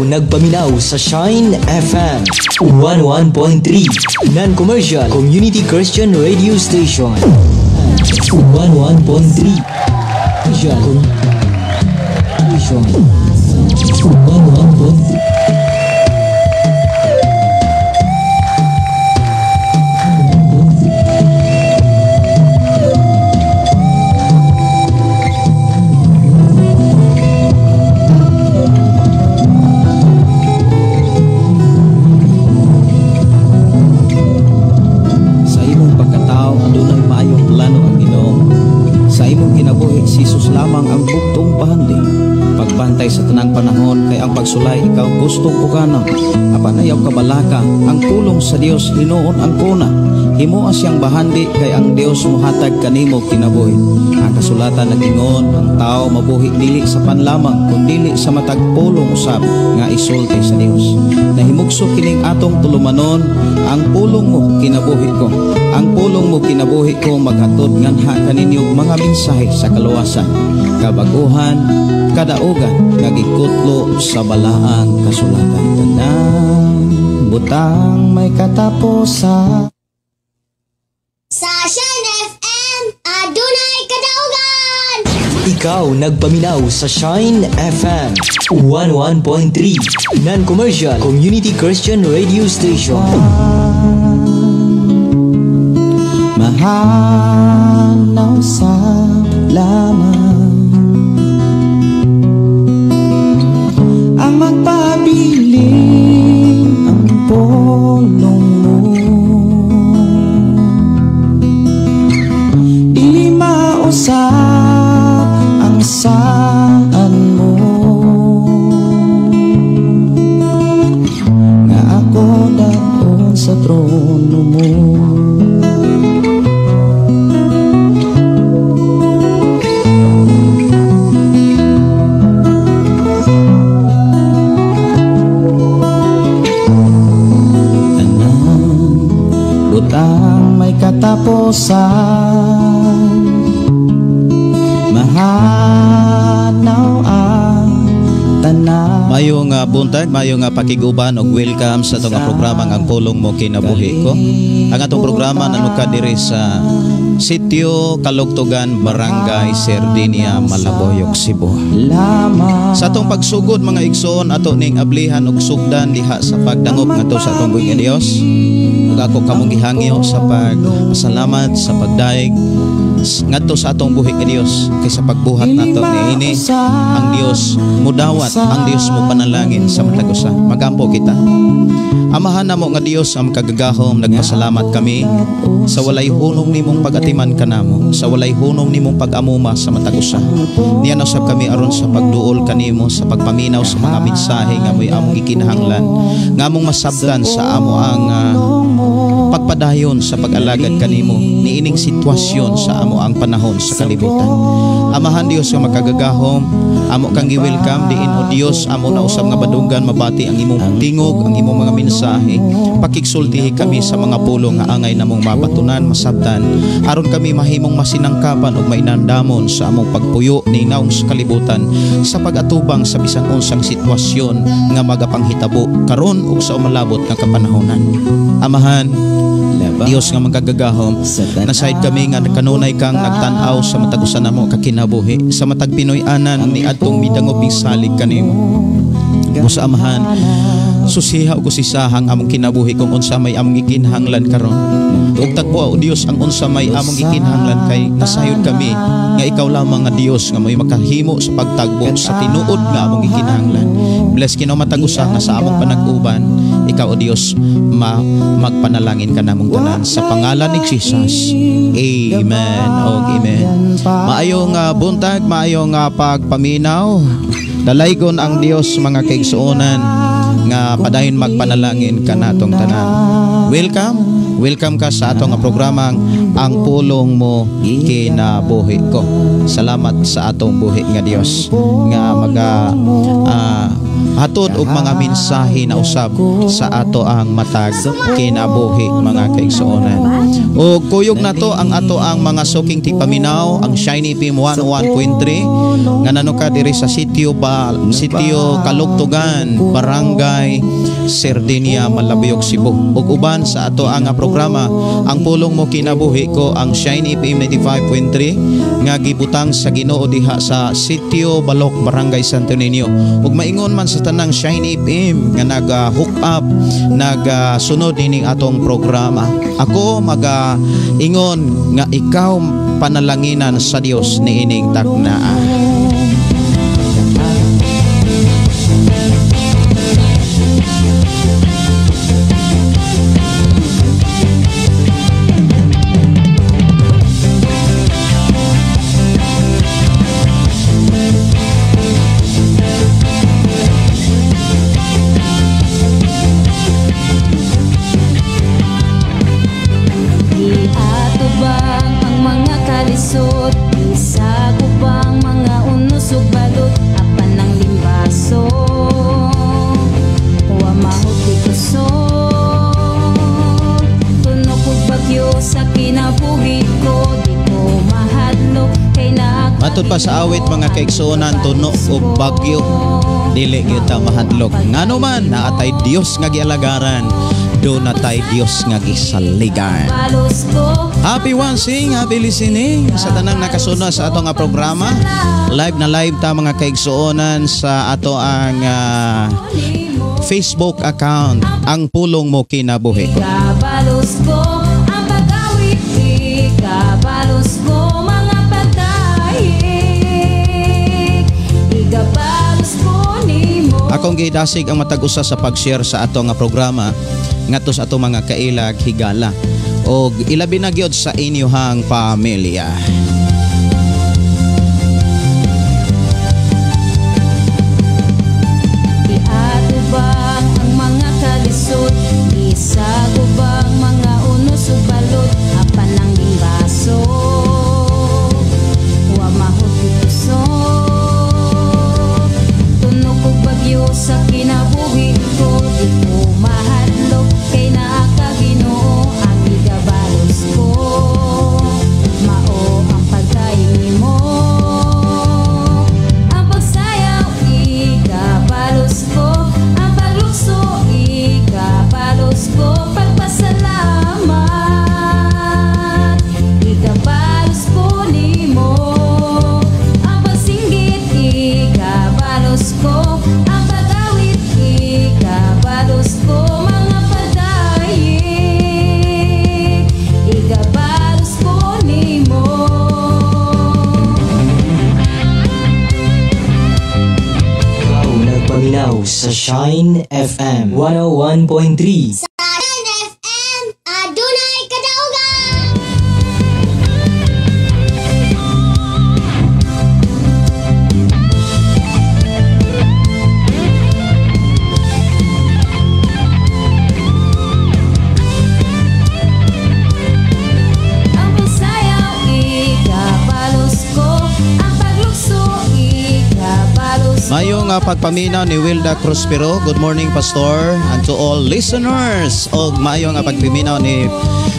Ikaw nagpaminaw sa Shine FM 11.3 Non-commercial Community Christian Radio Station 11.3 Commercial Station 11.3. Sa imong pagkatao adunay maayong plano ang Ginoo. Sa imong kinabuhi si Jesus lamang ang bugtong bahandi. Pagbantay sa tanang panahon kay ang pagsulay ikaw gustong uganon. Apan ayaw kabalaka ang pulong sa Dios hinuon ang kuna. Himoa siyang bahandi kay ang Dios mohatag kanimo kinabuhi. Ang kasulatan nag-ingon ang tao mabuhi dili sa panlamang kundili sa matag pulong usab nga isulti sa Dios. Nahimugso kining atong tulumanon ang pulong mo kinabuhi ko. Ang pulong mo kinabuhi ko maghatod nganha kaninyo mga mensahe sa kaluwasan, kabaguhan, kadaugan nga gikutlo sa balaang kasulatan. Tanang butang may katapusan. Sa Shine FM, adunay kadaugan! Ikaw nagpaminaw sa Shine FM 11.3 Non-commercial Community Christian Radio Station. Mahanaw sa lamang ang magpabilin ang pulong mo. Dili mausap ang saan mo nga ako dadon sa trono mo. Tanan butang may katapusan, mahanaw ang tanan. Mayong buntag, mayong pakiguban og welcome sa atong programa ang Pulong Mo Kinabuhi Ko. Ang atong programa nanukad diri sa Sitio Kalugtugan, Barangay Sardinia, Malaboyok, Cebu. Sa atong pagsugod mga igsoon, ato ning ablihan og sugdan diha sa pagdangop ngadto sa atong buhi nga Dios. Ug ako kamong gihangyo sa pagpasalamat sa pagdaig ngadto sa atong buhi nga Dios kay sa pagbuhat nato niini ang Dios mudawat, ang Dios mo panalangin sa matag usa. Magampo kita. Amahan namo nga Dios ang kagagahom, nagpasalamat kami sa walay hunong nimong pag-atiman kanamo, sa walay hunong nimong pag-amuma sa matag usa. Niya usab kami aron sa pagduol kanimo, sa pagpaminaw sa mga mensahe nga mo'y among gikinahanglan, nga among masabtan sa amo ang pagpadayon sa pag-alagad kanimo niining sitwasyon sa amo ang panahon sa kalibutan. Amahan Dios nga makagagahom, amo kang gi-welcome diin o Dios, amo na usab nga badunggan mabati ang imong tingog, ang imong mga mensahe. Pakigsultihi kami sa mga pulong nga angay namong mabatunan, masabtan, aron kami mahimong masinangkapan ug mainandamon sa among pagpuyo ni naong sa kalibutan sa pag-atubang sa bisan unsang sitwasyon nga magapanghitabo karon ug sa umalabot nga kapanahonan. Amahan Dios nga magagagahom, nasayod kami nga kanunay kang nagtan-aw sa matag usa namo kakinabuhi, sa matag Pinoy-anan ni adtong midangop salig kanimo. Busa Amahan, susiha ug usisahang among kinabuhi kung unsa may among gikinahanglan karon. Ug tagbo o Dios ang unsa may among gikinahanglan kay nasayod kami nga ikaw lamang nga Dios nga mo'y makahimo sa pagtagbo sa tinuod nga among gikinahanglan. Bless kinaw matag usa nga sa among panag-uban, ikaw o Dios magpanalangin ka namong tanan sa pangalan ni Jesus. Amen og amen. Maayong buntag, maayong pagpaminaw. Dalaygon ang Dios mga kaigsuonan nga padayon magpanalangin kanatong tanan. Welcome Welcome ka sa atong programang Ang Pulong Mo Kinabuhi Ko. Salamat sa atong buhi nga Dios nga maga hatod og mga mensahe na usab sa ato ang matag kinabuhi, mga kaigsuonan. O kuyog na to ang ato ang mga suking tigpaminaw, ang Shiny FM 101.3 nga nanuka diri sa Sitio Kalugtugan, Barangay Sardinia, Malabuyok, Cebu. Ug uban sa ato ang programa Ang Pulong Mo Kinabuhi Ko, ang Shiny FM 95.3 nga gibutang sa Ginoo diha sa Sitio Balok, Barangay Santo Niño. Ug maingon man sa tanang Shiny FM nga nag-hook up, nagsunod nining atong programa. Ako maga-ingon nga ikaw panalanginan sa Dios niining taknaa. Matod pa sa awit, mga kaigsuonan, tuno og bagyo dili kita mahadlok. Ngano man naatay Dios nga gialagaran, do natay Dios nga gisaligan. Happy watching, happy listening sa tanang nakasunod sa ato nga programa. Live na live ta, mga kaigsuonan, sa ato ang Facebook account, Ang Pulong Mo Kinabuhi Ko. Ikabalos ko ang pag-awit, ikabalos ko mga pagdahig, ikabalos ko nimo. Akong gidasig ang matag usa sa pag-share sa ato nga programa ngadto sa ato mga kailag higala og ilabi na gyud sa inyuhang pamilya. Iatubang ang mga kalisod, isagubang mga unos ug balot, apan ang limbaso wa mahot kusog. Tunok og bagyo sa kinabuhi ko, di ko mahadlok kay naa ka Ginoo, ang igabalos ko mao ang pagkain nimo. Ang pagsayaw igabalos ko, ang paglukso igabalos ko, pagpasalamat igabalos ko nimo. Ang pagsinggit igabalos ko, ang pag-awit igabalos ko, mga pagdayeg igabalos ko nimo. Ikaw nagpaminaw sa Shine FM 101.3. Sa Shine FM, adunay kadaugan! Ang pagsayaw ikabalos ko, ang paglukso ikabalos ko. Mayo nga pagpaminaw ni Wilda Cruspero. Good morning, Pastor, and to all listeners. Og mayo nga pagpaminaw ni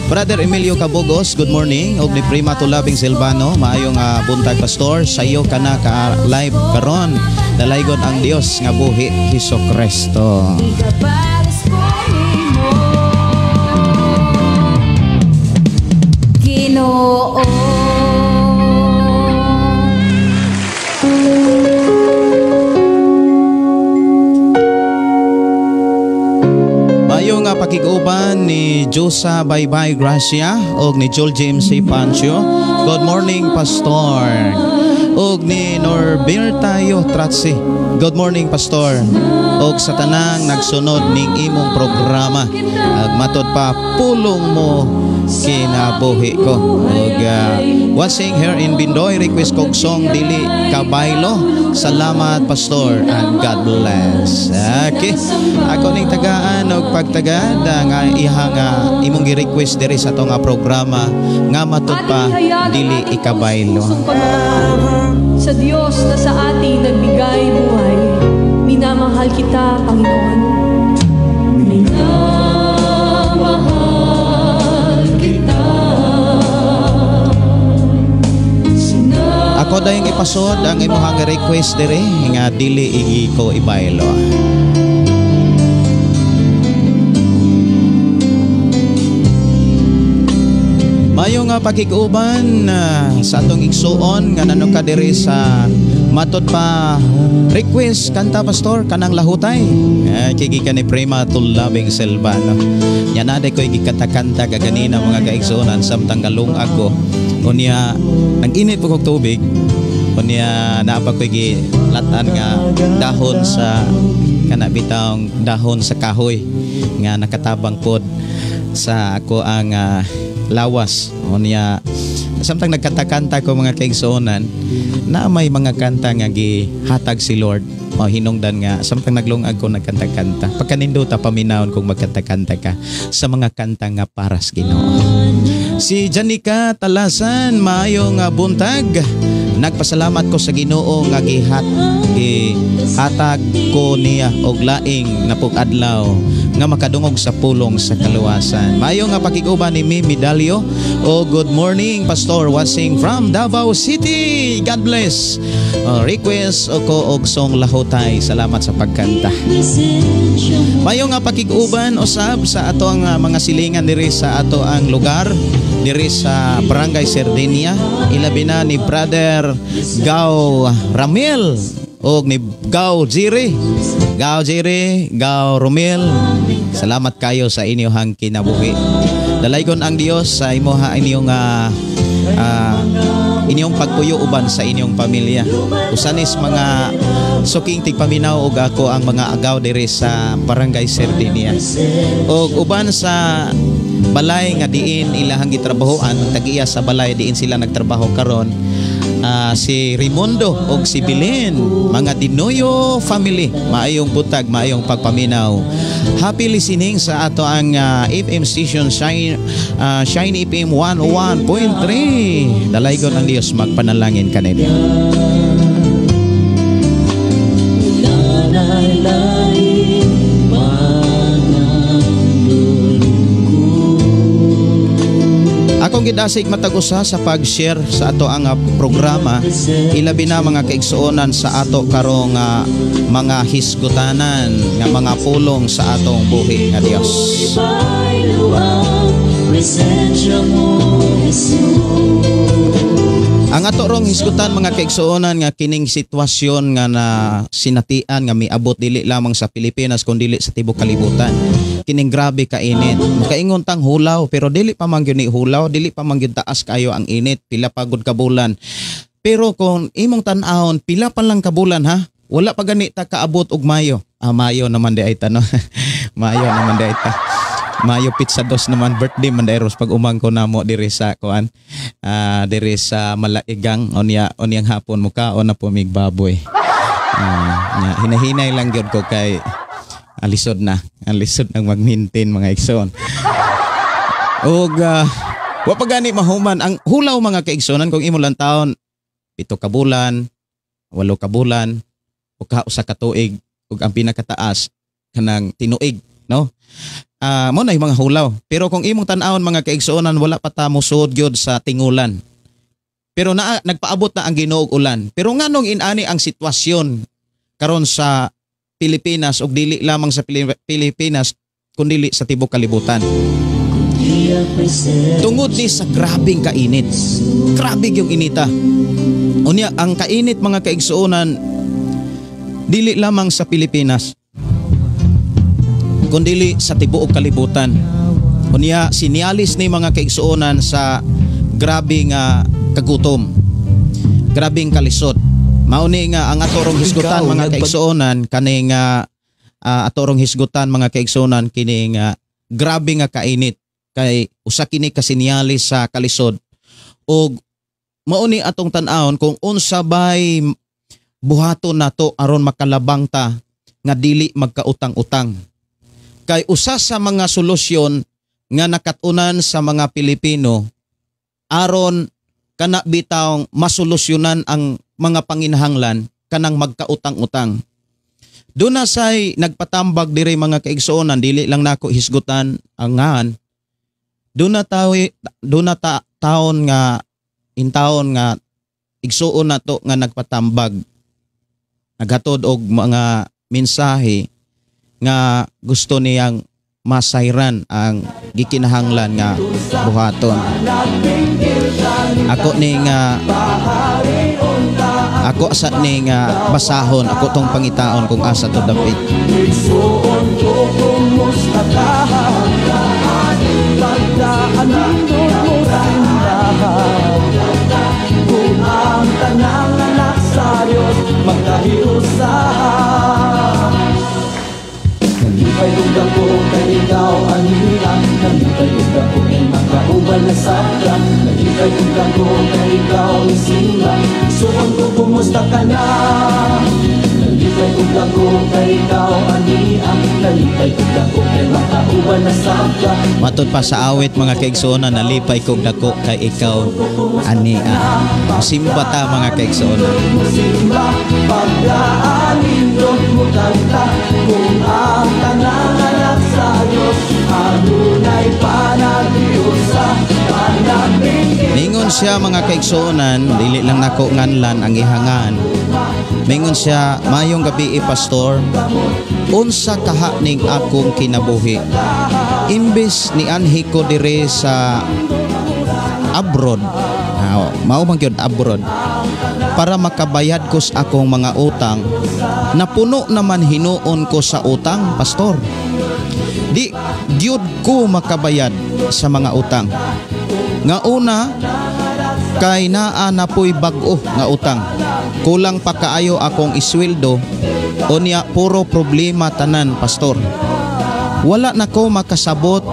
Brother Emilio Cabugos. Good morning. Og ni Prima Tulabing Silvano. Maayo nga buntag, Pastor. Sa iyo ka na ka live karon. Dalaygon ang Dios nga buhi, Hesus Kristo. Ikabalos ko nimo, Ginoo. Mayo nga pakig-uban ni Josa Baybay Gracia og ni Joel James C. Pancho. Good morning, Pastor. Og ni Norbertayo Tratsi. Good morning, Pastor. Og sa tanang nagsunod ning imong programa. Ag matod pa pulong mo Kinabuhi Ko. Ug watching here in Bindoy, request kog song "Dili Kabaylo." Salamat, Pastor, and God bless. Okay. Ako ning tagaan og pagtagad nga iha nga imong gi-request diri sa atong nga programa nga matud pa Ating ihayag ang "Dili ating Ikabaylo." taus-pusong pagmamahal sa Diyos na sa atin nagbigay buhay. Minamahal kita, Panginoon. Minamahal kita. Ako dayong ipasod ang imong request diri nga "Dili igi ko ibaylo." Mayo nga pakig-uban sa atong igsuon nga nanuka diri sa matod pa, request kanta, Pastor, kanang "Lahutay." Kay gikan ni Prema Tulabing Silva, no. Nya na ko gikanta-kanta kaganina, mga kaigsuonan, samtang galung ako. Unya nang init po kog tubig. Unya naa pa ko'y gilatan nga dahon sa kana bitawng dahon sa kahoy nga nakatabang pod sa ako ang lawas. Unya samtang nagkanta-kanta ko, mga kaigsuonan, na may mga kanta nga gihatag si Lord. Mao hinungdan nga samtang naglungag ko nagkanta-kanta. Pagkanindota paminawon kung magkanta-kanta ka sa mga kanta nga para sa Ginoo. Si Janica Talasan, maayong buntag. Nagpasalamat ko sa Ginoo nga gihatag ko niya og laing napug adlaw nga makadungog sa pulong sa kaluwasan. Maayo nga pakig-uban ni Mimi Medalyo. Oh, good morning, Pastor, watching from Davao City. God bless. Oh, request ko og song "Lahutay." Salamat sa pagkanta. Mayo nga pakig-uban usab sa ato ang mga silingan diri sa ato ang lugar diri sa Barangay Sardinia, ilabi na ni Brother Gao Ramil og ni Gao Jiri. Gao Jiri, Gao Romil, salamat kayo sa inyong kinabuhi. Dalaygon ang Dios sa imuha inyong inyong pagpuyo uban sa inyong pamilya. Usanis mga suking tigpaminaw og ako ang mga agaw diri sa Barangay Sardinia. Og uban sa balay nga diin ilahang gitrabahoan, tag-iya sa balay diin sila nagtrabaho karon, si Raimundo og si Belen, mga Dinoyo family, maayong butag, maayong pagpaminaw. Happy listening sa ato ang FM station Shine FM 101.3. Dalaygon ang Dios, magpanalangin kanila. Akong gidasig matag usa sa pag-share sa ato ang programa, ilabi na, mga kaigsuonan, sa ato karong mga hisgutanan nga mga pulong sa atong buhi nga Dios. Presensya mo, Jesus. Ang ato rong hisgutan, mga kaigsuonan, nga kining sitwasyon nga na sinatian nga miabot dili lamang sa Pilipinas kun dili sa tibuok kalibutan. Kining grabe ka init. Makaingon tang hulaw, pero dili pa man gyud ni hulaw, dili pa man gyud taas kayo ang init, pila pa gud ka bulan. Pero kung imong tan-awon, pila pa lang ka bulan ha, wala pa gani ta kaabot og Mayo. Ah, Mayo naman di ay ta, no. Mayo naman di ay ta. Mayo pizza dos naman, birthday man dairos pag umangko namo diri sa kuan, diri sa Malaigang. Unya unyang hapon mo kaon na po mig baboy. Nya, hinahinay lang gyud ko kay alisod na, ang lisod nang mag-maintain, mga igsoon. Ug wa pa gani mahuman ang hulaw, mga kaigsuonan. Kung imo lang taon, 7 ka bulan, 8 ka bulan o ka 1 ka tuig, ug ang pinakataas kanang tinuig, no? Mo na yung mga hulaw. Pero kung imong tan-awon, mga kaigsuonan, wala pa ta mosuod gyud sa tingulan. Pero na nagpaabot na ang Ginoo og ulan. Pero nganong inani ang sitwasyon karon sa Pilipinas ug dili lamang sa Pilipinas kundili sa tibuok kalibutan? Tungod ni sa grabing kainit. Grabe yung inita. Unya ang kainit, mga kaigsuonan, dili lamang sa Pilipinas kundili sa tibuok kalibutan. Unya sinyalis ni, mga kaigsuonan, sa grabe nga kagutom. Grabing kalisod. Mauni nga ang atorong hisgutan, Ikaw, mga kaigsuonan, kaning atorong hisgutan, mga kaigsuonan, kini nga grabe nga kainit. Kay usa kini ka senyales sa kalisod. Og mao ni atong tan-awon kung unsa bay buhaton nato aron makalabang ta nga dili magkautang-utang. Kay usa sa mga solusyon nga nakatunan sa mga Pilipino aron kana bitawng masolusyonan ang mga panginahanglan kanang magkautang-utang. Doon na say nagpatambag diri mga kaigsuonan, dili lang nako hisgutan ang ngan. Doon na ta taon nga intaon nga igsuon nato nga nagpatambag. Naghatod og mga mensahe nga gusto niyang masayran ang gikinahanglan nga buhaton. Ako ni nga ako sa ni nga basahon, ako tong pangitaon kung asa to dapit. Igsuon ko, kumusta ka? Pagdaan nindot mo simbahan. Kung ang tanang anak sa Diyos magkahiusahan. Nalipay og dako kay ikaw aniya. Nalipay og dako kay magkauban na sabta. Nalipay og dako kay ikaw isinga. Igsuon ko, kumusta ka na? Nalipay og dako kay ikaw aniya. Nalipay og dako kay makauban na sabta. Matod pa sa awit mga kaigsuonan, nalipay kog dako kay ikaw ania. Simba ta mga kaigsuonan. Simba pagkaanindot mo kanta. Kung ang tanang anak sa Diyos adunay panagdiusa panabingin. Mingon siya mga kaigsuonan, dili lang nako nganlan ang ihangan. Mingon siya, mayong gabi pastor, unsa kaha ning akong kinabuhi. Imbes ni anhi ko dire sa abroad, mao man gyud abroad, para makabayad ko sa akong mga utang, napuno naman hinuon ko sa utang, pastor. Di gyud ko makabayad sa mga utang. Nga una, kay naa na po'y bag-o nga utang. Kulang pa kaayo akong isweldo, unya puro problema tanan, pastor. Wala na ko makasabot.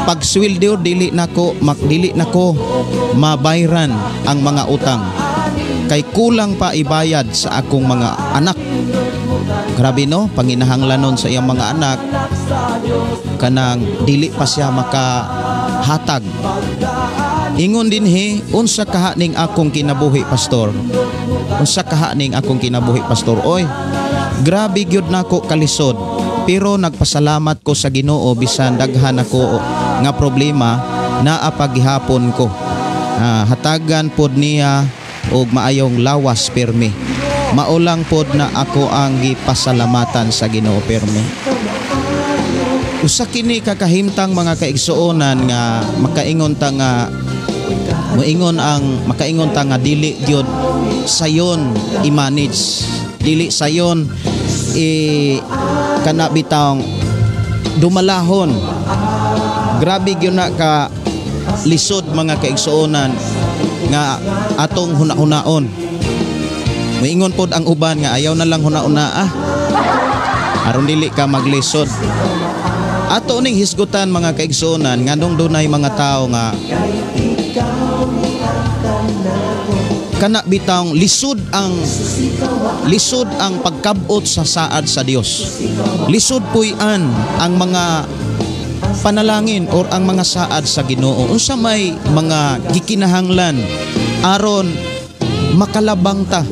Pag sweldo dili na ko dili na ko mabayran ang mga utang. Kay kulang pa ibayad sa akong mga anak. Grabe no, panginahanglanon sa iyang mga anak kanang dili pa siya makahatag. Ingon dinhi, unsa kaha ning akong kinabuhi, pastor? Unsa kaha ning akong kinabuhi, pastor? Oy, grabe gyud nako kalisod. Pero nagpasalamat ko sa Ginoo bisan daghan ako nga problema naa paghihapon ko. Hatagan pod niya og maayong lawas pirmi. Maulang pod na ako ang gipasalamatan sa Ginoo pirmi. Usa kini kakahimtang mga kaigsuonan nga makaingon ta nga moingon ang makaingon ta nga dili gyud sayon i-manage, dili sayon i kana bitawng dumalahon. Grabe gyud na ka lisod mga kaigsuonan nga atong huna-hunaon. Moingon pod ang uban nga ayaw na lang huna-una aron dili ka maglisod. Ato ning hisgutan mga kaigsuonan nganong dunay mga tawo nga kana bitawng lisod ang pagkabot sa saad sa Dios. Lisod puy-an ang mga panalangin or ang mga saad sa Ginoo. Unsa may mga gikinahanglan aron makalabang ta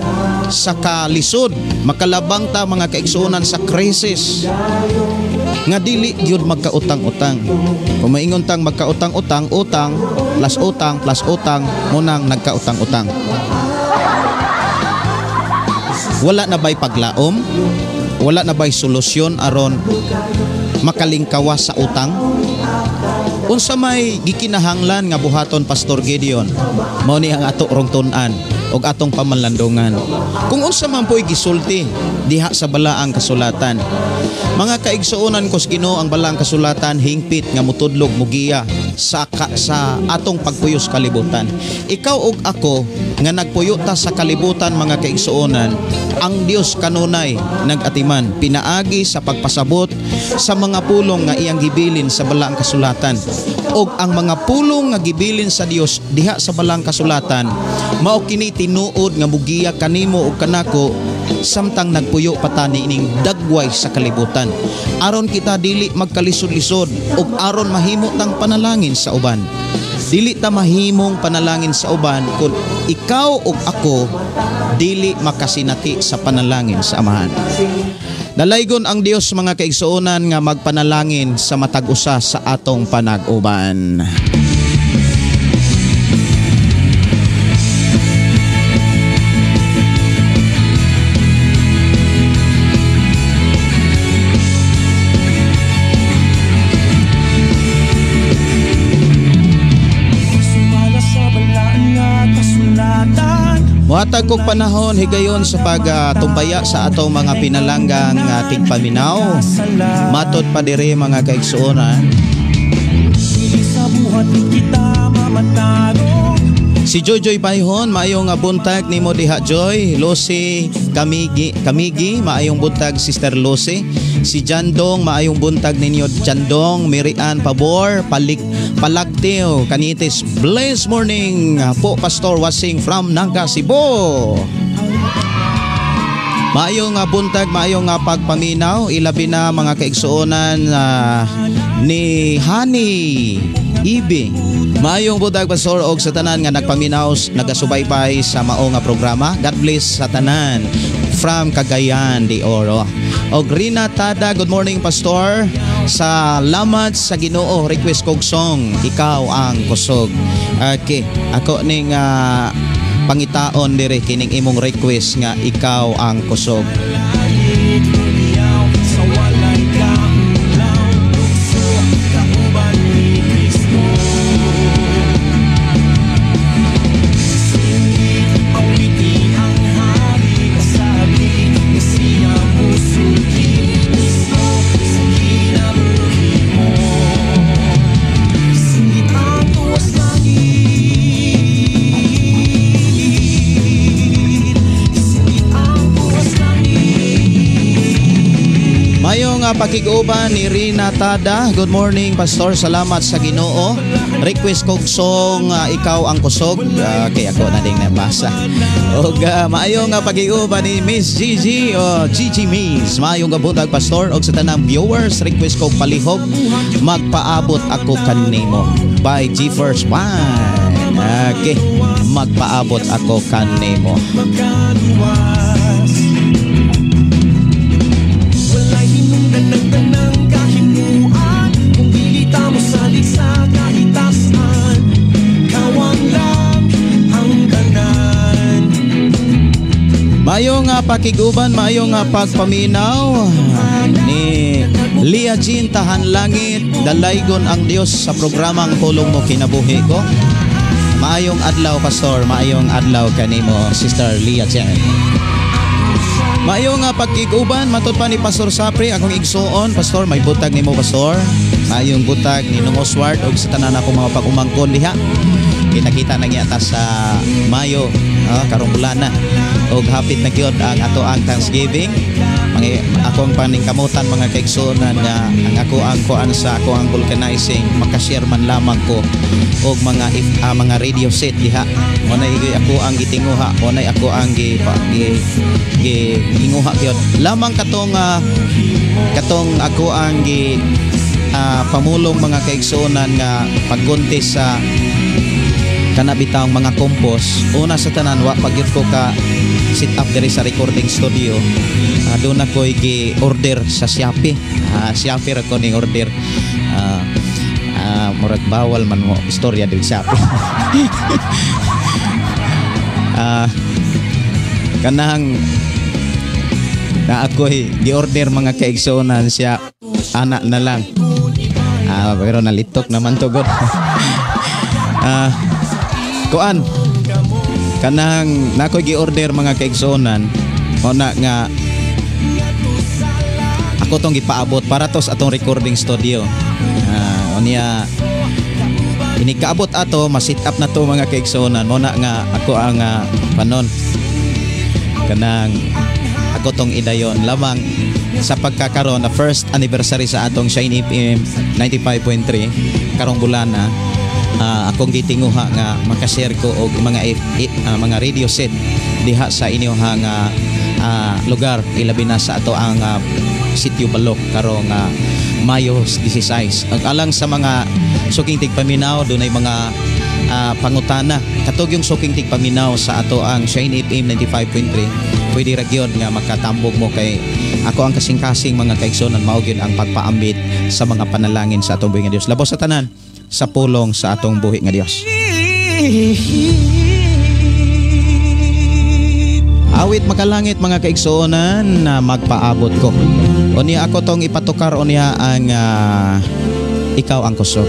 sa kalisod, makalabang ta mga kaigsuonan sa krisis nga dili gyud magkautang-utang. Kung maingon tang magkautang-utang, utang plus utang plus utang, munang nagkautang-utang. Wala na ba'y paglaom? Wala na ba'y solusyon aron makalingkawas sa utang? Unsa may gikinahanglan nga buhaton, Pastor Gideon? Mao ni ang ato rong tun-an og atong pamalandungan. Kung unsa man po'y gisulti diha sa balaang kasulatan. Mga kaigsuonan ko sa Ginoo, ang balaang kasulatan hingpit nga mutudlog mugiya sa atong pagpuyos kalibutan. Ikaw ug ako nga nagpuyo ta sa kalibutan mga kaigsuonan, ang Dios kanunay nagatiman pinaagi sa pagpasabot sa mga pulong nga iyang gibilin sa balaang kasulatan. Og ang mga pulong nga gibilin sa Dios diha sa balaang kasulatan mao kini tinuod nga mugiya kanimo ug kanako samtang nagpuyo pa ta niining dagway sa kalibutan, aron kita dili magkalisod-lisod ug aron mahimo tang panalangin sa uban. Dili ta mahimong panalangin sa uban kung ikaw ug ako dili makasinati sa panalangin sa Amahan. Dalaygon ang Dios mga kaigsuonan nga magpanalangin sa matag usa sa atong panag-uban. Muhatag kog panahon higayon sa pagtumbaya sa atong mga pinalanggang tigpaminaw. Matod pa diri mga kaigsuonan. Si Joy Bayhon, maayong buntag nimo diha Joy. Lucy Kamigi, maayong buntag Sister Lucy. Si Jandong, maayong buntag ninyo Jandong. Mirian Pabor, Palagteo, Canites. Blessed morning po Pastor Wasing from Naga, Cebu. Maayong buntag, maayong pagpaminaw. Ilabi na mga kaigsuonan ni Hani Ibi. Maayong buntag Pastor og sa tanan nga nagpaminaw, nagasubaybay sa mao nga programa. God bless sa tanan from Cagayan de Oro. Og Rina Tada, good morning Pastor. Salamat sa Ginoo, request kog song Ikaw ang Kusog. Okay, ako ning pangitaon dire kining imong request nga Ikaw ang Kusog. Pakig-uban ni Rina Tada. Good morning Pastor, salamat sa Ginoo. Request kog song Ikaw ang Kusog. Okay, ako na ding nabasa. Og maayong pakig-uban ni Miss Gigi o Gigi Miss. Maayong buntag Pastor og sa tanang viewers, request kog palihog Magpaabot Ako Kanimo by G First One. Okay, Magpaabot Ako Kanimo. Maayong pakiguban, maayong pagpaminaw ni Lia Jean Tahan Langit. Dalaygon ang Dios sa programang Pulong Mo Kinabuhi Ko. Maayong adlaw Pastor, maayong adlaw kanimo Sister Lia Jean. Maayong pagkiguban, matod pa ni Pastor Sapri, akong igsuon. Pastor, may butag nimo Pastor. Maayong butag ni Nung Oswald og sa tanan akong mga pag-umangkon diha. Kita-kita na gyata sa Mayo, karong bulan na. Og hapit na gyud ang ato ang Thanksgiving. Akong paningkamutan mga kaigsuonan nga ang ako ang kuan sa ako ang vulcanizing, makashare man lamang ko og mga mga radio set diha. Mo nay ako ang gitinguha, mo nay ako ang gi inguha gyud. Lamang katong katong ako ang gi pamulong mga kaigsuonan nga pagguntis sa kana bitawng mga compose. Una sa tanan, wa pa gyud ko ka sit up diri sa recording studio. Doon ako'y gi-order sa Shopee. Shopee ra ko ning order. Murag bawal man mo istorya diri Shopee. Kanang na ako'y gi-order mga kaigsuonan siya ana na lang. Pero nalitok naman to god. Kuan kanang nakoy gi-order mga kaigsuonan o na nga ako tong gipaabot para to sa atong recording studio. Unya Inigkaabot ato, ma-sit up na to mga kaigsuonan. Muna nga ako ang panon kanang ako tong idayon lamang sa pagkakaroon na first anniversary sa atong Shine FM 95.3 karong bulan na akong gitinguha nga makashare ko og mga mga radio set diha sa inyong lugar, ilabi na sa ato ang Sitio Balok karong Mayo 16. Ang alang sa mga suking tigpaminaw, dunay mga pangutana. Katog yung suking tigpaminaw sa ato ang Shine FM 95.3, pwede ra gyud nga makatambog mo kay ako ang kasing-kasing mga kaigsuonan, mao gyud ang pagpaambit sa mga panalangin sa atong buhi nga Dios. Labos sa tanan sa pulong sa atong buhi nga Dios. Awit makalangit mga kaigsuonan na magpaabot ko. Unya ako tong ipatukar unya ang ikaw ang kusog.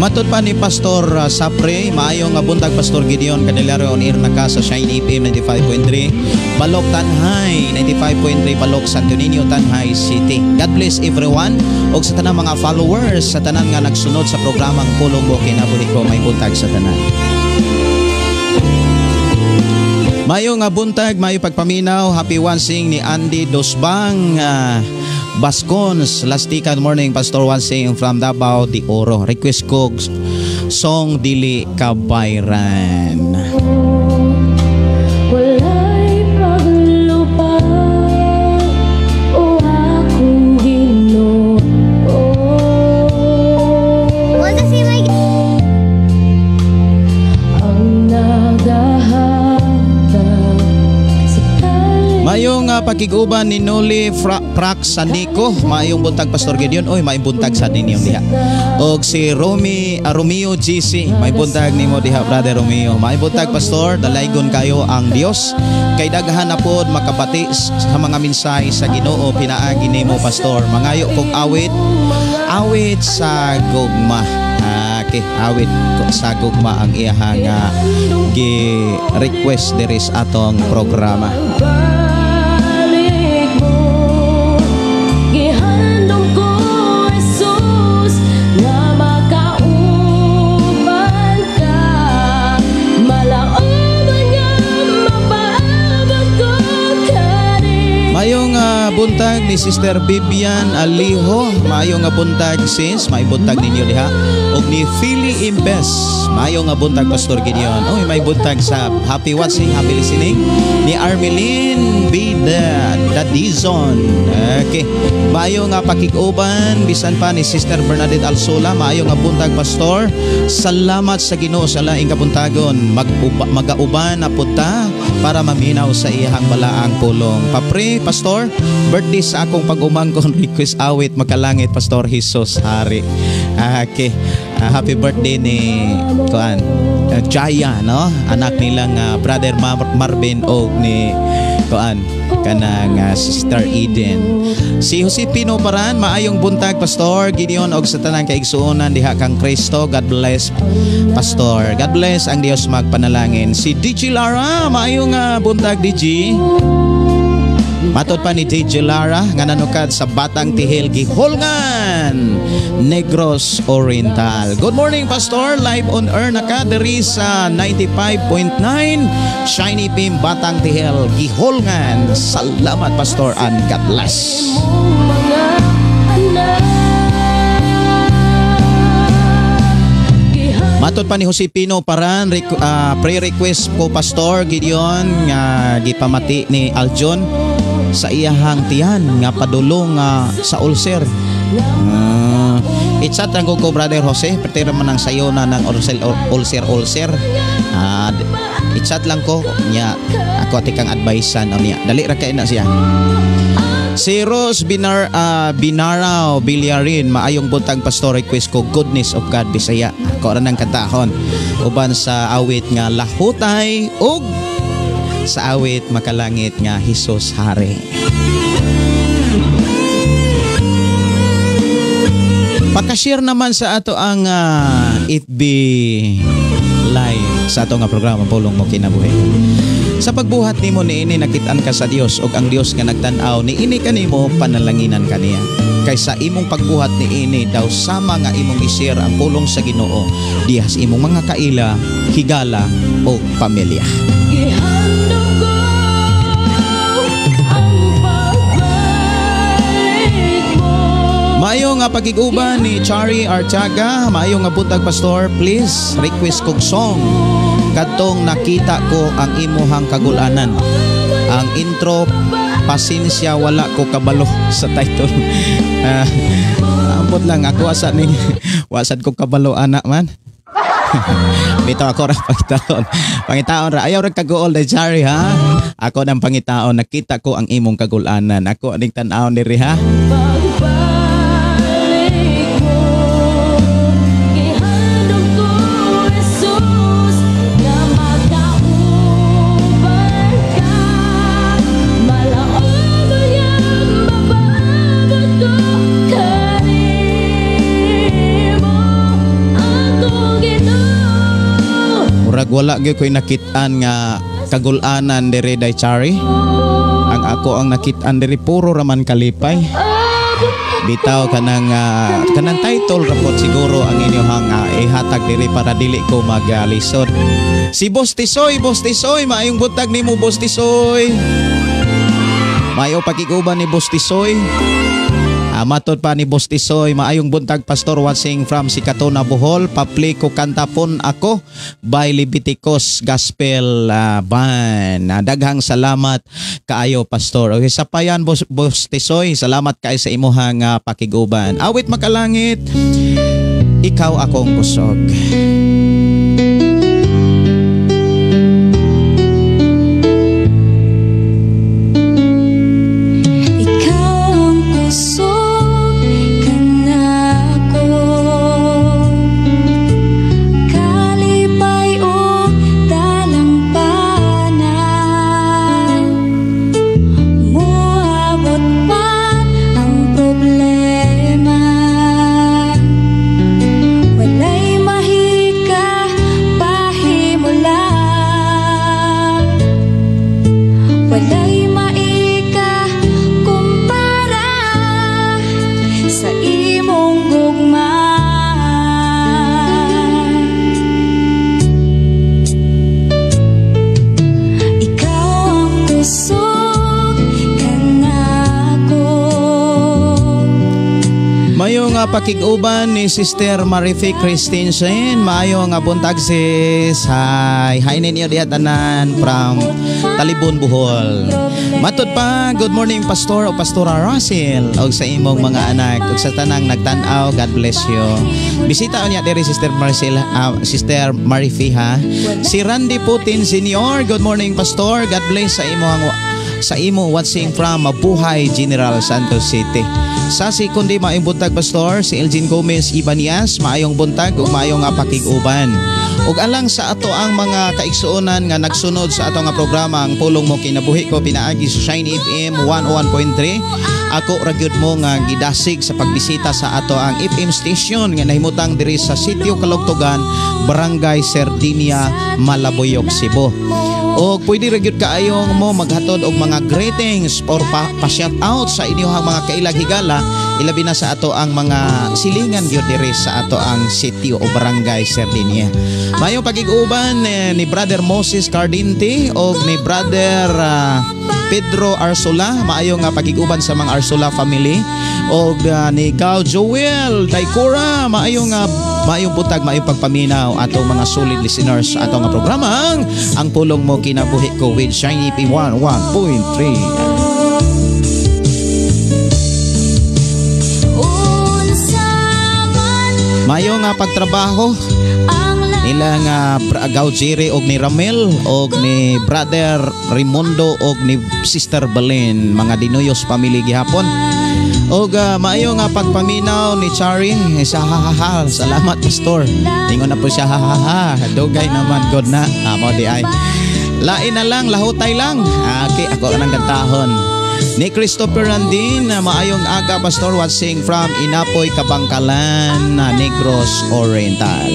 Matod pa ni Pastor Sapre, maayong buntag Pastor Gideon Candelario, on air na ka sa Shine FM 95.3, Balok Tanhay 95.3, Balok Santo Niño, Tanhay City. God bless everyone og sa tanang mga followers, sa tanan nga nagsunod sa programang Pulong Mo Kinabuhi Ko, may buntag sa tanan. Maayong buntag, maayong pagpaminaw, happy wansing ni Andy Dosbang Bascons, Lastika morning Pastor Wansing from Davao de Oro. Request ko song Dili Kabayran. Walay paglupa o akong Ginoo. Ang nagahatag sa kalit. Mayong pakiguban ni Noli Prak Sandico, maayong buntag Pastor Gideon. Oy, maayong buntag sa ninyo diha. Og si Romeo GC, may buntag nimo diha Brother Romeo. Maayong buntag Pastor, dalaygon kayo ang Dios. Kay daghan na pod makabati sa mga mensahe sa Ginoo pinaagi nimo Pastor. Mangayo kog awit, awit sa gugma. Okay, awit sa gugma ang iyahang gi-request diri sa atong programa. Mayong buntag ni Sister Vivian Aliho, mayong buntag sis, may buntag ninyo diha. Og ni Philly Imbes, mayong buntag Pastor Gideon. Oy, may buntag sa happy watching, happy listening ni Armelin B. Dadizon. Okay. Mayong pakig-uban bisan pa ni Sister Bernadette Alsola, mayong buntag Pastor. Salamat sa Ginoo sa laing kabuntagon. Magauban na pud ta para maminaw sa iyang balaang pulong. Papre, Pastor, birthday sa akong pag-umangkon, request awit makalangit Pastor Jesus Hari. Okay. Happy birthday ni kuan Jaya, no? Anak nilang brother Marvin og ni kuan kanang Sister Eden. Si Jose Pino Paran, maayong buntag Pastor Gideon og sa tanang kaigsuonan diha kang Kristo. God bless Pastor. God bless ang Dios magpanalangin. Si DJ Lara, maayong buntag DJ. Matod pa ni DJ Lara nga nanukad sa Batang Tihil, Giholngan, Negros Oriental. Good morning Pastor, live on air na ka diri sa 95.9 Shiny Beam Batang Tihil, Giholngan. Salamat Pastor and God bless. Matod pa ni Jose Pino Paran, pre-request ko Pastor Gideon nga gipamati ni Aljon sa iyahang tiyan nga padulong sa ulcer. I-chat lang ko Brother Jose, pertira man ang sayo na ng ulcer. I-chat lang ko niya, ako ati kang advice-an niya. Dali ra kay na siya. Si Rose Binaraw Bilyarin, maayong buntag Pastor, request ko Goodness of God Bisaya. Ako ra nang kantahon uban sa awit nga Lahutay ug sa awit makalangit nga Jesus Hari. Pakashare naman sa ato ang FB Live sa ato nga programa Pulong Mo Kinabuhi. Sa pagbuhat nimo niini nakit-an ka sa Dios ug ang Dios nga nagtan-aw niini kanimo panalanginan kaniya. Kay sa imong pagbuhat niini daw sama nga imong i-share ang pulong sa Ginoo diha sa imong mga kaila, higala o pamilya. Gihandom ko ang pagbalik mo. Maayo nga pagig-uban ni Chari Artiaga, maayo nga buntag pastor, please request kog song kadtong nakita ko ang imuhang kagulanan. Ang intro pasensya wala ko kabalo sa title. Ambot lang ako asa ni wasad ko kabalo ana man. Bitaw ako ra pangitaon. Pangitaon ra ayaw ra kaguol day Chari ha. Ako nang pangitaon nakita ko ang imong kagulanan. Ako aning tan-awon diri ha. Pagbalik mo, gihandom ko, Jesus, nga makauban ka. Malaog uyab, mapaabot ko kanimo, ako Ginoo. Murag wala gyud ko'y nakit-an nga kagulanan diri day Chari. Ang ako ang nakit-an diri puro raman kalipay. Bitaw kanang kanang title ra pod siguro ang inyong ihatag diri para dili ko maglisod. Si Boss Tisoy, Boss Tisoy, maayong buntag nimo Boss Tisoy. Maayo pakiguban ni Boss Tisoy. Matod pa ni Boss Tisoy, maayong buntag Pastor watching from Sikatuna, Bohol. Pa-play ko kantapon ako by Leviticus Gospel Band. Daghang salamat kaayo Pastor. Okay, sa payan Boss Tisoy, salamat kaayo sa imuhang pakiguban. Awit makalangit, ikaw akong kusog. Ikaw ang kusog kanako, kalipay ug dalampanan. Moabot man ang problema, walay mahika pahimula. Walay maika kumpara sa imong gugma. Ikaw ang kusog kanako. Mayo nga pakig-uban ni Sister Marife Christensen. Maayo nga buntag sis. Hi. Hi ninyo diha tanan from Talibon, Bohol. Matod pa, good morning Pastor o Pastora Russell og sa imong mga anak ug sa tanang nagtan-aw, God bless you. Bisita unya diri Sister Marcel, Sister Marife ha. Si Randy Putin Senior, good morning Pastor. God bless sa imong sa imo watching from Mabuhay, General Santos City. Sa si kundi maayong buntag Pastor, si Elgin Gomez Ibanias, maayong buntag ug maayong nga pakig-uban. Ug alang sa ato ang mga kaigsuonan nga nagsunod sa ato nga programa ang Pulong Mo Kinabuhi Ko pinaagi sa Shine FM 101.3, ako ra gyud mo nga gidasig sa pagbisita sa ato ang FM station nga nahimutang diri sa Sitio Kalugtugan, Barangay Sardinia, Malabuyoc, Cebu. Og pwede ra gyud kaayong mo maghatod og mga greetings or pa-shout out sa inyong mga kailag higala, ilabi na sa ato ang mga silingan gyud diri sa ato ang sitio o Barangay Sardinia. Maayong pagig-uban ni Brother Moses Cardinte og ni Brother Pedro Arsula, maayo nga pagig-uban sa mga Arsula family, og ni Gal Joel Daikora, maayo nga maayong buntag, maayong pagpaminaw atong mga solid listeners sa atong nga programa ang Pulong Mo Kinabuhi Ko with Shiny P 101.3. Maayo nga pagtrabaho nila nga Gaujiri og ni Ramel og ni Brother Raimundo og ni Sister Belen, mga Dinuyos family gihapon. Og maayo nga pagpaminaw ni Chari sa hahaha. Salamat Pastor. Ingon na po siya hahaha. Dugay naman god na. Amo di ay. Lain na lang, lahutay lang. Okay, ako nang kantahon. Ni Christopher Randin, maayong aga Pastor, watching from Inapoy, Kabangkalan, Negros Oriental.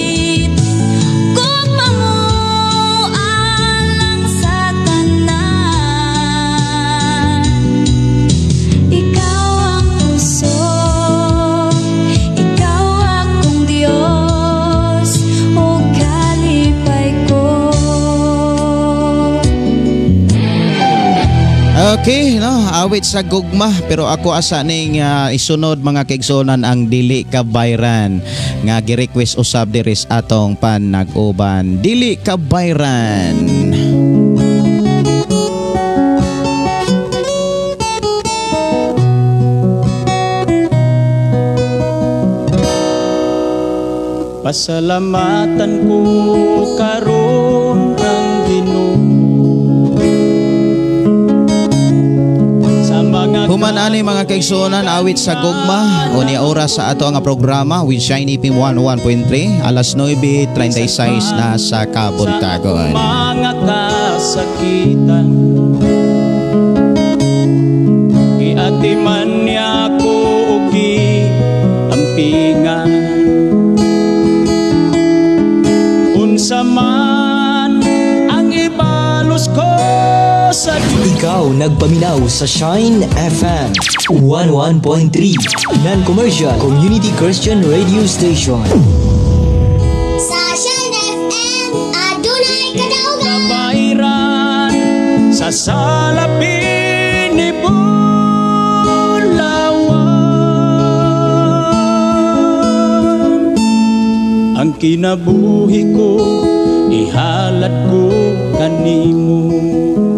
Okay, no, awit sa gugma, pero ako asa ning isunod, mga kaigsuonan, ang "Dili Kabayran" nga gi-request usab diri sa atong panag-uban. "Dili Kabayran." Pasalamatan ko karon ang Ginoo sa mga Human ani, mga kaigsuonan, awit sa gugma unya oras sa ato nga programa with Shiny FM 101.3, alas 9:36 na sa kabuntagon. Mga kasakitan, giatiman niya ako og giampingan. Unsa man ang ibalos ko sa Diyos. Ikaw nagpaminaw sa Shine FM 11.3, non-commercial community Christian radio station. Sa Shine FM, adunay kadaugan. Kabayran sa salapi ni Bulawan. Ang kinabuhi ko, ihalad ko kanimo.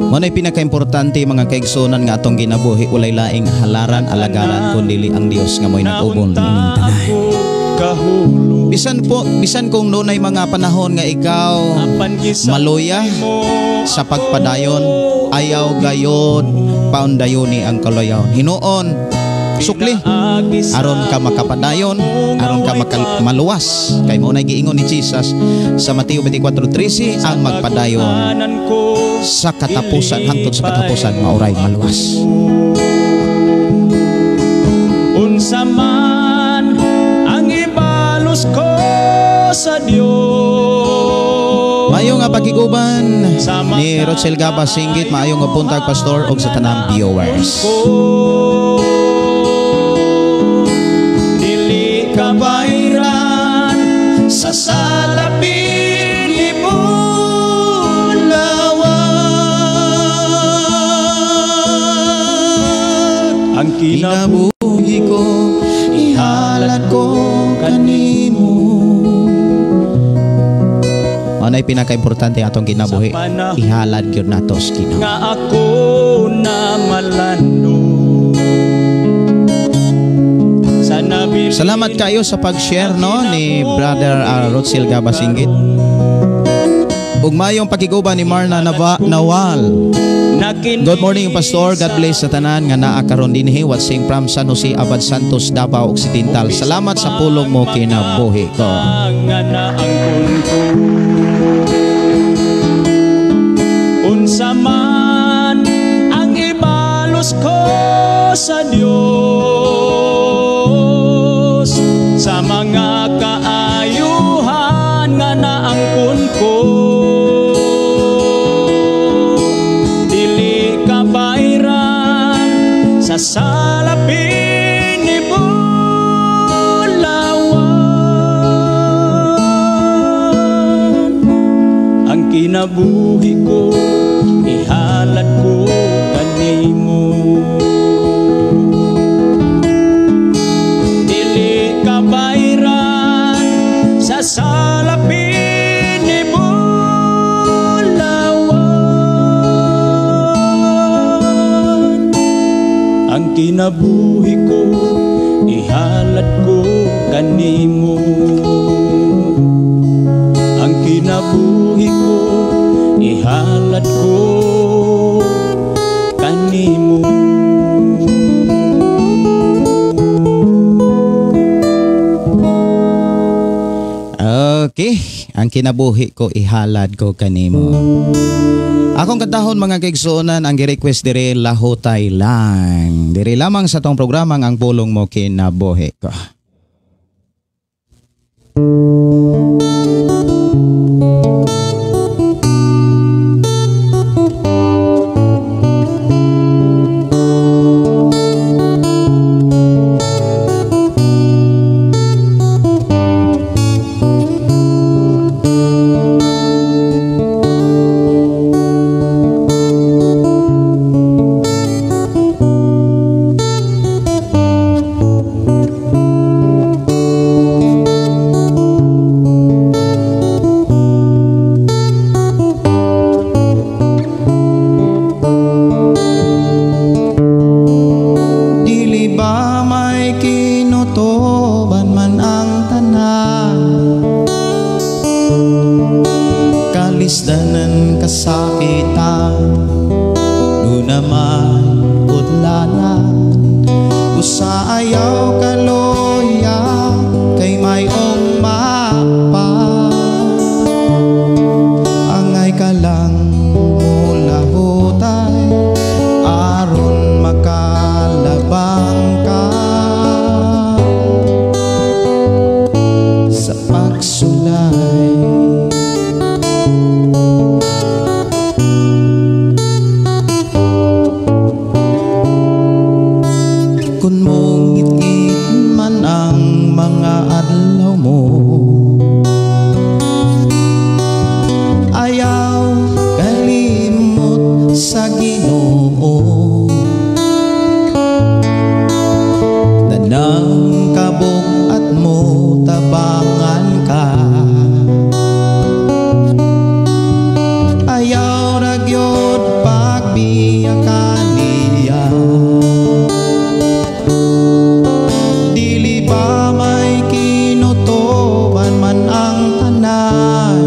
Mao na'y pinakaimportante, mga kaigsuonan, nga atong ginabuhi walay laing halaran, alagaran kundi ang Dios nga mo'y nag-ubon nining Naunta tanan. ako kahulog. Bisan po, bisan kung dunay mga panahon nga ikaw Apan gisaboy maluya mo sa pagpadayon, ayaw gayod paundayoni ang kaloyaon. Hinuon, sukli Pinaagi sa aron ka makapadayon, aron ka maluwas. Kay mao nay giingon ni Jesus sa Mateo 24:13, ang magpadayon Taguhanan ko, sa katapusan, hangtod sa katapusan, mauray maluwas. Unsa man ang ibalos ko sa Dios. Maayo nga pakiguban Sa ni Rochelle Gaba Singgit, maayo nga buntag, pastor, og sa tanang viewers. Ko dili kabayran sa salapi ni Bulawan. Ang kinabuhi Kinabuhi ko, ihalad ko kanimo. Mao na'y pinakaimportante atong kinabuhi, Sa panahon ihalad gyud nato sa Ginoo. nga ako na malando sa nabilin. Salamat kayo sa pag-share, no, ni Brother Rochelle Gaba Singgit. Ug mayong pakiguban ni Marna Nawal. Good morning, Pastor. God bless sa tanan nga naa karon dinhi watching from San Jose Abad Santos, Davao Occidental. Salamat sa pulong mo kinabuhi ko. Nga naangkon ko. Unsa man ang ibalos ko sa Dios sa mga kaayuhan nga naangkon ko, dili kabayran sa salapi ni Bulawan. Ang kinabuhi ko, ihalad ko kanimo. Dili kabayran sa salapi ni Bulawan. Ang kinabuhi ko, ihalad ko kanimo. Ang kinabuhi ko, ihalad ko kanimo. Okay, ang kinabuhi ko ihalad ko kanimo. Akong kantahon, mga kaigsuonan, ang gi-request dire, "Lahutay Lang." Dire lamang sa tong programang Ang Pulong Mo Kinabuhi Ko. Kalisdanan kasakitan, duna may udlanan. Usa ayaw kaloya, kay mayong mapa. Angay ka lang mulahutay, aron makalabang ka sa pagsulay. Kung mungit-ngit man ang mga adlaw mo, ayaw kalimot sa Ginoo. Tanang kabug-at mo tabangan ka, ayaw ra gyud pagbiya kaniya. Dili ba may kinutuban man ang tanan,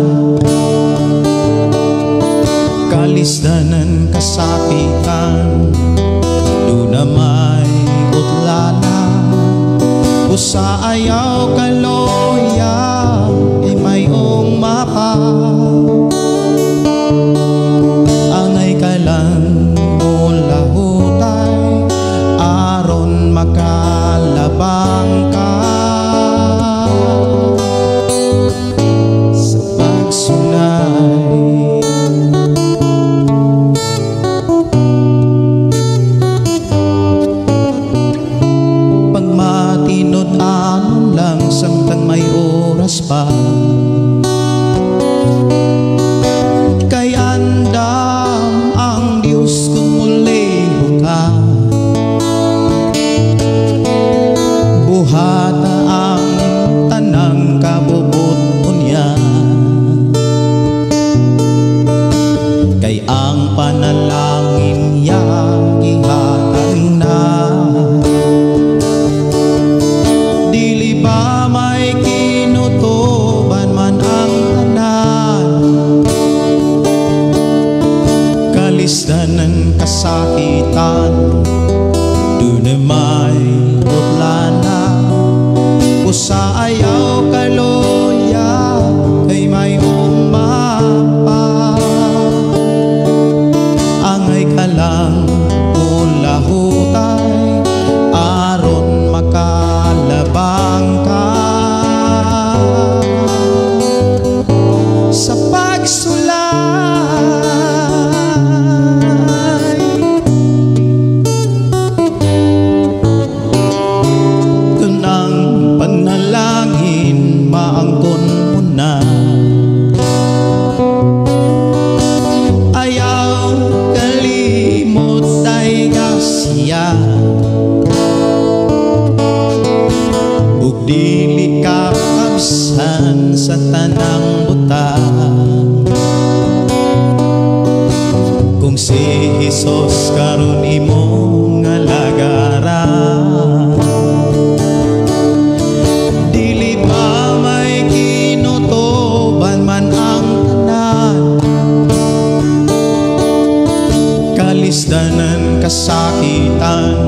kalisdanan kasakitan, duna may utlanan. Usa ayaw kaloya, ay mayong mapa. Angay ka lang mulahutay, aron makalabang ka sa pagsulay. Pagmatinud-anon lang samtang may oras pa, kay andam ang Diyos kung muliho ka. Buhata ang tanang kabubut-on niya, kay ang panalangin niya gihatag na. Dili ba may kinutuban man ang tanan, kalisdanan kasakitan, duna may utlanan. Usa ayaw kaloya, kay mayong mapa. Angay ka lang ulahutay, aron makalabang ka sa pagsulay. Kun ang panalangin maangkon mo na, ayaw kalimot ay siya. Ug dili ka kabsan sa tanang butang, kung si Jesus karon imong alagaran. Dili ba may kinutuban man ang tanan, kalisdanan kasakitan,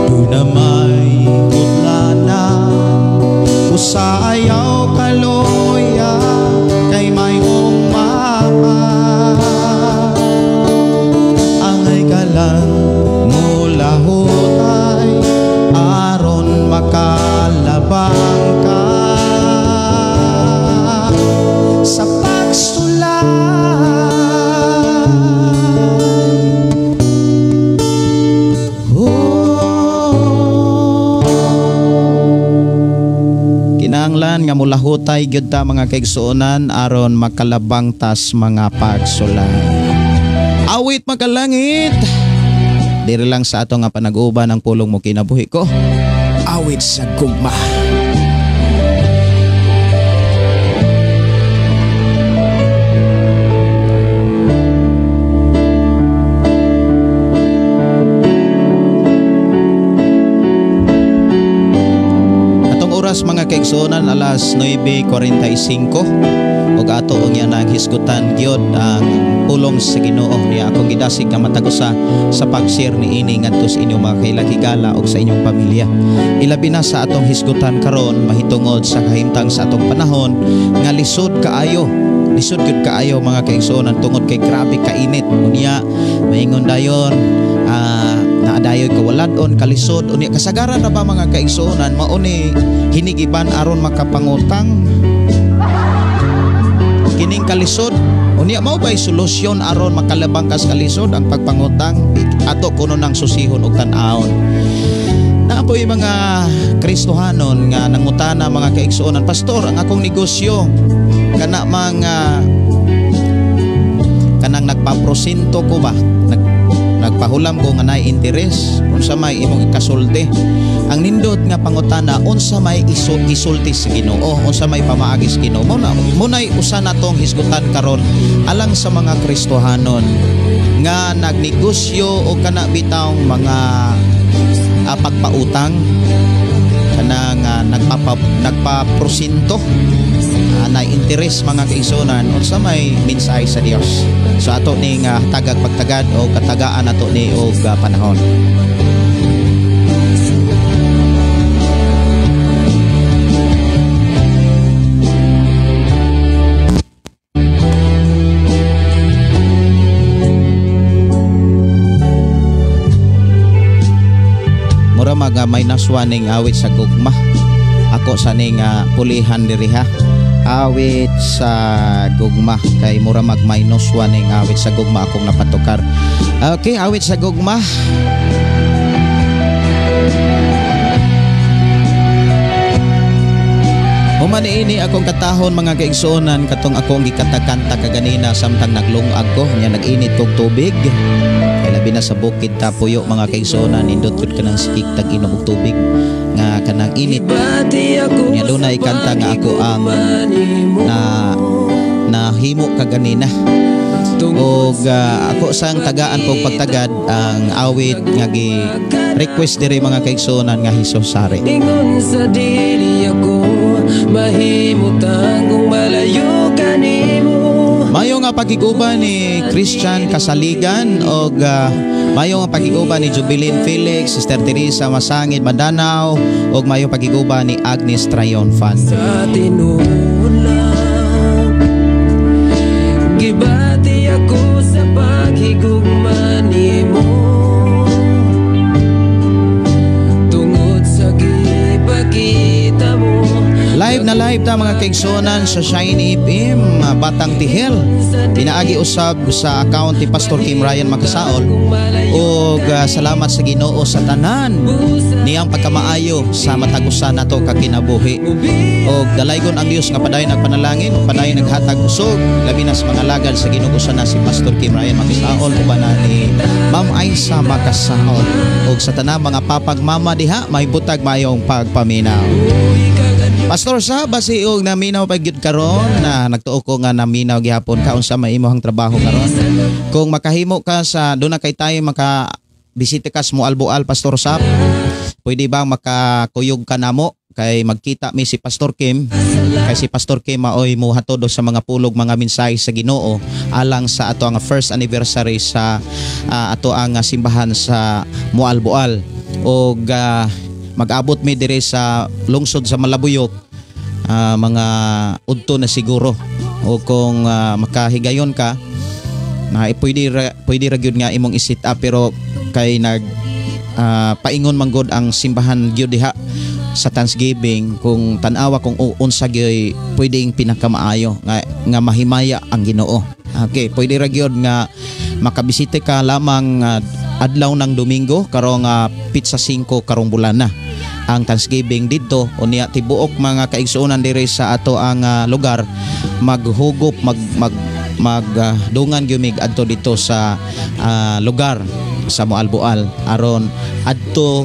duna may utlanan. Usa ayaw kaloya, kay mayong mapa. Angay ka lang mulahutay, aron makalabang ka sa pagsulay. Kinahanglan nga mulahutay gyud ta mga kaigsuonan aron makalabang tas mga pagsulay. Awit makalangit. Diri lang sa ato nga panag-uban ang pulong mo kinabuhi ko. Awit sa gugma. Atong oras mga mga kaigsuonan, alas 9:45 ug ato unya nang hisgutan gyud ang pulong sa Ginoo niya akong gidasig nga matag usa sa pag-share niini ngadto sa inyong mga kailahigala ug sa inyong pamilya. Ilabi na sa atong hisgutan karon mahitungod sa kahimtang sa atong panahon nga lisod kaayo. Lisod gyud kaayo mga kaigsuonan tungod kay grabe kainit. Unya maingon dayon naadayoy kawaladon kalisod unya kasagaran na ba mga kaigsuonan mao ni hinigiban aron makapangutang kining kalisod. Unya mao bay solusyon aron makalabang kas kalisod ang pagpangutang? Ato kuno nang susihon og tan-awon. Naapoy mga Kristohanon nga nangutana mga kaigsuonan, pastor, ang akong negosyo kana mga kanang nagpaprosinto ko ba, nagpahulam ko nga naay interes, unsa may imong ikasulti? Ang nindot nga pangutana, unsa may isulti sa Ginoo, unsa may pamaagi sa Ginoo. Munay usa natong hisgutan karon alang sa mga Kristohanon nga nagnegosyo o kana bitawng mga pagpautang kanang nagpaprosinto na interes mga kaigsuonan, unsa may mensahe sa Dios. So ato ning tagag pagtagad o katagaan ato ni og panahon. Mura maga may naswaning awit sa gugma. Ako sa ning pulihan diri ha. Awit sa gugma kay mura mag minus 1 ning awit sa gugma akong napatukar. Okay, awit sa gugma. Human niini akong katahon mga kaigsuonan katong akong gikatakanta kaganina samtang naglungag ko nya nag-init kog tubig. Kay labi na sa bukid tapuyo mga kaigsuonan, nindot gud kanang sikik tag inom og tubig nga kanang init. Nya dunay kanta nga ako ang na nahimo kaganina. Og ako sang tagaan kog pagtagad ang awit nga gi request diri mga kaigsuonan nga Hesus Sari. Ingon sa dili ako mahimutang kung malayo kanimo. Mayo nga pagkiguban ni Christian Kasaligan og mayo nga pagkiguban ni Jubilin Felix, Sister Teresa Masangid Madanao og mayo pagkiguban ni Agnes Triumphant. Sa tinuod lang gibati ako sa paghigugma nimo tungod sa gipakita mo. Live na live ta mga kaigsuonan sa Shine FM, Batang Tihil. Pinaagi usab sa account ni Pastor Kim Ryan Makasaol. Og salamat sa Ginoo sa tanan niyang pagkamaayo sa matag usa nato ka kinabuhi. Og dalaygon ang Dios nga padayon nagpanalangin, padayon naghatag usog, labi na sa mga lagad sa Ginoo usa na si Pastor Kim Ryan Makasaol uban na ni Ma'am Aisa Makasaol. Og sa tanan mga papagmama diha, may butag mayong pagpaminaw. Pastor sa basi og naminaw pa gyud karon na nagtuo ko nga naminaw gihapon ka unsa may imong trabaho karon. Kung makahimo ka sa doon na kay tayo maka bisita ka sa Moalboal Pastor Sap, pwede ba makakuyog ka namo kay magkita mi si Pastor Kim, kay si Pastor Kim maoy mohatod sa mga pulog mga mensahe sa Ginoo alang sa ato ang first anniversary sa ato ang simbahan sa Moalboal. Og mag-abot mi dire sa lungsod sa Malabuyok mga udto na siguro. O kung makahigayon ka na pwede ra gyud nga imong i-set up, pero kay nag paingon man gud ang simbahan gyud diha sa Thanksgiving kung tan-awa kung unsa gyud pwedeng pinakamaayo nga mahimaya ang Ginoo. Okay, pwede ra gyud nga makabisita ka lamang adlaw ng Domingo karong pitsa 5 karong bulan na ang Thanksgiving didto. Unya tibuok mga kaigsuonan diri sa ato ang lugar maghugop mag magdungan gyud adto dito sa lugar sa Moalboal aron adto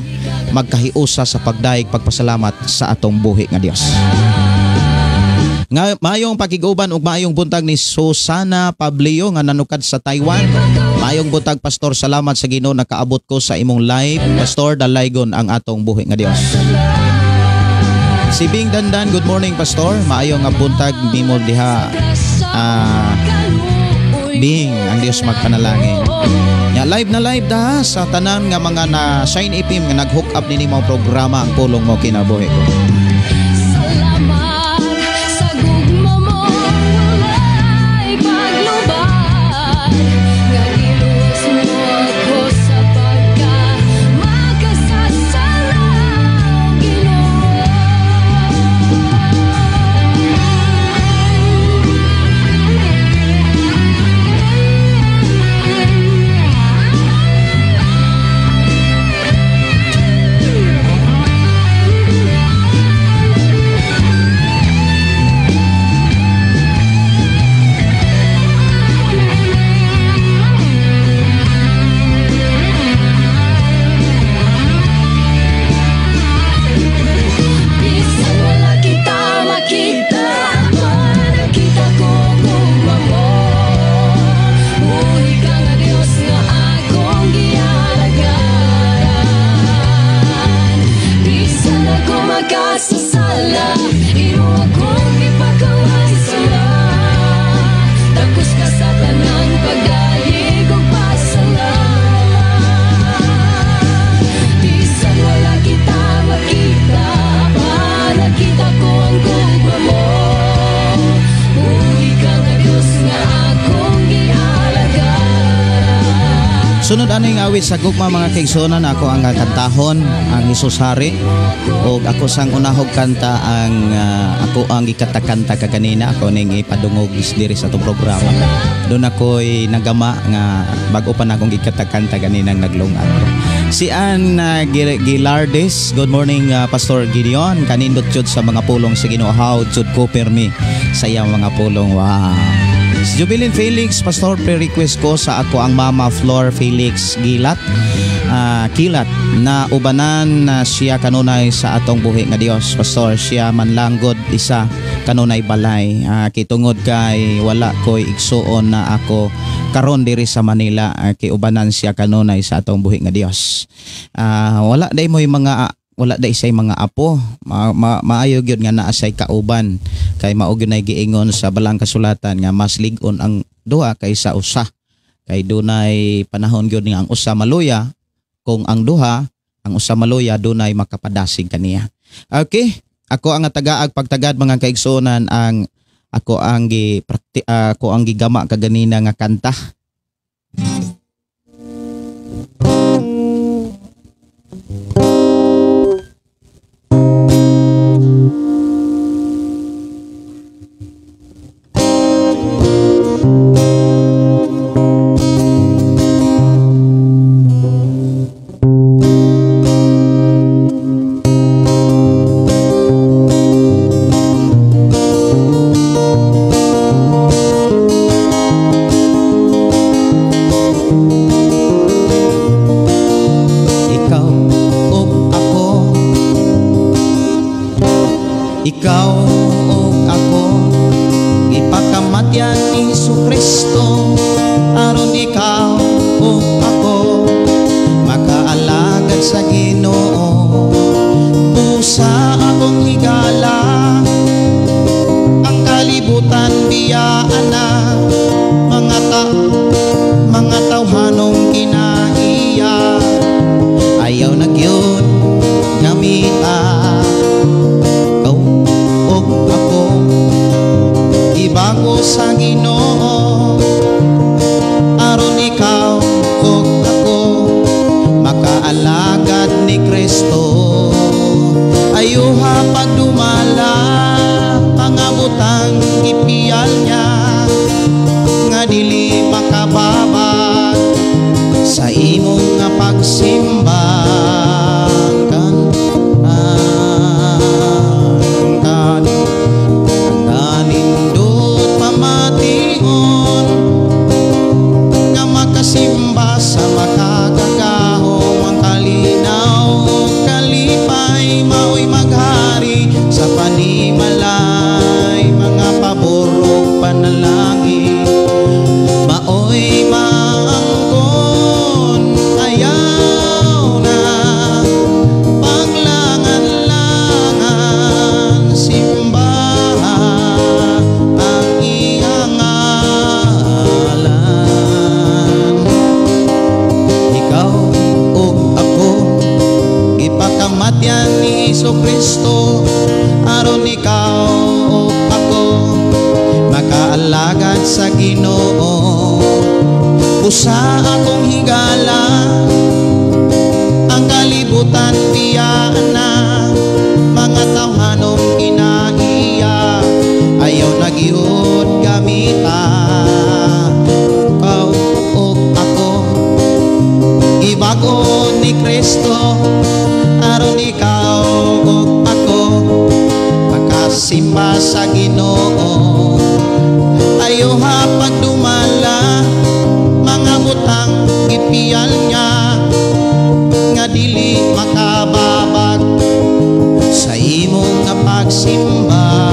magkahiusa sa pagdayeg pagpasalamat sa atong buhi nga Dios. Nga mayong pakiguban ug maayong buntag ni Susana Pablio nga nanukad sa Taiwan. Maayong buntag Pastor, salamat sa Ginoo nakaabot ko sa imong live. Pastor, dalaygon ang atong buhi nga Dios. Si Bing Dandan, good morning Pastor. Maayo nga buntag nimo diha. Bing, ang Dios magpanalangin. Ya, live na live da sa tanan nga mga na Shine FM nga nag-hook up nini mao programa Ang Pulong Mo Kinabuhi Ko. Salamat sa gugma mo, walay paglubad nga giluwas mo ako sa pagka makasasala, Ginoo. Bisan wala kita makita, nakita ko gugma mo. Buhi ka nga Dios nga akong gialagaran. Bisan ako makasasala, imo akong gipakawaysala. Takos ka sa tanang pagdayeg ug pasala. Bisan wala kita makita, nakita ko ang gugma mo. Buhi ka nga Dios nga akong gialagaran. Sunod aning awit sa gugma mga kaigsuonan, ako ang kantahon ang Hesus Hari, og ako sang unahog kanta ang ako ang gikatakanta kaganina, ako ning ipadungog diri sa atong programa. Doon ako'y nagama nga bag-o pa na akong gikatakanta ganinang naglungan ko. Si Ann Gilardes, good morning Pastor Gideon, kanindot jud sa mga pulong sa Ginoo, how jud ko permi sa iyang mga pulong. Wow. Si Jubilin Felix, Pastor, pre-request ko sa ako ang Mama Flor Felix Gilat, Kilat, na ubanan na siya kanunay sa atong buhi nga Dios. Pastor, siya manlanggod isa kanunay balay. Kitungod kay wala ko'y igsuon na ako karon diri sa Manila, kiubanan siya kanunay sa atong buhi nga Dios. Wala day mo'y mga wala day say mga apo, maayo gyud nga naa say kauban, kay mao gyud nay giingon sa balang kasulatan nga mas lig-on ang duha kaysa usa, kay dunay panahon gyud nga ang usa maluya, kung ang duha ang usa maluya dunay makapadasig kaniya. Okay, ako ang tagaag pagtagad mga kaigsuonan, ang ako ang gi ako ang gigama kaganina nga kanta. Ikaw ug ako gipakamatyan ni Hesukristo aron ikaw ug ako makaalagad sa Ginoo. Busa akong higala, ang kalibutan biyaan na, mga tawhanong kinaiya, ayaw na gyud gamita. Ibago sa Ginoo aron ikaw ug ako makaalagad ni Kristo. Ayuha pagdumala pangabutang gipiyal niya nga dili makababag sa imong nga pagsimba. Simba sa makakagahom ang kalinaw kalipay mao'y maghari sa panimalay mga paghalad sa Ginoo. Busa akong higala, ang kalibutan biyaan na, mga tawhanong kinaiya, ayaw na gyud gamita. Ikaw ug ako gibag-o ni Kristo, aron ikaw ug ako makasimba sa Ginoo. Ayaw ha pagdumala, mga butang gipiyal niya, nga dili makababag sa imong nga pagsimba.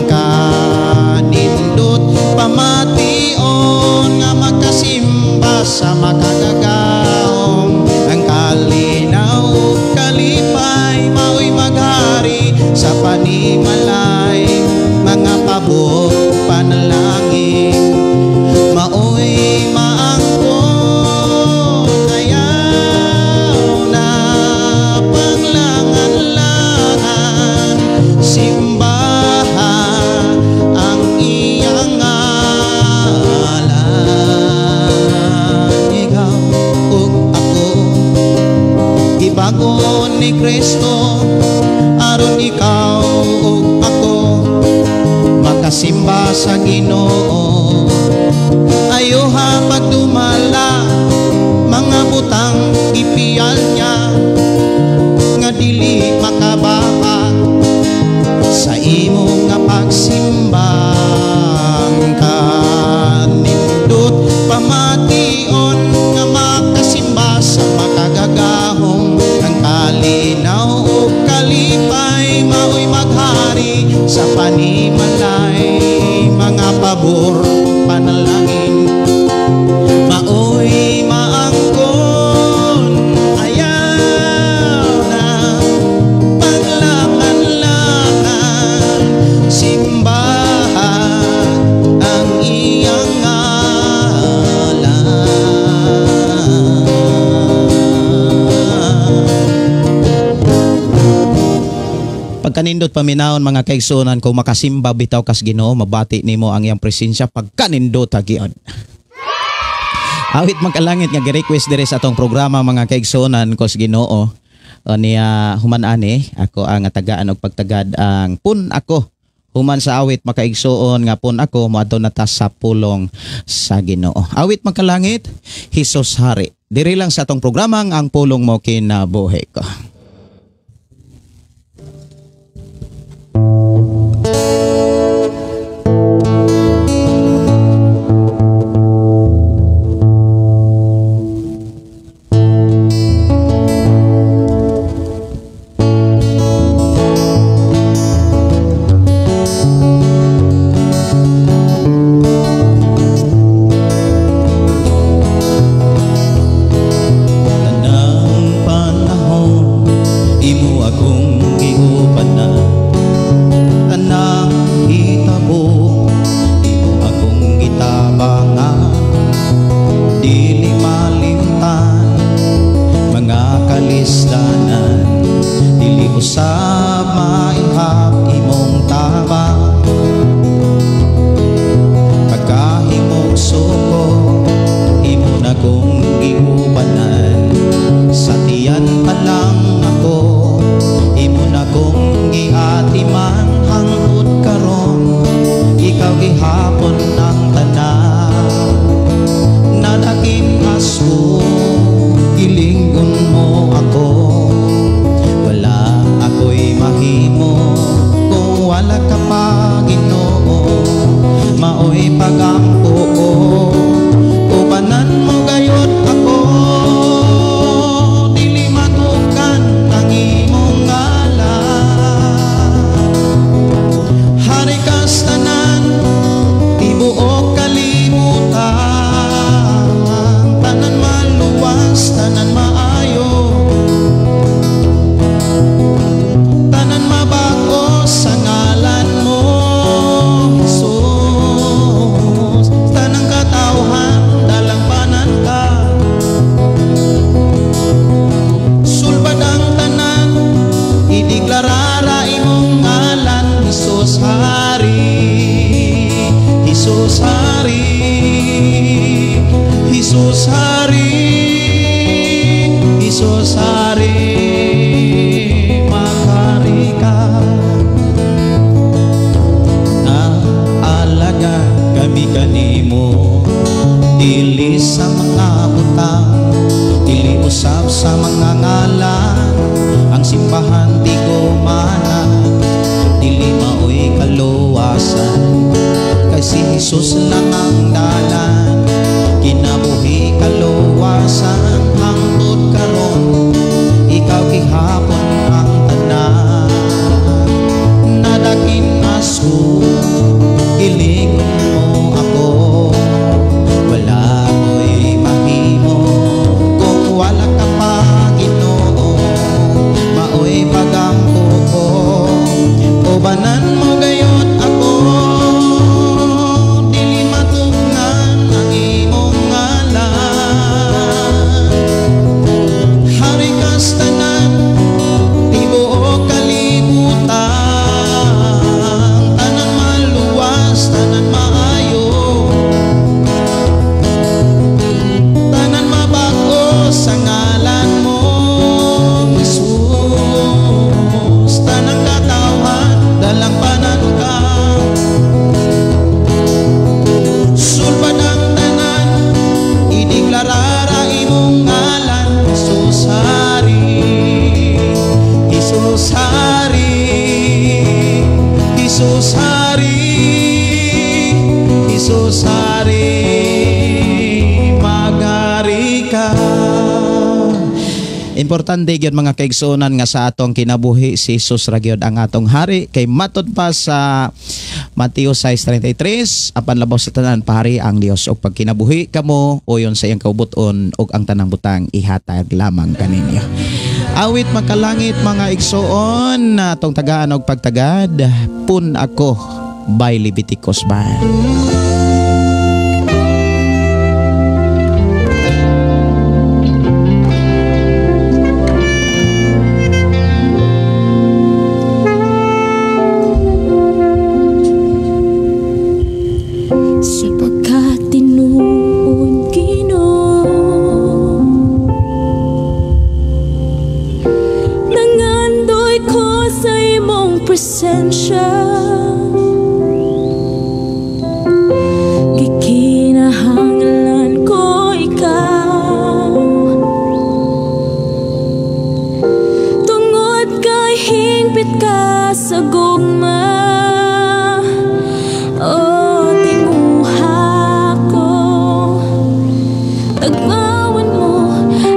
Kanindot pamation nga makasimba sa makagagahom, ang kalinaw ug kalipay mao'y maghari sa panimalay, mga pabor panalangin mao'y maangkon. Ayaw na panglangan-langan, simbahan ang iyang ngalan. Ikaw ug ako gibag-o ni Kristo, aron ikaw ug ako makasimba sa Ginoo. Ayaw ha pagdumala, mga butang gipiyal niya, nga dili makababa sa imong nga pagsimba. Kanindot pamation nga makasimba sa makagagahom, ang kalinaw ug kalipay mao'y maghari sa panimalay, mga pabor panalangin mao'y maangkon. Ayaw na panglangan-langan, simbahan ang iyang ngalan. Pagkanindot paminawon mga kaigsuonan, kung makasimba bitaw kas Ginoo, mabati nimo ang iyang presensya pagkanindot gyud. Awit magkalangit nga gi-request diri sa atong programa mga kaigsuonan kos Ginoo. Niya human ani ako ang tagaan og pagtagad ang pun ako. Human sa awit makaigsuon nga pun ako moadto na ta sa pulong sa Ginoo. Awit magkalangit, Hesus Hari. Diri lang sa atong programang Ang Pulong Mo Kinabuhi Ko. Jesus hari, Jesus hari, Jesus hari, maghari ka. Naalaga kami kanimo, dili sa mga butang, dili usab sa mga ngalan, ang simbahan di gumana, dili maoy kaluwasan, kay si Jesus lang ang dalan, kinabuhi kaluwasan, hangtod karon ikaw gihapon ang tanan. Nadakin aso, gilingon mo ako, wala ko'y mahimo kung wala ka pa, Ginoo, maoy pagampo ko, ubanan mo gayud ako, dili matungan ang imong ngalan. Hari kas tanan, tibuok kalibutan, tanan maluwas, tanan maayo, tanan mabag-o sa ngalan mo, Jesus. Tanang katawhan, dalangpanan ka, sulbad ang tanan, ideklarara imong ngalan, Jesus hari, Jesus hari, Jesus hari, Jesus hari, maghari ka. Importante gyud mga kaigsuonan nga sa atong kinabuhi si Jesus ra gyud ang atong hari, kay matod pa sa Mateo 6:33, apan labaw sa tanan pahari ang Dios og pagkinabuhi kamo uyon sa iyang kaubuton ug ang tanang butang ihatag lamang kaninyo. Awit makalangit mga igsoon, atong tagaan og pagtagad, Pun Ako by Leviticus Band. Sa pagkatinuod, Ginoo, nangandoy ko sa imong presensya, gikinahanglan ko ikaw, tungod kay hingpit ka sa gugma. O tinguha ko, tagbawan mo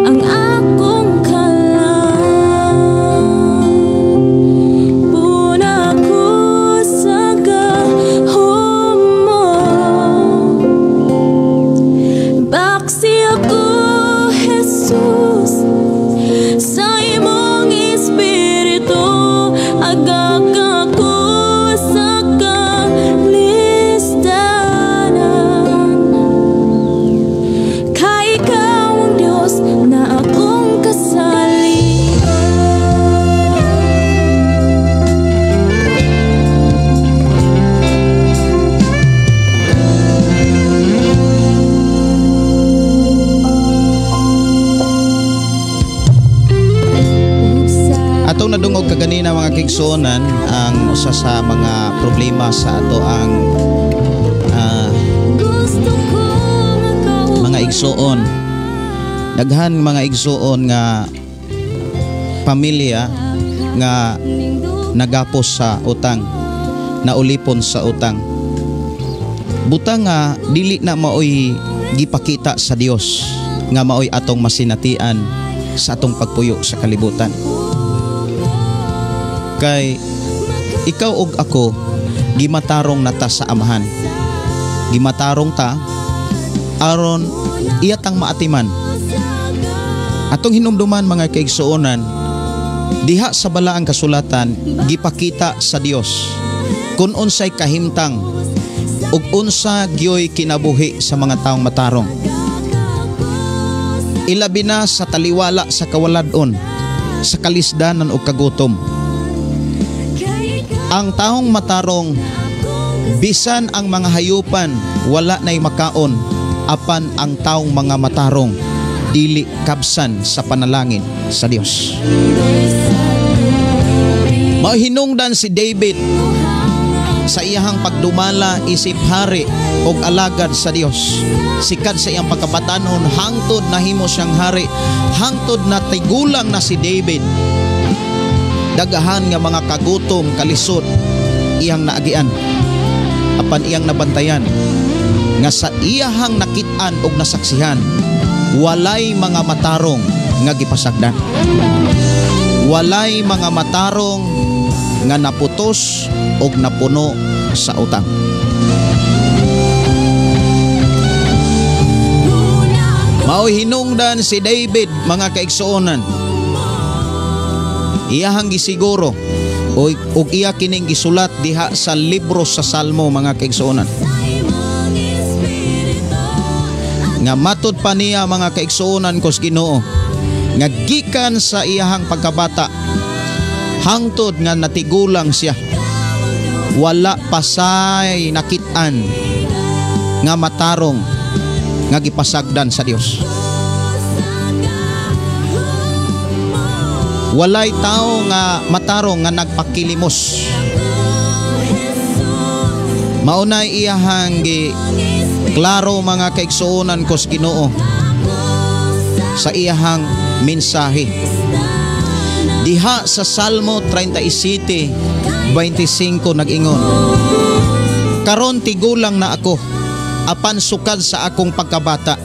ang akong kalam. Puna ko sa gahom mo, baksi ako, Jesus, sa imong espiritu, agak ako sa kalistanan. Kay ikaw ang Diyos na akong kasaligan. Atong nadungog kaganina mga kaigsuonan ang usa sa mga problema sa ato ang Gusto ko mga igsuon. Daghan mga igsuon nga pamilya nga nagapos sa utang, naulipon sa utang. Butang nga dili na maoy gipakita sa Dios nga maoy atong masinatian sa atong pagpuyo sa kalibutan. Kay ikaw ug ako gimatarong nata sa Amahan. Gimatarong ta aron iya tang maatiman. Atong hinumduman mga kaigsuonan, diha sa balaang kasulatan gipakita sa Dios kun unsay kahimtang ug unsa gyoy kinabuhi sa mga taong matarong. Ilabi na sa taliwala sa kawalad-on, sa kalisdanan ug kagutom. Ang taong matarong Bisan ang mga hayupan wala nay makaon, apan ang taong mga matarong dili kabsan sa panalangin sa Dios. Mahinungdan si David sa iyahang pagdumala isip hari og alagad sa Dios. Sikad sa iyang pagkabatanon hangtod nahimo siyang hari, hangtod na tigulang na si David. Daghan nga mga kagutom, kalisod iyang naagian. Apan iyang nabantayan nga sa iyahang nakit-an og nasaksihan, walay mga matarong nga gipasagdan. Walay mga matarong nga naputos og napuno sa utang. Mao'y hinungdan si David, mga kaigsuonan. Iyahang gisiguro og iya kining gisulat diha sa libro sa Salmo, mga kaigsuonan. Nga matud pa niya, mga kaigsuonan kos Ginoo, nga gikan sa iyahang pagkabata hangtod nga natigulang siya, wala pasay nakit-an nga matarong nga gipasagdan sa Dios. Walay tao nga matarong nga nagpakilimos. Maunay iyahang gi klaro, mga kaigsuonan kos Ginoo, sa iyahang mensahe. Diha sa Salmo 37:25 nag-ingon, karon tigulang na ako, apan sukad sa akong pagkabata.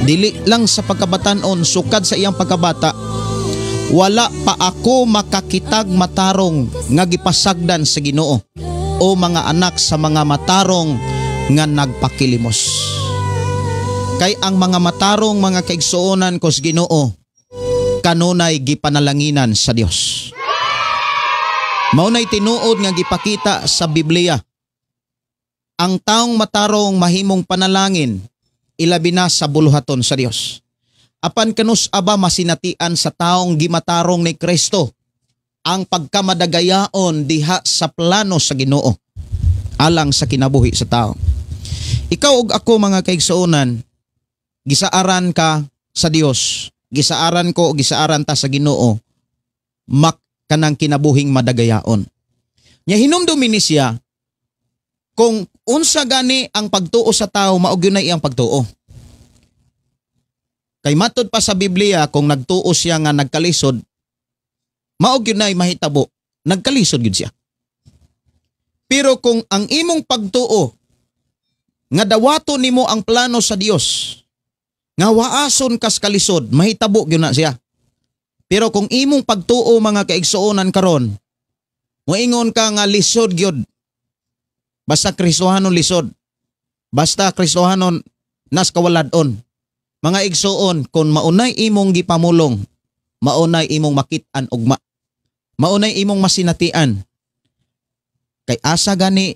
Dili lang sa pagkabatanon, sukad sa iyang pagkabata, wala pa ako makakitag matarong nga gipasagdan sa Ginoo o mga anak sa mga matarong nga nagpakilimos. Kay ang mga matarong, mga kaigsuonan kos Ginoo, kanunay gipanalanginan sa Dios. Maunay tinuod nga gipakita sa Biblia. Ang taong matarong mahimong panalangin, ilabi na sa buluhaton sa Dios. Apan kanus aba masinatian sa taong gimatarong ni Kristo ang pagkamadagayaon diha sa plano sa Ginoo alang sa kinabuhi sa tao. Ikaw ug ako, mga kaigsuonan, gisaaran ka sa Dios, gisaaran ko, gisaaran ta sa Ginoo, mak kanang kinabuhing madagayaon. Nya hinumdumi ni siya kung unsa gani ang pagtuo sa tao, mao gyud na iyang pagtuo. Kay matud pa sa Biblia, kung nagtuo siya nga nagkalisod, mao gyud na mahitabo, nagkalisod gyud siya. Pero kung ang imong pagtuo nga dawato nimo ang plano sa Dios, nga waason kas kalisod, mahitabo gyud na siya. Pero kung imong pagtuo, mga kaigsuonan karon, moingon ka nga lisod gyud, basta Kristohanon lisod, basta Kristohanon nas kawaladon. Mga igsuon, kung maunay imong gipamulong, maunay imong makit-an ugma, maunay imong masinatian. Kay asa gani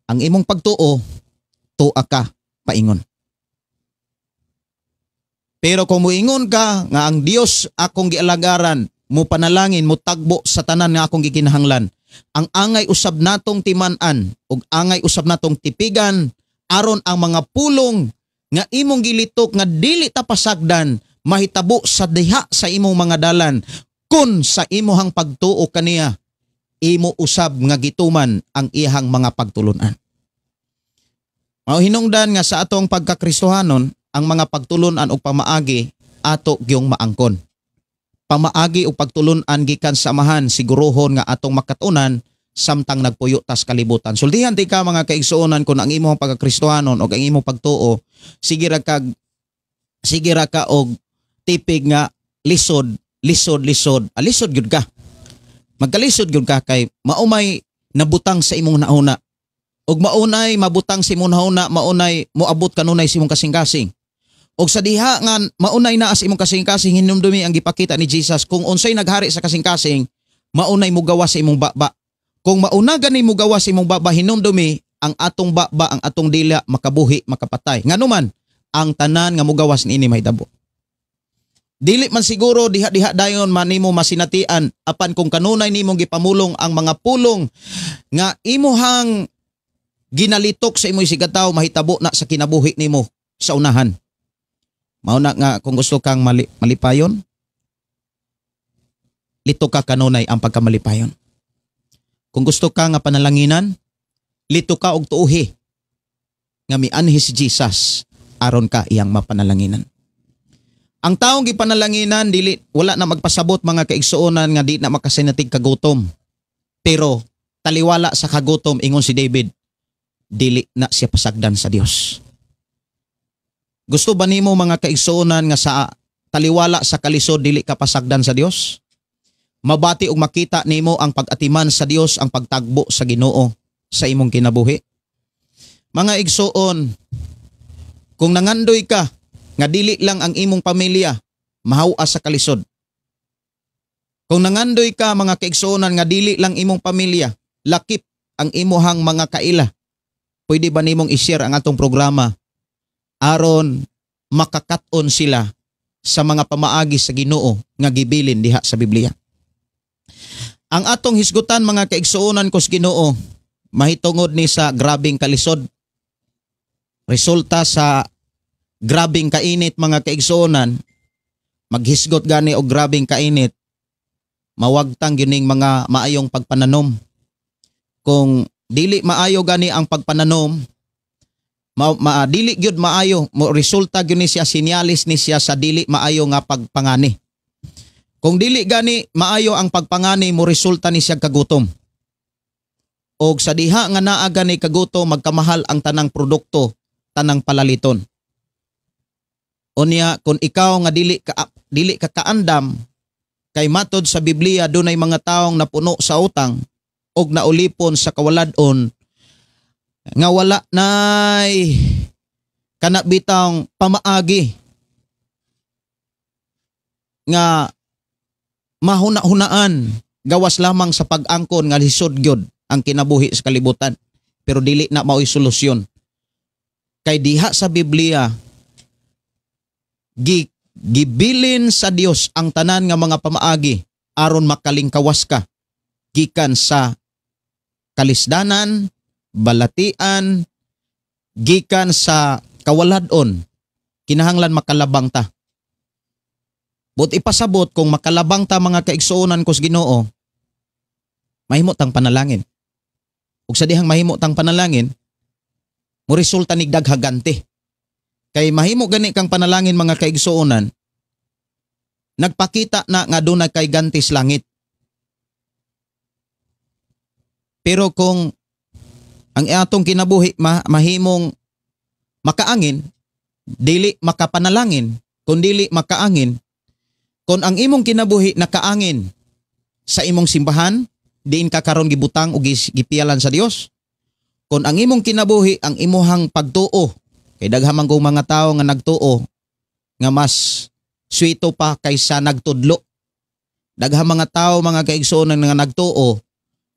ang imong pagtuo, tua ka paingon. Pero kung muingon ka nga ang Dios akong gialagaran, mo panalangin, mo tagbo sa tanan nga akong gikinahanglan, ang angay usab natong timan-an ug angay usab natong tipigan aron ang mga pulong nga imong gilitok nga dili ta pasagdan mahitabo sa diha sa imong mga dalan, kun sa imuhang pagtuo kaniya imo usab nga gituman ang iyahang mga pagtulunan. Mao hinungdan nga sa atong pagkakristohanon, ang mga pagtulunan og pamaagi ato gyung maangkon. Pamaagi og pagtulunan gikan sa Amahan, siguruhon nga atong makatunan samtang nagpuyo tas kalibutan. Sultihan ti ka, mga kaigsuonan, kung ang imong pagkakristohanon og ang imong pagtuo sige ra ka og tipig nga lisod, lisod, lisod, alisod gyud ka. Magkalisod gyud ka kay maumay nabutang sa imong nauna. Og maunay mabutang sa imong nauna, maunay moabot kanunay sa imong kasing-kasing. Og sa diha nga maunay naa sa imong kasing-kasing, hinumdumi ang gipakita ni Jesus, kung unsay naghari sa kasing-kasing, maunay mogawa sa imong baba. Kung mauna gani mogawa sa imong baba, hinumdumi ang atong baba, ang atong dila makabuhi, makapatay. Nganuman ang tanan nga mogawas niini mahitabo. Dili man siguro diha-diha dayon man nimo masinatian, apan kung kanunay nimong gipamulong ang mga pulong nga imuhang ginalitok sa imong isigkatawo mahitabo na sa kinabuhi nimo sa unahan. Mao na nga kung gusto kang malipayon, litok ka kanunay ang pagkamalipayon. Kung gusto ka nga panalanginan, litok ka og tuohi nga mianhi si Jesus aron ka iyang mapanalanginan. Ang taong gipanalanginan dili wala na magpasabot, mga kaigsuonan, nga di na makasinatig kagutom. Pero taliwala sa kagutom, ingon si David, dili na siya pasagdan sa Dios. Gusto ba nimo, mga kaigsuonan, nga sa taliwala sa kalisod dili ka pasagdan sa Dios? Mabati og makita nimo ang pag-atiman sa Dios, ang pagtagbo sa Ginoo sa imong kinabuhi. Mga igsuon, kung nangandoy ka nga dili lang ang imong pamilya mahawa sa kalisod. Kung nangandoy ka, mga kaigsuonan, nga dili lang imong pamilya, lakip ang imuhang mga kaila, pwede ba nimong i-share ang atong programa aron makakat-on sila sa mga pamaagi sa Ginoo nga gibilin diha sa Biblia? Ang atong hisgutan, mga kaigsuonan ko sa Ginoo, mahitungod ni sa grabing kalisod. Resulta sa grabing kainit, mga kaigsuonan, maghisgot gani og grabing kainit, mawagtang gyuning mga maayong pagpananom. Kung dili maayo gani ang pagpananom, dili gyud maayo, mo resulta gyud ni siya, sinyalis ni siya sa dili maayo nga pagpangani. Kung dili gani maayo ang pagpangani, mo resulta ni siya kagutom. Og sa diha nga naa gani kagutom, magkamahal ang tanang produkto, tanang palaliton. Unya kung ikaw nga dili ka kaandam, kay matod sa Biblia dunay mga taong napuno sa utang og naulipon sa kawalad-on nga wala nay kana bitang pamaagi nga mahuna-hunaan gawas lamang sa pag-angkon nga lisod gyud ang kinabuhi sa kalibutan, pero dili na mao'y solusyon kay diha sa Biblia gibilin sa Dios ang tanan nga mga pamaagi aron makalingkawas ka gikan sa kalisdanan, balatian, gikan sa kawalad-on. Kinahanglan makalabang ta. But ipasabot, kung makalabang ta, mga kaigsuonan ko sa Ginoo, mahimo tang panalangin. Ug sa dihang mahimo tang panalangin, mo resulta nig daghaganti. Kay mahimo gani kang panalangin, mga kaigsuonan, nagpakita na nga dunay kay ganti sa langit. Pero kung ang atong kinabuhi mahimong makaangin, dili makapanalangin, kung dili makaangin, kung ang imong kinabuhi nakaangin sa imong simbahan, diin ka karon gibutang o gipiyalan sa Dios. Kung ang imong kinabuhi, ang imuhang pagtuo, kay daghan man kong mga tawo nga nagtuo nga mas swito pa kaysa nagtudlo. Daghan mga tao, mga kaigsuonan, nga nagtuo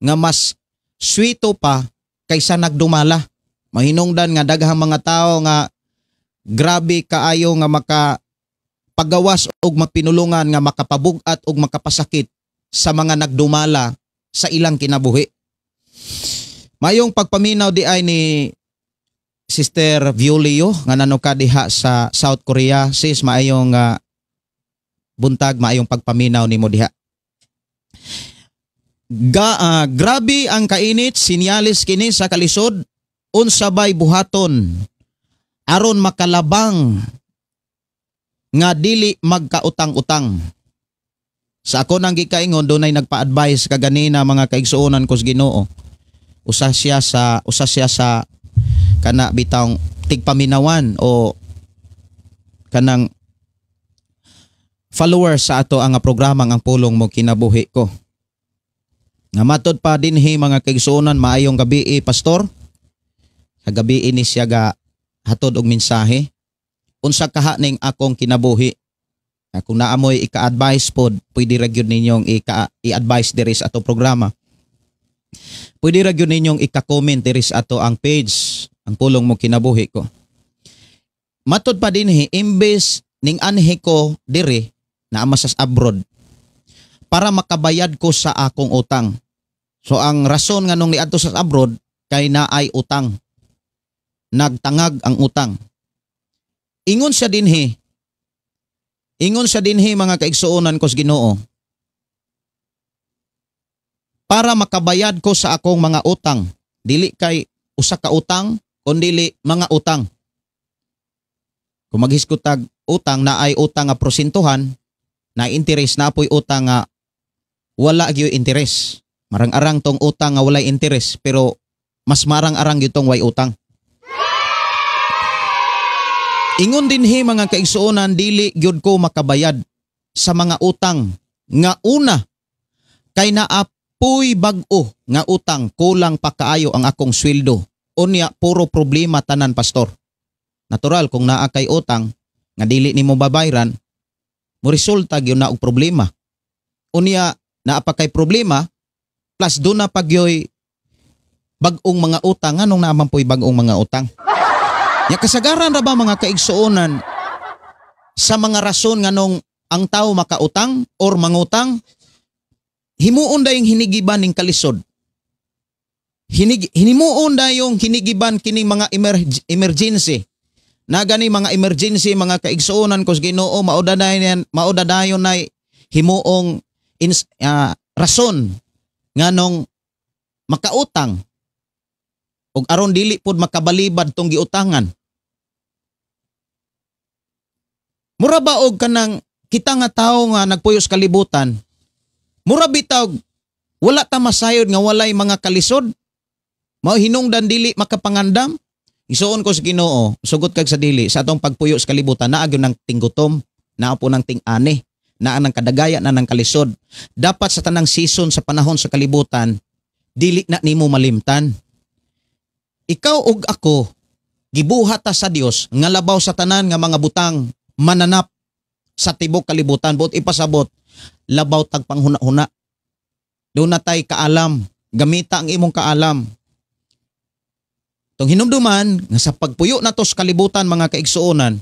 nga mas swito pa kaysa nagdumala. Mahinungdan nga daghang mga tao nga grabe kaayo nga maka pagawas og mapinulungan, nga makapabug-at og makapasakit sa mga nagdumala sa ilang kinabuhi. Mayong pagpaminaw di ay ni Sister Violio nga nanuka diha sa South Korea. Sis, maayong buntag, maayong pagpaminaw nimo diha. Grabe ang kainit, sinyalis kini sa kalisod, unsa bay buhaton aron makalabang nga dili magkautang-utang? Sa ako nang gikaingon, dunay nagpa-advise kaganina, mga kaigsuonan ko sa Ginoo. Usa siya sa kana bitawng tigpaminawan o kanang follower sa ato ang programa Ang Pulong Mo Kinabuhi Ko. Nga matod pa dinhi, mga kaigsuonan, "Maayong gabi, pastor." Kagabi ni siya ga hatod og mensahe. "Unsa kaha ning akong kinabuhi?" Kung naamoy ika-advise pod, pwede ra gyud ninyong i-advise diri sa ato programa. Pwede ra gyud ninyong ika-comment diri sa ato ang page, Ang Pulong Mo Kinabuhi Ko. Matod pa dinhi, "Imbes ning anhi ko diri naa sa abroad para makabayad ko sa akong utang." So ang rason nga nung niadto sa abroad kay naay utang. Nagtangag ang utang. Ingon siya dinhi mga kaigsuonan ko sa Ginoo, para makabayad ko sa akong mga utang, dili kay usa ka utang, kundili mga utang. Kung maghiskutag utang na ay utang nga prosentuhan, na interest na apoy utang nga wala gyud interest. Marang-arang tong utang nga walay interest, pero mas marang-arang gyud tong way utang. Ingon dinhi mga kaigsuonan, dili gyud ko makabayad sa mga utang nga una kay naapoy bag-o nga utang, kulang pa kaayo ang akong sweldo. Unya puro problema tanan, pastor. Natural kung naa kay utang nga dili nimo babayran, mo resulta gyud na og problema. Unya naa pa kay problema plus do na pagyoy bag-ong mga utang. Nganong naa man poy bag-ong mga utang? Ya kasagaran ra ba mga kaigsuonan sa mga rason nganong ang tao makautang or mangutang, himuon dayong hinigiban ning kalisod. Hinimuon dayong hinigiban kining mga emergency. Na gani mga emergency mga kaigsuonan ko sa Ginoo, maudadayon nay himuong rason nganong makautang og aron dili pod makabalibad tong giutangan. Mura ba og kanang kita nga tawo nga nagpuyos kalibutan, mura bitaw wala ta masayod nga walay mga kalisod, mao hinungdan dili makapangandam. Isuon ko sa Ginoo, sugot kag sa dili sa atong pagpuyo sa kalibutan, naa gyud ng tinggutom, naa po ng ting-ani, naa ng kadagaya, naa ng kalisod. Dapat sa tanang season sa panahon sa kalibutan, dili na nimo malimtan. Ikaw ug ako gibuhat ta sa Dios nga labaw sa tanan nga mga butang mananap sa tibok kalibutan. Buot ipasabot, labaw tag panghuna-huna. Doon na tay kaalam, gamita ang imong kaalam. Tong hinumduman nga sa pagpuyo nato sa kalibutan mga kaigsuonan,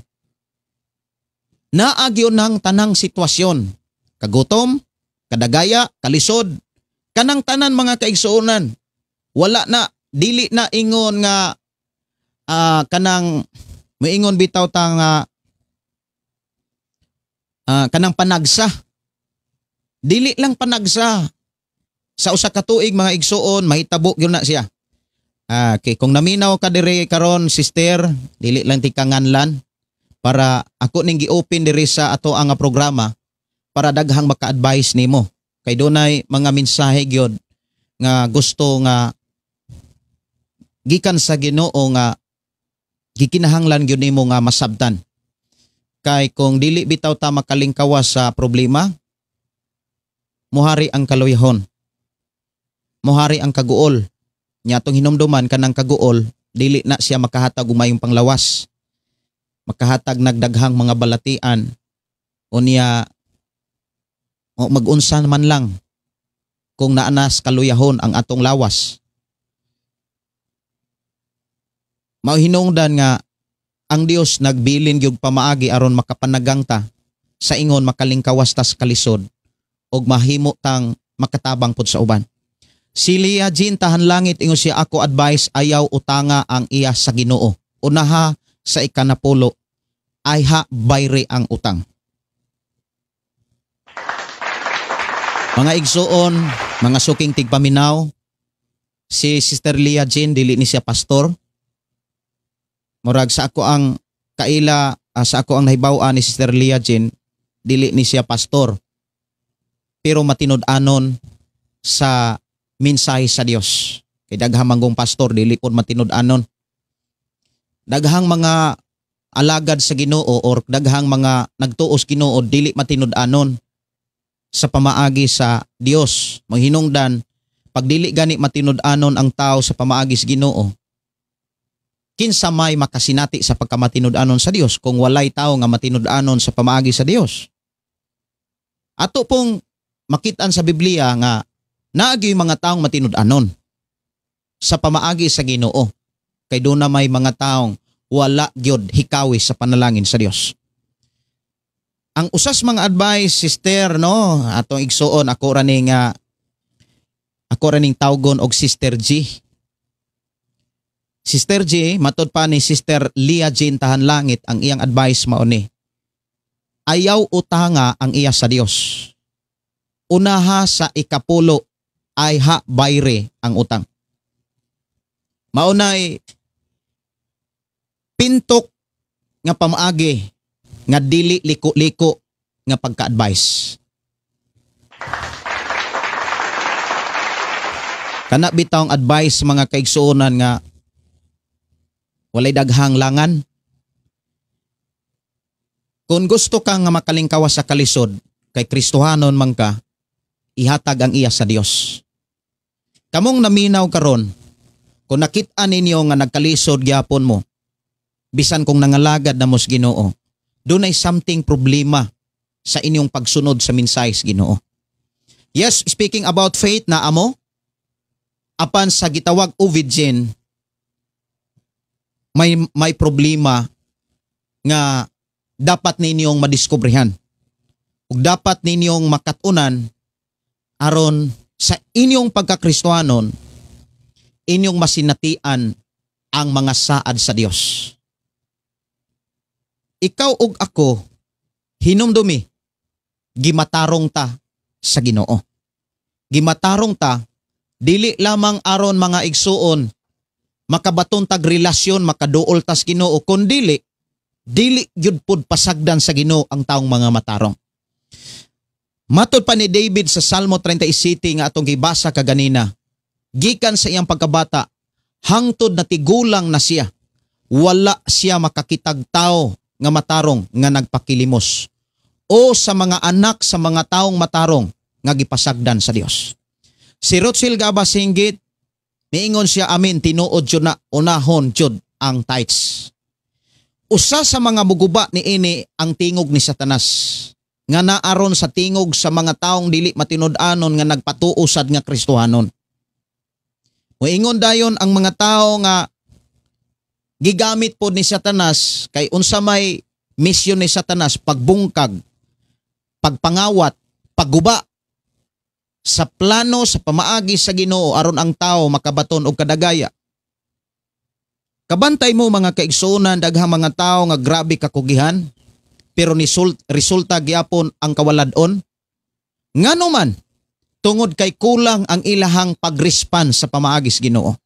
naagyo ng tanang sitwasyon, kagutom, kadagaya, kalisod, kanang tanan mga kaigsuonan. Wala na, dili na ingon nga kanang moingon bitaw ta nga kanang panagsa. Dili lang panagsa. Sa usa ka tuig mga igsuon, mahitabo gyud na siya. Okay, kung naminaw ka diri karon sister, dili lang ti kanganlan para ako ning gi-open diri sa ato ang programa para daghang maka-advise nimo. Kay dunay mga mensahe gyud nga gusto nga gikan sa Ginoo nga gikinahanglan gyud nimo nga masabtan. Kay kung dili bitaw ta makalingkawas sa problema, muhari ang kaluyahon, muhari ang kaguol. Nya atong hinumduman kanang kaguol, dili na siya makahatag umayong panglawas, makahatag nagdaghang mga balatian, unya o magunsa man lang kung naanas kaluyahon ang atong lawas. Mao hinungdan nga ang Dios nagbilin gyud pamaagi aron makapanagang ta sa ingon makalingkawas tas kalisod og mahimo tang makatabang pud sa uban. Si Lia Jean Tahan Langit ingon siya, ako advice ayaw utanga ang iya sa Ginoo. Unaha sa ikanapulo ay ha bayre ang utang. Mga igsuon, mga suking tigpaminaw, si Sister Lia Jean dili ni siya pastor. Murag sa ako ang kaila, sa ako ang nahibaw-an ni Sister Lia Jean, dili ni siya pastor. Pero matinud-anon sa mensahe sa Dios. Kay daghang manggong pastor dili pod matinud-anon. Daghang mga alagad sa Ginoo or daghang mga nagtuos Ginoo dili matinud-anon sa pamaagi sa Dios. Manghinungdan pag dili gani matinud-anon ang tao sa pamaagi sa Ginoo, kinsa may makasinati sa pagkamatinud-anon sa Dios kung walay tao nga matinud-anon sa pamaagi sa Dios? Ato pong makitaan sa Biblia nga naagi mga taong matinud-anon sa pamaagi sa Ginoo. Kay doon na may mga taong wala gyud hikawi sa panalangin sa Dios. Ang usas mga advice, sister, no, atong igsuon, ako ra ning tawgon og Sister G. Sister G, matod pa ni Sister Leah Jean Tahanlangit, ang iyang advice mao ni: Ayaw utanga ang iya sa Dios. Unaha sa ikapulo ay ha bayre ang utang. Maunay pintok nga pamaagi nga dili liko-liko nga pagka-advise. Kana bitawng advice mga kaigsuonan nga walay daghang langan. Kung gusto ka nga makalingkawas sa kalisod, kay Kristohanon man ka, ihatag ang iya sa Dios. Kamong naminaw karon, kung nakit-an ninyo nga nagkalisod gyapon mo, bisan kung nangalagad na mos Ginoo, dunay something problema sa inyong pagsunod sa mensahe sa Ginoo. Yes, speaking about faith na amo, apan sa gitawag obedience, may problema nga dapat ninyong madiskubrehan. Ug dapat ninyong makatunan aron sa inyong pagkakristohanon, inyong masinatian ang mga saad sa Dios. Ikaw ug ako, hinumdumi, gimatarong ta sa Ginoo. Gimatarong ta, dili lamang aron mga igsuon, makabaton tag relasyon, makaduol tas Ginoo, kun dili, dili gyud pud pasagdan sa Ginoo ang taong mga matarong. Matod pa ni David sa Salmo 37 nga atong gibasa kaganina, gikan sa iyang pagkabata, hangtod na tigulang na siya, wala siya makakitag tao nga matarong nga nagpakilimos o sa mga anak sa mga taong matarong nga gipasagdan sa Dios. Si Rothschild Gaba singgit, miingon siya, amin, tinuod jud na unahon jud ang tithes. Usa sa mga muguba ni ini ang tingog ni Satanas nga naaron sa tingog sa mga taong dili matinud-anon nga nagpatuo sad nga Kristohanon. Moingon dayon ang mga tao nga gigamit pod ni Satanas kay unsa may misyon ni Satanas, pagbungkag, pagpangawat, pagguba sa plano sa pamaagi sa Ginoo aron ang tao makabaton og kadagaya. Kabantay mo mga kaigsuonan, daghang mga tao nga grabe kakugihan pero ni resulta gyapon ang kawalad-on. Ngano man, tungod kay kulang ang ilahang pag-response sa pamaagi sa Ginoo.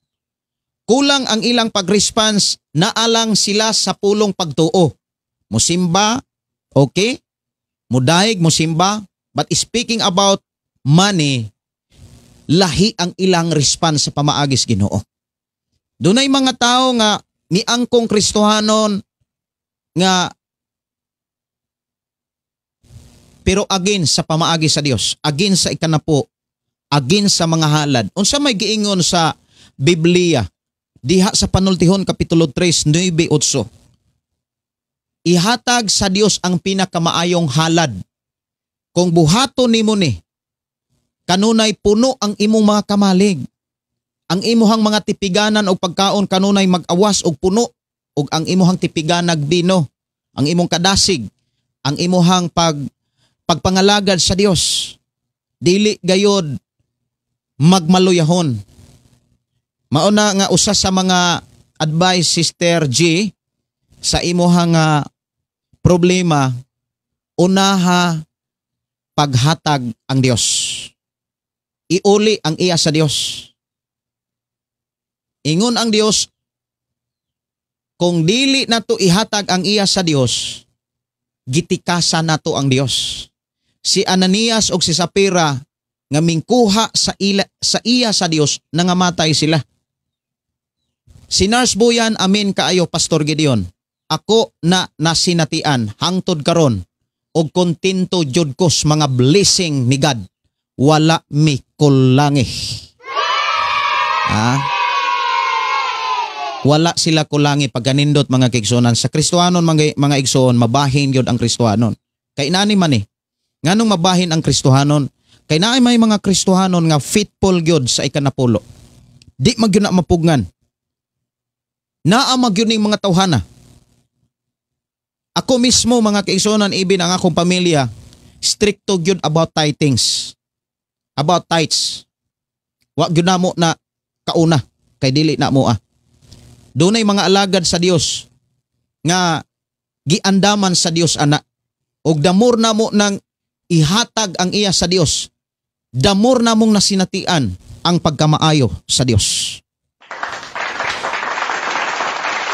Kulang ang ilang pag-response, naalang sila sa pulong pagtuo. Musimba, okay? Mudaig, musimba, but speaking about money, lahi ang ilang response sa pamaagi sa Ginoo. Dunay mga tao nga miangkong Kristohanon nga pero again sa pamaagi sa Dios, again sa ikanapo, again sa mga halad. Unsa may giingon sa Biblia diha sa Panultihon kapitulo 3, 9, 8. Ihatag sa Dios ang pinakamaayong halad. Kung buhaton nimo ni, kanunay puno ang imong mga kamalig. Ang imuhang mga tipiganan og pagkaon kanunay mag-awas og puno, ug ang imuhang tipiganag bino, ang imong kadasig, ang imuhang pagpangalagad sa Dios. Dili gayod magmaluyahon. Mauna nga usa sa mga advice Sister G sa imuhang problema, unaha paghatag ang Dios. Iuli ang iya sa Dios. Ingon ang Dios, kung dili nato ihatag ang iya sa Dios, gitikasa nato ang Dios. Si Ananias og si Sapira nga mingkuha sa iya sa Dios, nangamatay sila. Si Nars Boyan, amin kaayo Pastor Gideon, ako na nasinatian hangtod karon og kontento jud ko sa mga blessing ni God. Wala mi kulangi. Ha? Wala sila kulangi pagkanindot mga kaigsuonan. Sa Kristohanon mga igsoon, mabahin gyud ang Kristohanon. Kay nani man eh. Nganong mabahin ang Kristohanon? Kay naay may mga Kristohanon nga faithful gyud sa ikanapulo. Di magyud na mapugngan. Naa magyud ning mga tawhana. Ako mismo mga kaigsuonan, ibin ang akong pamilya, stricto gyud about tithings. About tithes. Wa gyud namo na kauna kay dili na mo ah. Dunay mga alagad sa Dios nga giandaman sa Dios ana. Og damor namo nang ihatag ang iya sa Dios, damor namong nasinatian ang pagkamaayo sa Dios.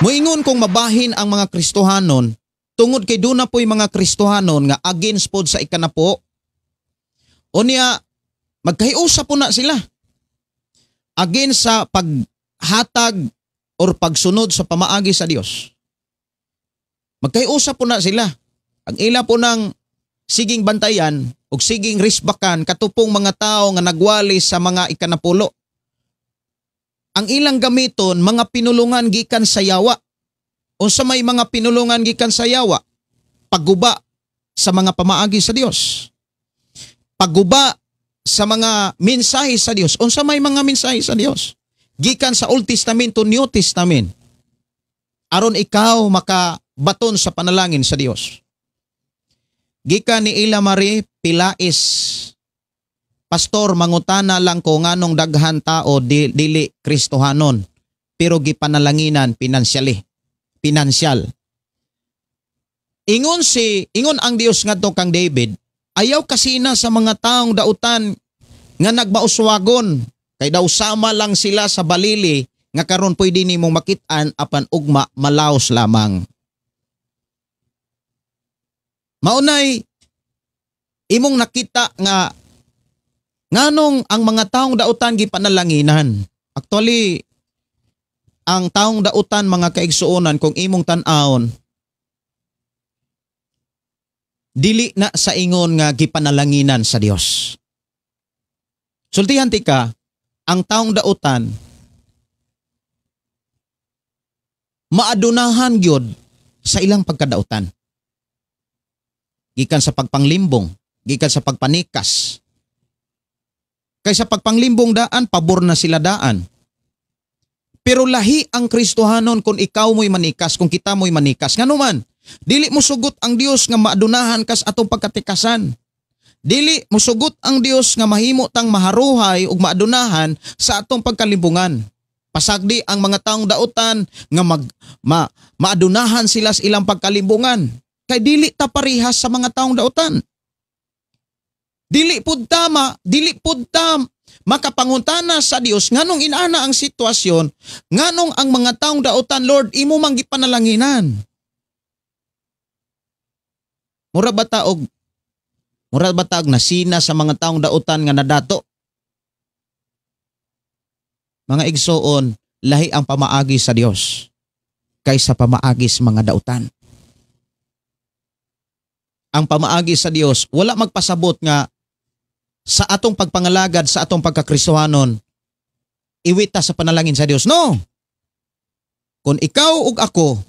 Moingon kong mabahin ang mga Kristohanon tungod kay duna po'y mga Kristohanon nga against pod sa ikanapo. Unya magkahiusa po na sila against sa paghatag or pagsunod sa pamaagi sa Dios. Magkahiusa po na sila. Ang ila po ng siging bantayan o siging risbakan katupong mga tao nga nagwali sa mga ikanapulo. Ang ilang gamiton mga pinulungan gikan sa yawa. Unsa may mga pinulungan gikan sa yawa? Pagguba sa mga pamaagi sa Dios. Pagguba sa mga mensahe sa Dios. Unsa may mga mensahe sa Dios? Gikan sa Old Testament to New Testament. Aron ikaw makabaton sa panalangin sa Dios. Gikan ni Ila Marie Pilais, Pastor, mangutana lang ko nganong daghan tao dili Kristohanon pero gipanalanginan pinansyal. Ingon ang Dios ngadto kang David, ayaw kasina sa mga taong dautan nga nagmauswagon kay daw sama lang sila sa balili nga karon pwede nimong makit-an apan ugma malaos lamang. Maunay imong nakita nga nganong ang mga taong dautan gipanalanginan. Actually, ang taong dautan mga kaigsuonan kung imong tan-awon, dili na sa ingon nga gipanalanginan sa Dios. Sultihan ti ka, ang taong dautan maadunahan gyud sa ilang pagkadautan. Gikan sa pagpanglimbong, gikan sa pagpanikas. Kaysa pagpanglimbong daan, pabor na sila daan. Pero lahi ang Kristohanon kung ikaw mo'y manikas, kung kita mo'y manikas. Nganuman, dili mo sugot ang Dios nga maadunahan kas atong pagkatikasan. Dili mo sugot ang Dios nga mahimo tang maharuhay ug maadunahan sa atong pagkalimbungan. Pasagdi ang mga taong dautan nga maadunahan sila sa ilang pagkalimbungan. Kay dili ta parehas sa mga taong dautan. Dili pud tama, dili pud tam makapangutana sa Dios nganong inana ang sitwasyon, nganong ang mga taong dautan, Lord, imo mang gipanalanginan. Mura ba taog nasina sa mga taong dautan nga nadato? Mga igsoon, lahi ang pamaagi sa Dios kaysa pamaagi sa mga dautan. Ang pamaagi sa Dios wala magpasabot nga sa atong pagpangalagad, sa atong pagkakristohanon, iwita sa panalangin sa Dios. No! Kung ikaw ug ako,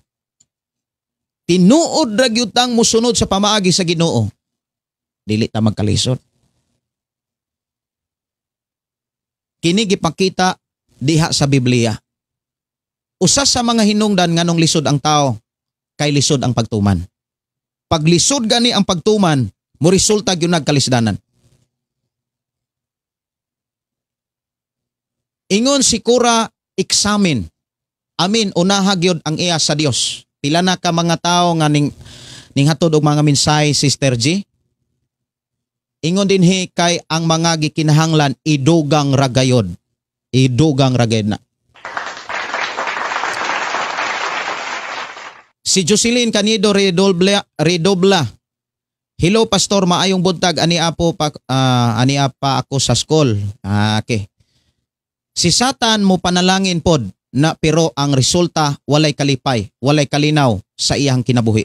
tinuod ra gyud tang mosunod sa pamaagi sa Ginoo, dili ta magkalisod. Kini gipakita diha sa Biblia. Usa sa mga hinungdan nganong lisod ang tao, kay lisod ang pagtuman. Paglisod gani ang pagtuman, mo resulta gyud nagkalisdanan. Ingon si Cora, examine. Amin, unaha gyud ang iya sa Dios. Pila na ka mga tao nga ning hatod og mga mensahe, Sister G? Ingon dinhi kay ang mga gikinahanglan idugang ragayod. Idugang ragayod na. Si Jocelyn Canido Redobla. Hello Pastor, maayong buntag, ania pa ako sa school. Okay. Si Satan mo panalangin pod na pero ang resulta walay kalipay, walay kalinaw sa iyang kinabuhi.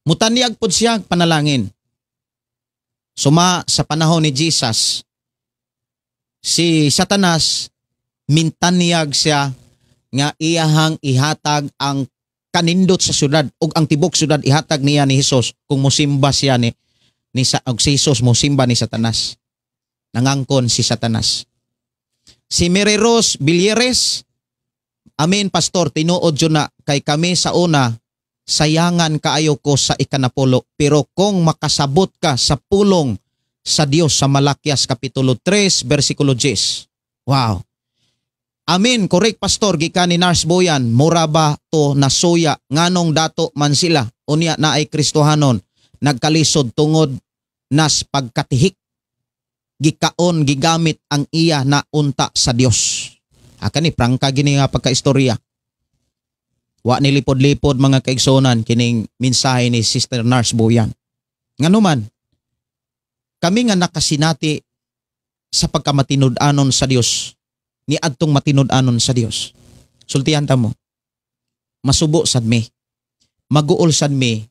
Mutanyag pod siya panalangin. Suma sa panahon ni Jesus, si Satanas mintanyag siya nga iyahang ihatag ang kanindot sa syudad ug ang tibok syudad ihatag niya ni Jesus kung mosimba siya ni og si Jesus mosimba ni Satanas. Nangangkon si Satanas. Si Mary Rose Villeres, amen Pastor, tinuod yun na kay kami sa una, sayangan kaayo ko sa ikanapulo. Pero kung makasabot ka sa pulong sa Dios sa Malakias Kapitulo 3, versikulo 10. Wow! Amen, correct pastor, gikan ni Nars Boyan, mura ba to nasuya nganong dato man sila unya naay Kristohanon nagkalisod tungod nas pagkatihik, gikaon gigamit ang iya na unta sa Dios. Kani prangka gini nga pagkaistorya. Wa ni lipod-lipod mga kaigsuonan kining mensahe ni Sister Nars Boyan. Nganuman kami nga nakasinati sa pagkamatinud-anon sa Dios, ni adtong matinud-anon sa Dios. Sultihan ta mo, masubo sad mi, maguol sad mi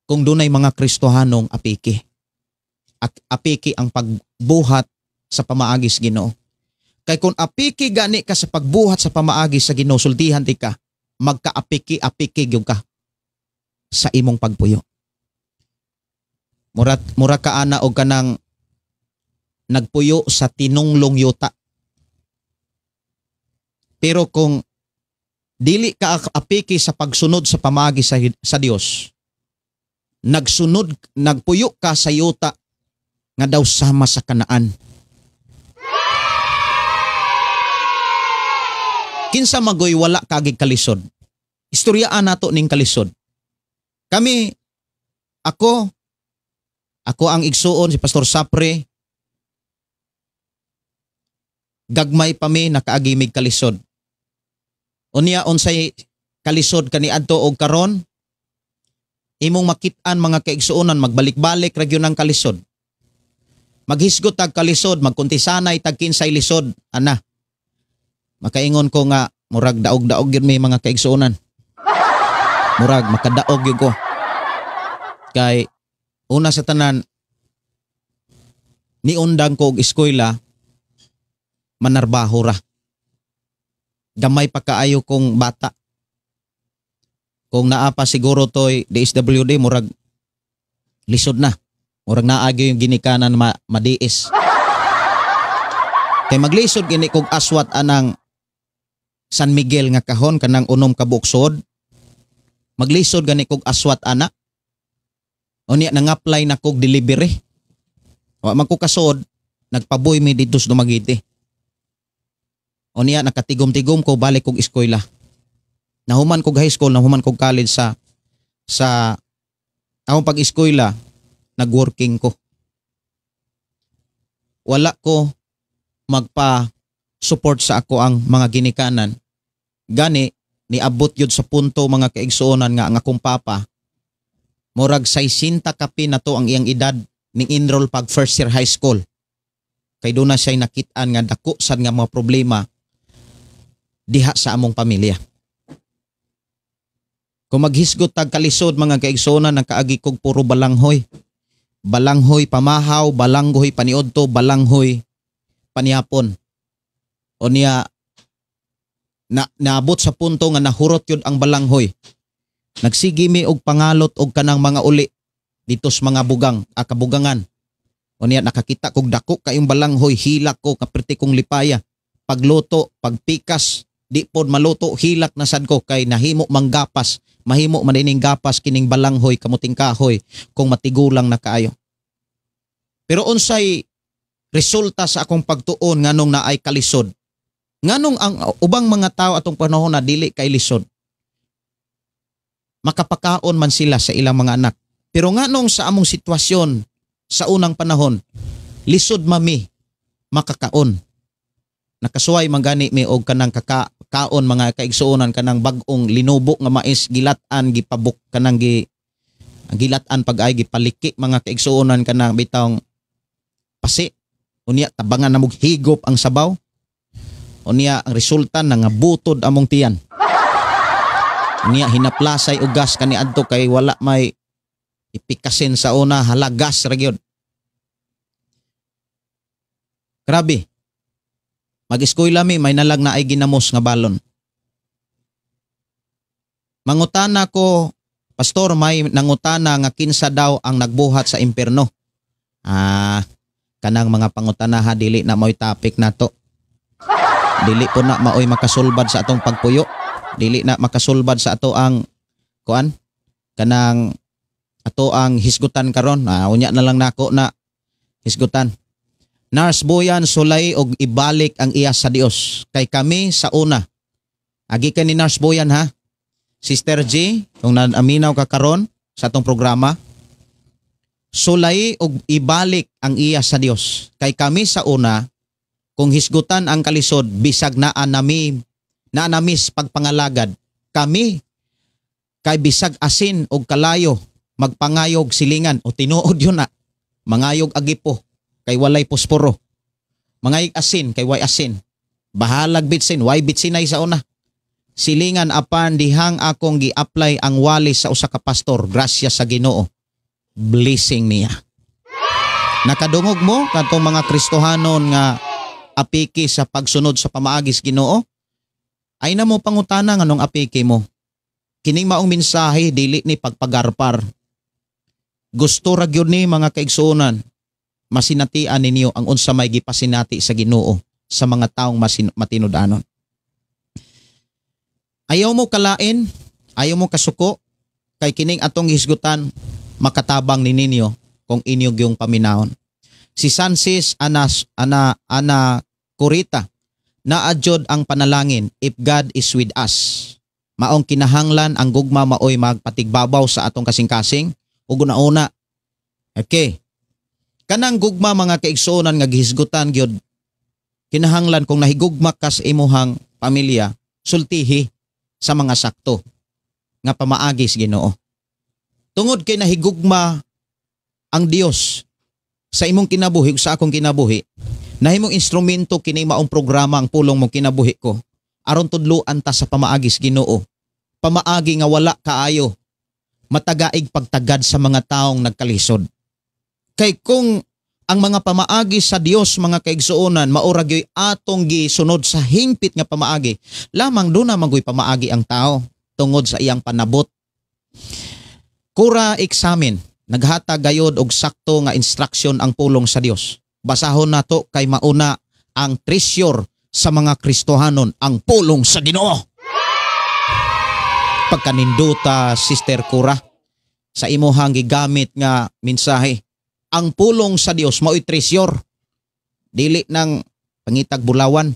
kung dunay mga Kristohanong apiki. Apiki ang pagbuhat sa pamaagi sa Ginoo. Kay kung apiki gani ka sa pagbuhat sa pamaagi sa Ginoo, sultihan ti ka, magkaapiki-apiki gyud ka sa imong pagpuyo. Mura ka ana og kanang nagpuyo sa tinunglong yuta. Pero kung dili ka apiki sa pagsunod sa pamaagi sa Dios, nagpuyo ka sa yuta nga daw sama sa Kanaan. Kinsa magoy wala kagig kalisod. Istoryaan nato ning kalisod. Kami, ako ang igsuon si Pastor Sapre, gagmay pa mi nakaagimig kalisod. Unya unsay kalisod kaniadto og karon? Imong makit-an mga kaigsuonan, magbalik-balik ra gyud ang kalisod. Maghisgot tag kalisod, magkuntisanay tag kinsay lisod, ana. Makaingon ko nga murag daog-daog gyud mi mga kaigsuonan. Murag makadaog gyud ko. Kay una sa tanan, niundang ko og eskwela, manarbaho ra. Gamay pa kaayo kong bata. Kung naa pa siguro toy DSWD, murag lisod na. Murag naagi yung ginikanan madiis. Kay maglisod gini kog aswat anang San Miguel nga kahon kanang unom ka buksod. Maglisod gani kog aswat ana. Unya nang-apply na kog delivery. Wa man ko kasod, nagpaboy mi didto sa Dumaguete. Unya nakatigom-tigom ko, balik kog eskwela. Nahuman kog high school, nahuman kog college sa akong pag-eskwela, nagworking ko. Wala ko magpa-support sa ako ang mga ginikanan. Gani niabot yun sa punto mga kaigsuonan nga ang akong papa, murag 60 kapi na to ang iyang edad ning enroll pag first year high school. Kay doon na siya'y nakitaan nga dako sad nga mga problema diha sa among pamilya. Kung maghisgot tag kalisod mga kaigsuonan, nakaagi kog puro balanghoy. Balanghoy pamahaw, balanghoy paniudto, balanghoy paniapon. O niya naabot sa punto nga nahurot yun ang balanghoy. Nagsige mi og pangalot og kanang mga uli dito sa mga bugang, kabugangan. O niya nakakita kog dako kayong balanghoy, hilak ko kaperti kong lipaya. Pagluto, pagpikas, di pod maluto, hilak na sad ko kay nahimo manggapas, mahimo man ining gapas kining balanghoy kamuting kahoy kung matigulang na kaayo. Pero unsay resulta sa akong pagtuon nganong naay kalisod? Nganong ang ubang mga tao atong panahon na dili kay lisod, makapakaon man sila sa ilang mga anak. Pero nganong sa among sitwasyon sa unang panahon, lisod mami makakaon. Nakasuway man gani mi og kanang kakaon mga kaigsuonan, kanang bag-ong linubo nga mais, gilat-an, gipabuk kanang gilat-an pag ay gipaliki mga kaigsuonan kanang bitawng pasi. Unya tabangan namog higop ang sabaw. Unya ang resulta nangabutod among tiyan. Unya hinaplasay og gas kaniadto kay wala may ipikasin sa una, halagas ra gyud. Grabe. Mag-eskwela mi, may nalag na ay ginamos nga balon. Mangutana ko, pastor, may nangutana nga kinsa daw ang nagbuhat sa impierno. Kanang mga pangutanaha dili na maoy topic nato. Dili po na maoy makasulbad sa atong pagpuyo. Dili na makasulbad sa ato ang kuan kanang ato ang hisgutan karon. Unya na lang nako na hisgutan. Nurse Boyan, sulay og ibalik ang iya sa Dios. Kay kami sa una. Agi ka ni Nurse Boyan ha. Sister G, kung naaminaw ka karon sa atong programa, sulay og ibalik ang iya sa Dios. Kay kami sa una, kung hisgutan ang kalisod, bisag naa nami, naa namis pagpangalagad. Kami kay bisag asin og kalayo, magpangayog silingan o tinuod yun na. Mangayog agipo kay walay posporo. Mangayog asin kay way asin. Bahalag bitsin, way bitsinay sa una. Silingan apan dihang akong gi-apply ang wali sa usa ka pastor, grasya sa Ginoo. Blessing niya. Nakadungog mo kadtong mga Kristohanon nga apiki sa pagsunod sa pamaagis Ginoo? Ay na mo pangutana nganong apiki mo. Kining maong mensahe dili ni pagpagarpar. Gusto ra gyud ni mga kaigsuonan masinatian ninyo ang unsa may gipasinati sa Ginoo sa mga taong matinud-anon. Ayaw mo kalain, ayaw mo kasuko, kay kining atong hisgutan makatabang ni ninyo kung inyo gyung paminahon. Si Sansis Anas, Ana, Ana Kurita, naadjod ang panalangin, if God is with us. Maong kinahanglan ang gugma maoy magpatigbabaw sa atong kasing-kasing ug una-una. Okay. Kanang gugma mga kaigsuonan nga gihisgutan gyud, kinahanglan kung nahigugma ka sa imuhang pamilya, sultihi sa mga sakto nga pamaagi sa Ginoo. Tungod kay nahigugma ang Dios sa imong kinabuhi ug sa akong kinabuhi, nahimong instrumento kini maong programa ang pulong mong kinabuhi ko aron tudloan ta sa pamaagi sa Ginoo. Pamaagi nga wala kaayo matagaig pagtagad sa mga taong nagkalisod. Kay kung ang mga pamaagi sa Dios mga kaigsuonan maura gyoy atong gisunod sa hingpit nga pamaagi, lamang do na magoy pamaagi ang tao tungod sa iyang panabot. Kura examine, naghatag gayod og sakto nga instruction ang pulong sa Dios. Basahon nato kay mauna ang treasure sa mga Kristohanon, ang pulong sa Ginoo. Pagkaninduta Sister Kura sa imuhang gigamit nga mensahe, ang pulong sa Dios mao'y treasure. Dili nang pangitag bulawan.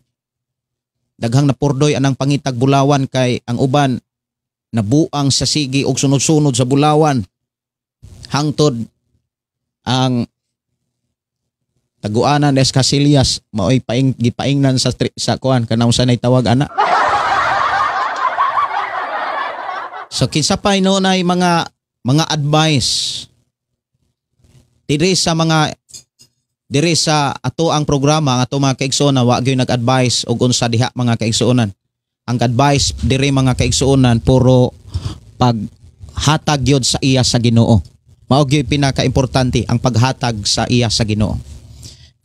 Daghang napurdoy anang pangitag bulawan kay ang uban nabuang sa sigi og sunod-sunod sa bulawan. Hangtod ang taguanan des Casillas mao'y gipaingnan sa sa kuan kanang usa nay tawag ana. So kinsa pa inunay mga advice diri sa mga diri sa ato ang programa ang ato mga kaigsuonan, wa gyud nag-advise og unsa diha mga kaigsuonan. Ang advice diri mga kaigsuonan puro paghatag gyud sa iya sa Ginoo. Mao gyud pinakaimportante ang paghatag sa iya sa Ginoo.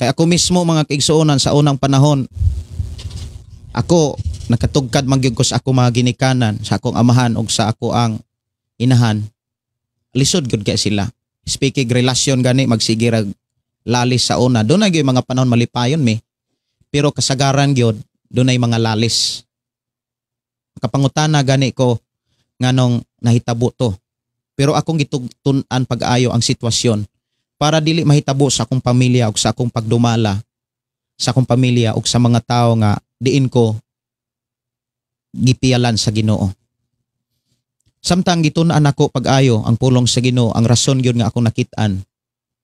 Kay ako mismo mga kaigsuonan sa unang panahon ako nakatugkad man gyud ko sa ako mga ginikanan, sa akong amahan ug sa ako ang inahan. Lisod gyud kay sila. Speaking relasyon gani magsige rag lalis sa una. Doon na gyud mga panahon malipayon mi. Pero kasagaran gyud doon ay mga lalis. Kapangutana gani ko nganong nahitabo to. Pero akong gitun-an pag-ayo ang sitwasyon para dili mahitabo sa akong pamilya ug sa akong pagdumala sa akong pamilya ug sa mga tawo nga diin ko gipiyalan sa Ginoo. Samtang gitun-an ako pag-ayo ang pulong sa Ginoo, ang rason gyud nga akong nakit-an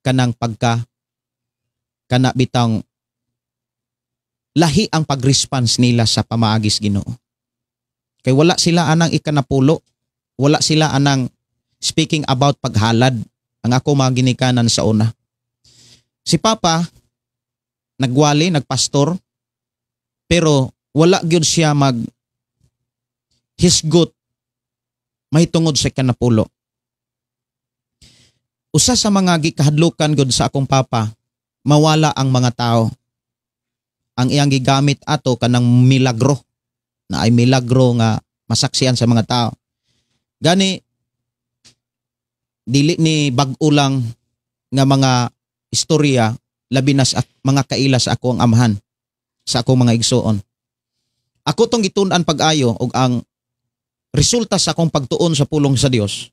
kanang pagka kana bitang lahi ang pag-response nila sa pamaagis Ginoo. Kay wala sila anang ikanapulo, wala sila anang speaking about paghalad ang ako mga ginikanan sa una. Si Papa nagwali, nagpastor, pero wala gyud siya mag hisgot mahitungod sa ikanapulo. Usa sa mga gikahadlukan gyud sa akong papa, mawala ang mga tao. Ang iyang gigamit ato kanang milagro, na ay milagro nga masaksian sa mga tao. Gani dili ni bag-o lang nga mga istorya labi na sa mga kaila sa ako ang amahan, sa akong mga igsuon. Ako tong gitun-an pag-ayo og ang resulta sa akong pagtuon sa pulong sa Dios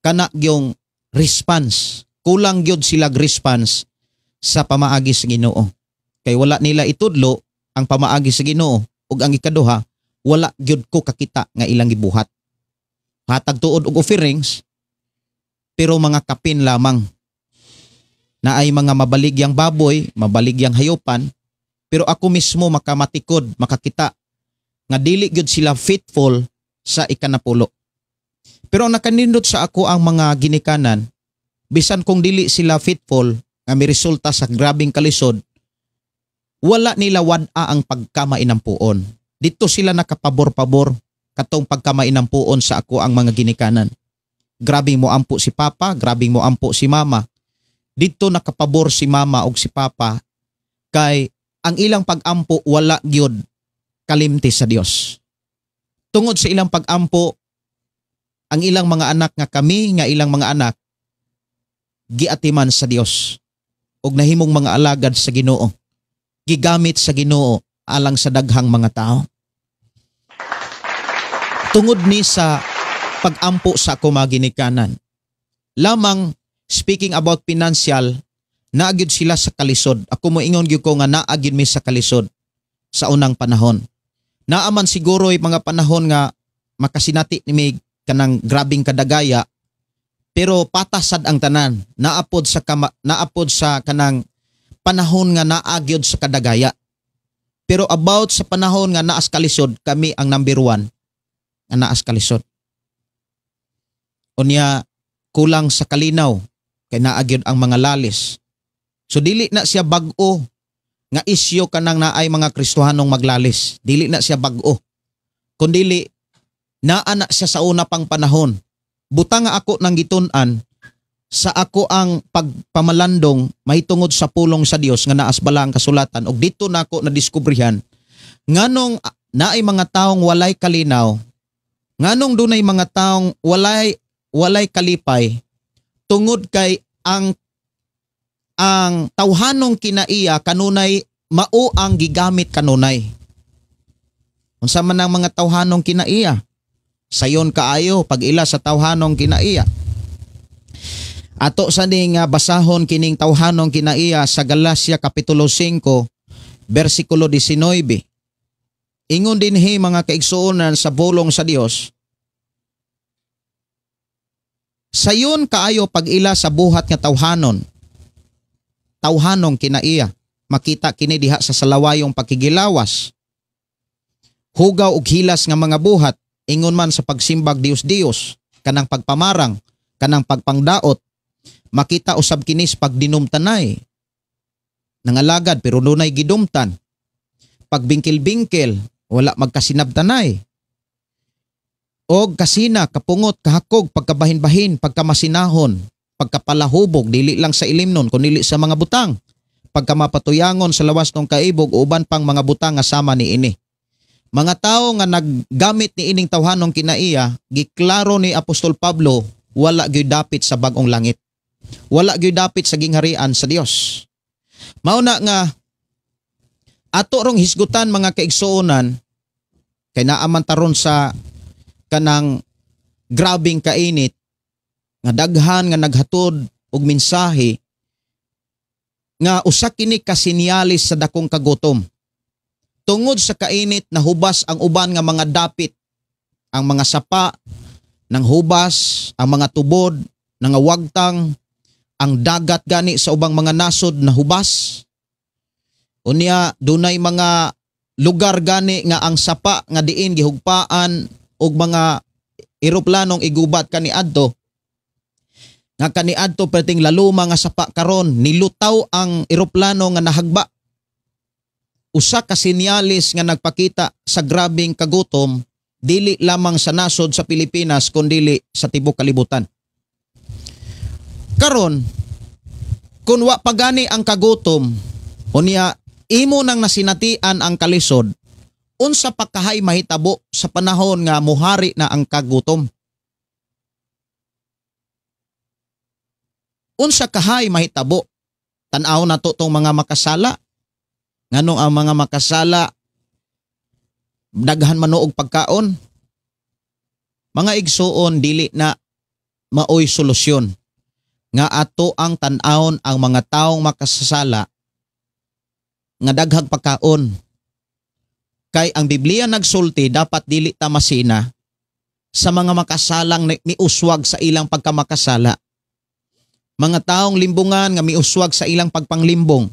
kana gyung response. Kulang gyud sila response sa pamaagi sa Ginoo. Kay wala nila itudlo ang pamaagi sa Ginoo, ug ang ikaduha, wala gyud ko kakita nga ilang gibuhat. Hatag tuod og offerings, pero mga kapin lamang. Naay mga mabaligyang baboy, mabaligyang hayopan, pero ako mismo makamatikod, makakita nga dili gyud sila faithful sa ikanapulo. Pero ang nakanindot sa ako ang mga ginikanan, bisan kung dili sila faithful nga may resulta sa grabing kalisod, wala nila wad-a ang pagkamainampuon. Dito sila nakapabor-pabor katong pagkamainampuon sa ako ang mga ginikanan. Grabing mo ampo si Papa, grabing mo ampo si Mama. Dito nakapabor si Mama og si Papa kay ang ilang pag-ampo wala gyud kalimti sa Dios. Tungod sa ilang pag-ampo, ang ilang mga anak nga kami nga ilang mga anak giatiman sa Dios og nahimong mga alagad sa Ginoo, gigamit sa Ginoo alang sa daghang mga tao. Tungod ni sa pag-ampo sa ako mga ginikanan. Lamang speaking about financial, naagyod sila sa kalisod. Ako moingon gyud ko nga naagyod mi sa kalisod sa unang panahon. Naaman siguro mga panahon nga makasinati ni mi kanang grabing kadagaya, pero patasad ang tanan. Naapod sa naapod sa kanang panahon nga naagyod sa kadagaya. Pero about sa panahon nga naas kalisod, kami ang number 1 nga naas kalisod. Unya kulang sa kalinaw kay naagyod ang mga lalis. So dili na siya bag-o nga isyo kanang naay mga Kristohanong maglalis. Dili na siya bag-o. Kundili naa na siya sa una pang panahon. Buta nga ako nang gitun-an sa ako ang pagpamalandong mahitungod sa pulong sa Dios nga naas bala ang kasulatan, og dito nako nadiskubrihan nganong naay mga taong walay kalinaw, nganong dunay mga taong walay kalipay, tungod kay ang tawhanong kinaiya kanunay mao ang gigamit kanunay. Unsa man ang mga tawhanong kinaiya? Sayon kaayo pag-ila sa tawhanong kinaiya. Ato sa ning basahon kining tawhanong kinaiya sa Galacia Kapitulo 5 versikulo 19. Ingon dinhi mga kaigsuonan sa bulong sa Dios, sayon kaayo pag-ila sa buhat nga tawhanon. Tawhanong kinaiya, makita kini diha sa salawayong pakigilawas. Hugaw og hilas nga mga buhat, ingon man sa pagsimbag Dios-Dios, kanang pagpamarang, kanang pagpangdaot, makita usab kini sa pagdinumtanay. Nangalagad pero dunay gidumtan. Pagbingkil-bingkil, wala magkasinabtanay. Og kasina, kapungot, kahakog, pagkabahin-bahin, pagkamasinahon, pagkapalahubog, dili lang sa ilimnon, kundi sa mga butang, pagkamapatuyangon sa lawas ng kaibog, uban pang mga butang nga sama ni ini. Mga tao nga naggamit ni ining tawhanong kinaiya, giklaro ni Apostol Pablo, wala gyud dapit sa bag-ong langit. Wala gyud dapit sa gingharian sa Dios. Mao na nga ato rong hisgutan mga kaigsuonan, kay naaman taron sa kanang grabing kainit nga daghan nga naghatod og mensahe nga usa kini ka sinyalis sa dakong kagutom. Tungod sa kainit nahubas ang uban nga mga dapit, ang mga sapa nang hubas, ang mga tubod nangawagtang, ang dagat gani sa ubang mga nasod nahubas. Unya dunay mga lugar gani nga ang sapa nga diin gihugpaan og mga eroplanong igubat kaniadto, nga kaniadto perting laluma nga sapa karon nilutaw ang eroplano nga nahagba. Usa ka sinyalis nga nagpakita sa grabing kagutom dili lamang sa nasod sa Pilipinas kundili sa tibuok kalibutan. Karon kun wa pa gani ang kagutom, unya imo nang nasinatian ang kalisod, unsa pa kahay mahitabo sa panahon nga muhari na ang kagutom? Unsa kahay mahitabo? Tan-aw na to tong mga makasala. Nganong ang mga makasala daghan man og pagkaon? Mga igsuon, dili na maoy solusyon nga ato ang tan-awon ang mga taong makasasala nga daghag pagkaon. Kay ang Biblia nagsulti dapat dili ta masina sa mga makasalang miuswag sa ilang pagkamakasala. Mga taong limbungan nga miuswag sa ilang pagpanglimbong.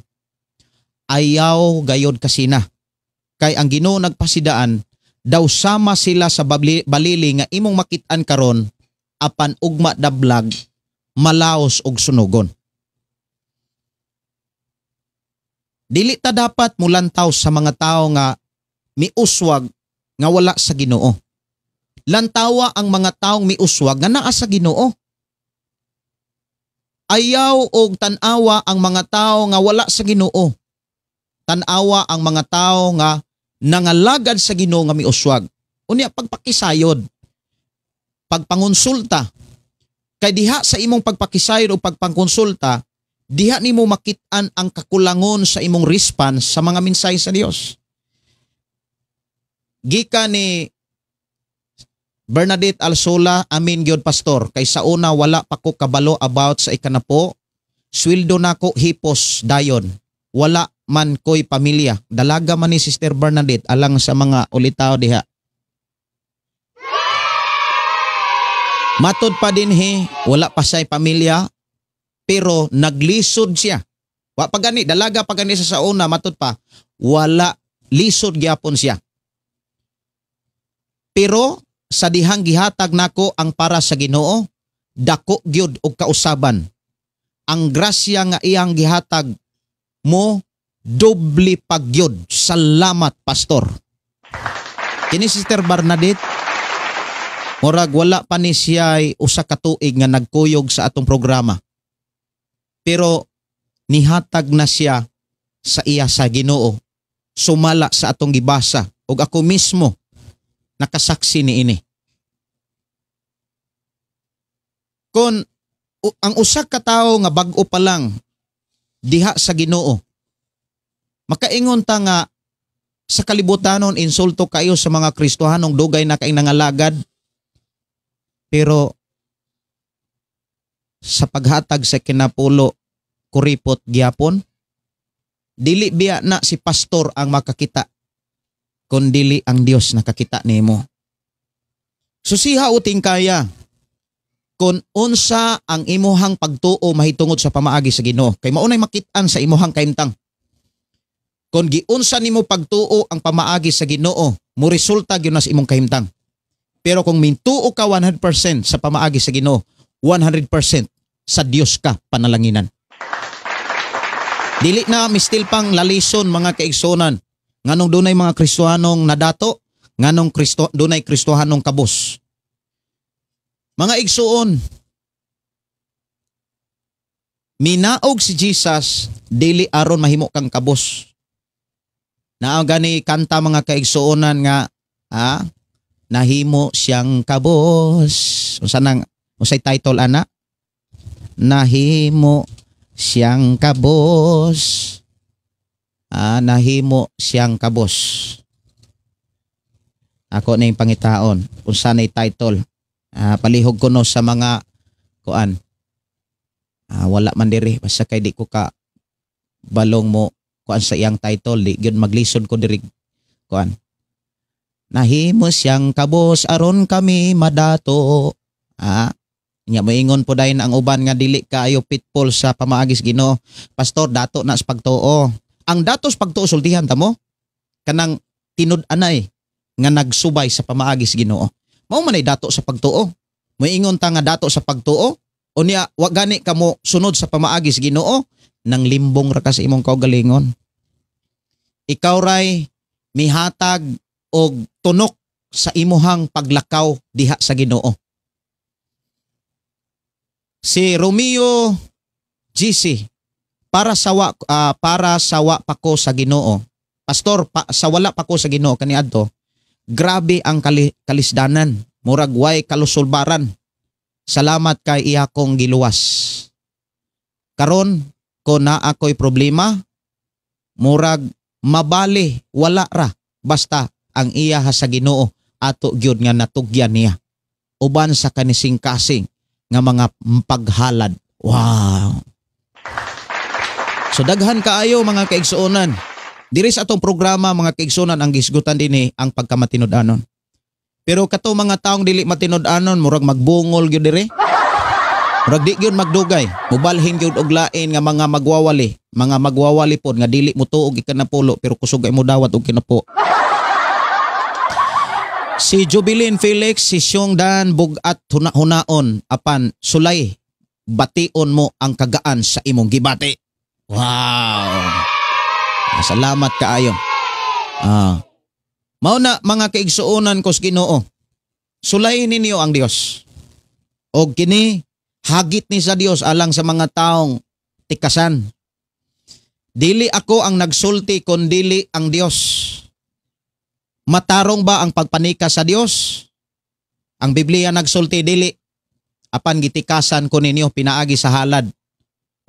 Ayaw gayod kasina. Kay ang Ginoo nagpasidaan daw sama sila sa balili nga imong makit-an karon apan ugma dablag malaos og sunugon. Dili ta dapat mulantaw sa mga tao nga miuswag nga wala sa Ginoo. Lantawa ang mga taong miuswag nga naa sa Ginoo. Ayaw og tan-awa ang mga tao nga wala sa Ginoo. Tan-awa ang mga tao nga nangalagad sa Ginoo nga miuswag. Unya pagpakisayod, pagpangonsulta. Kay diha sa imong pagpakisayod o pagpangkonsulta, diha nimo makit-an ang kakulangon sa imong response sa mga mensahe sa Dios. Gikan ni Bernadette Alsola, amin gyud pastor, kay sa una wala pa ko kabalo about sa ikanapo, sweldo nako hipos dayon. Wala man ko'y pamilya. Dalaga man ni Sister Bernadette alang sa mga ulitaw diha. Matod pa dinhi, wala pa siya'y pamilya, pero naglisod siya. Wa pa gani, dalaga pa gani sa una, matod pa, wala, lisod gyapon siya. Pero sa dihang gihatag nako ang para sa Ginoo, dako gyud og kausaban. Ang grasya nga iyang gihatag mo, doble pagyud. Salamat, pastor. Kini Sister Bernadette, murag wala pa ni siya usa ka tuig nga nagkuyog sa atong programa. Pero nihatag na siya sa iya sa Ginoo, sumala sa atong gibasa, ug ako mismo nakasaksi niini. Kon ang usa ka tawo nga bag-o pa lang diha sa Ginoo, makaingon ta nga sa kalibutanon insulto kayo sa mga Kristohanong dugay na kay nangalagad, pero sa paghatag sa kinapulo kuripot gyapon, dili biya na si pastor ang makakita, kun dili ang Dios nakakita nimo. Susiha uting kaya kung unsa ang imuhang pagtuo mahitungod sa pamaagi sa Ginoo, kay maunay makit-an sa imuhang kahimtang. Kung giunsa nimo pagtuo ang pamaagi sa Ginoo, mo resulta gyud na sa imong kahimtang. Pero kung mintuo ka 100% sa pamaagi sa Ginoo, 100% sa Dios ka panalanginan. Dili na mistil pang lalison mga kaigsonan, nganong dunay mga Kristohanong nadato, nganong dunay Kristohanong kabos. Mga igsuon, minaog si Jesus dili aron mahimo kang kabos. Naa gani kanta mga kaigsuonan nga nahimo siyang kabos. Unsa nang unsay title ana? Nahimo siyang kabos. Nahimo siyang kabos. Ako na yung pangitaon unsa nay title. Palihog ko no sa mga kuan. Wala man diri basta kay di ko ka balong mo kuan sa iyang title, di gyud maglisod ko diri kuan. Nahimo siyang kabos aron kami madato. Nya moingon po dayon ang uban nga dili kaayo pitfall sa pamaagis Ginoo. Pastor, dato na sa pagtuo. Ang dato sa pagtuo sultihan ta mo kanang tinud-anay nga nagsubay sa pamaagis Ginoo. Mao man ay dato sa pagtuo. Moingon ta nga dato sa pagtuo, unya wa gani kamo sunod sa pamaagis Ginoo, nang limbong ra ka sa imong kaugalingon. Ikaw ray mihatag og tunok sa imuhang paglakaw diha sa Ginoo. Si Romeo GC, para sawa pa ko sa Ginoo. Pastor, sa wala pa ko sa Ginoo kaniadto, grabe ang kalisdanan, murag way kalusulbaran. Salamat kay iya kong giluwas. Karon ko na ako'y problema, murag mabali wala ra, basta ang iya ha sa Ginoo ato gyud nga natugyan niya. Uban sa kanising-kasing nga mga paghalad Wow. So daghan kaayo, mga kaigsuonan. Diri sa atong programa, mga kaigsuonan, ang gisgutan dinhi ang pagkamatinud-anon. Pero kato mga taong dili matinud-anon, murag magbungol gyud diri. Murag di gyud magdugay, mubalhin gyud og lain nga mga magwawali pod nga dili mo tuog ikanapulo pero kusog ay mo dawat og kinapo. Si Jubilin Felix, si Syong Dan bugat huna-hunaon apan sulay bation mo ang kagaan sa imong gibati. Wow. Salamat kaayo. Mao na, mga kaigsuonan ko sa Ginoo. Sulayin ninyo ang Dios. Og kini hagit ni sa Dios alang sa mga taong tikasan. Dili ako ang nagsulti kundili ang Dios. Matarong ba ang pagpanikas sa Dios? Ang Biblia nagsulti dili. Apan gitikasan ko ninyo pinaagi sa halad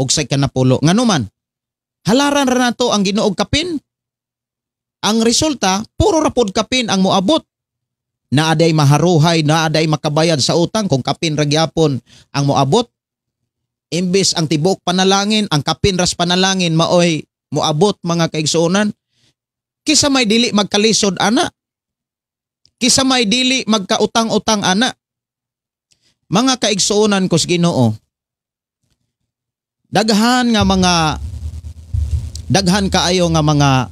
og sa ikanapulo. Ngano man, halaran ra nato ang Ginoo og kapin. Ang resulta, puro ra pod kapin ang moabot. Naa day maharuhay, naa day makabayad sa utang kung kapin ra gyapon ang moabot. Imbes ang tibuok panalangin, ang kapin ras panalangin maoy moabot, mga kaigsuonan. Kisa may dili magkalisod ana. Kisa may dili magkautang-utang ana. Mga kaigsuonan ko sa Ginoo, daghan kaayo nga mga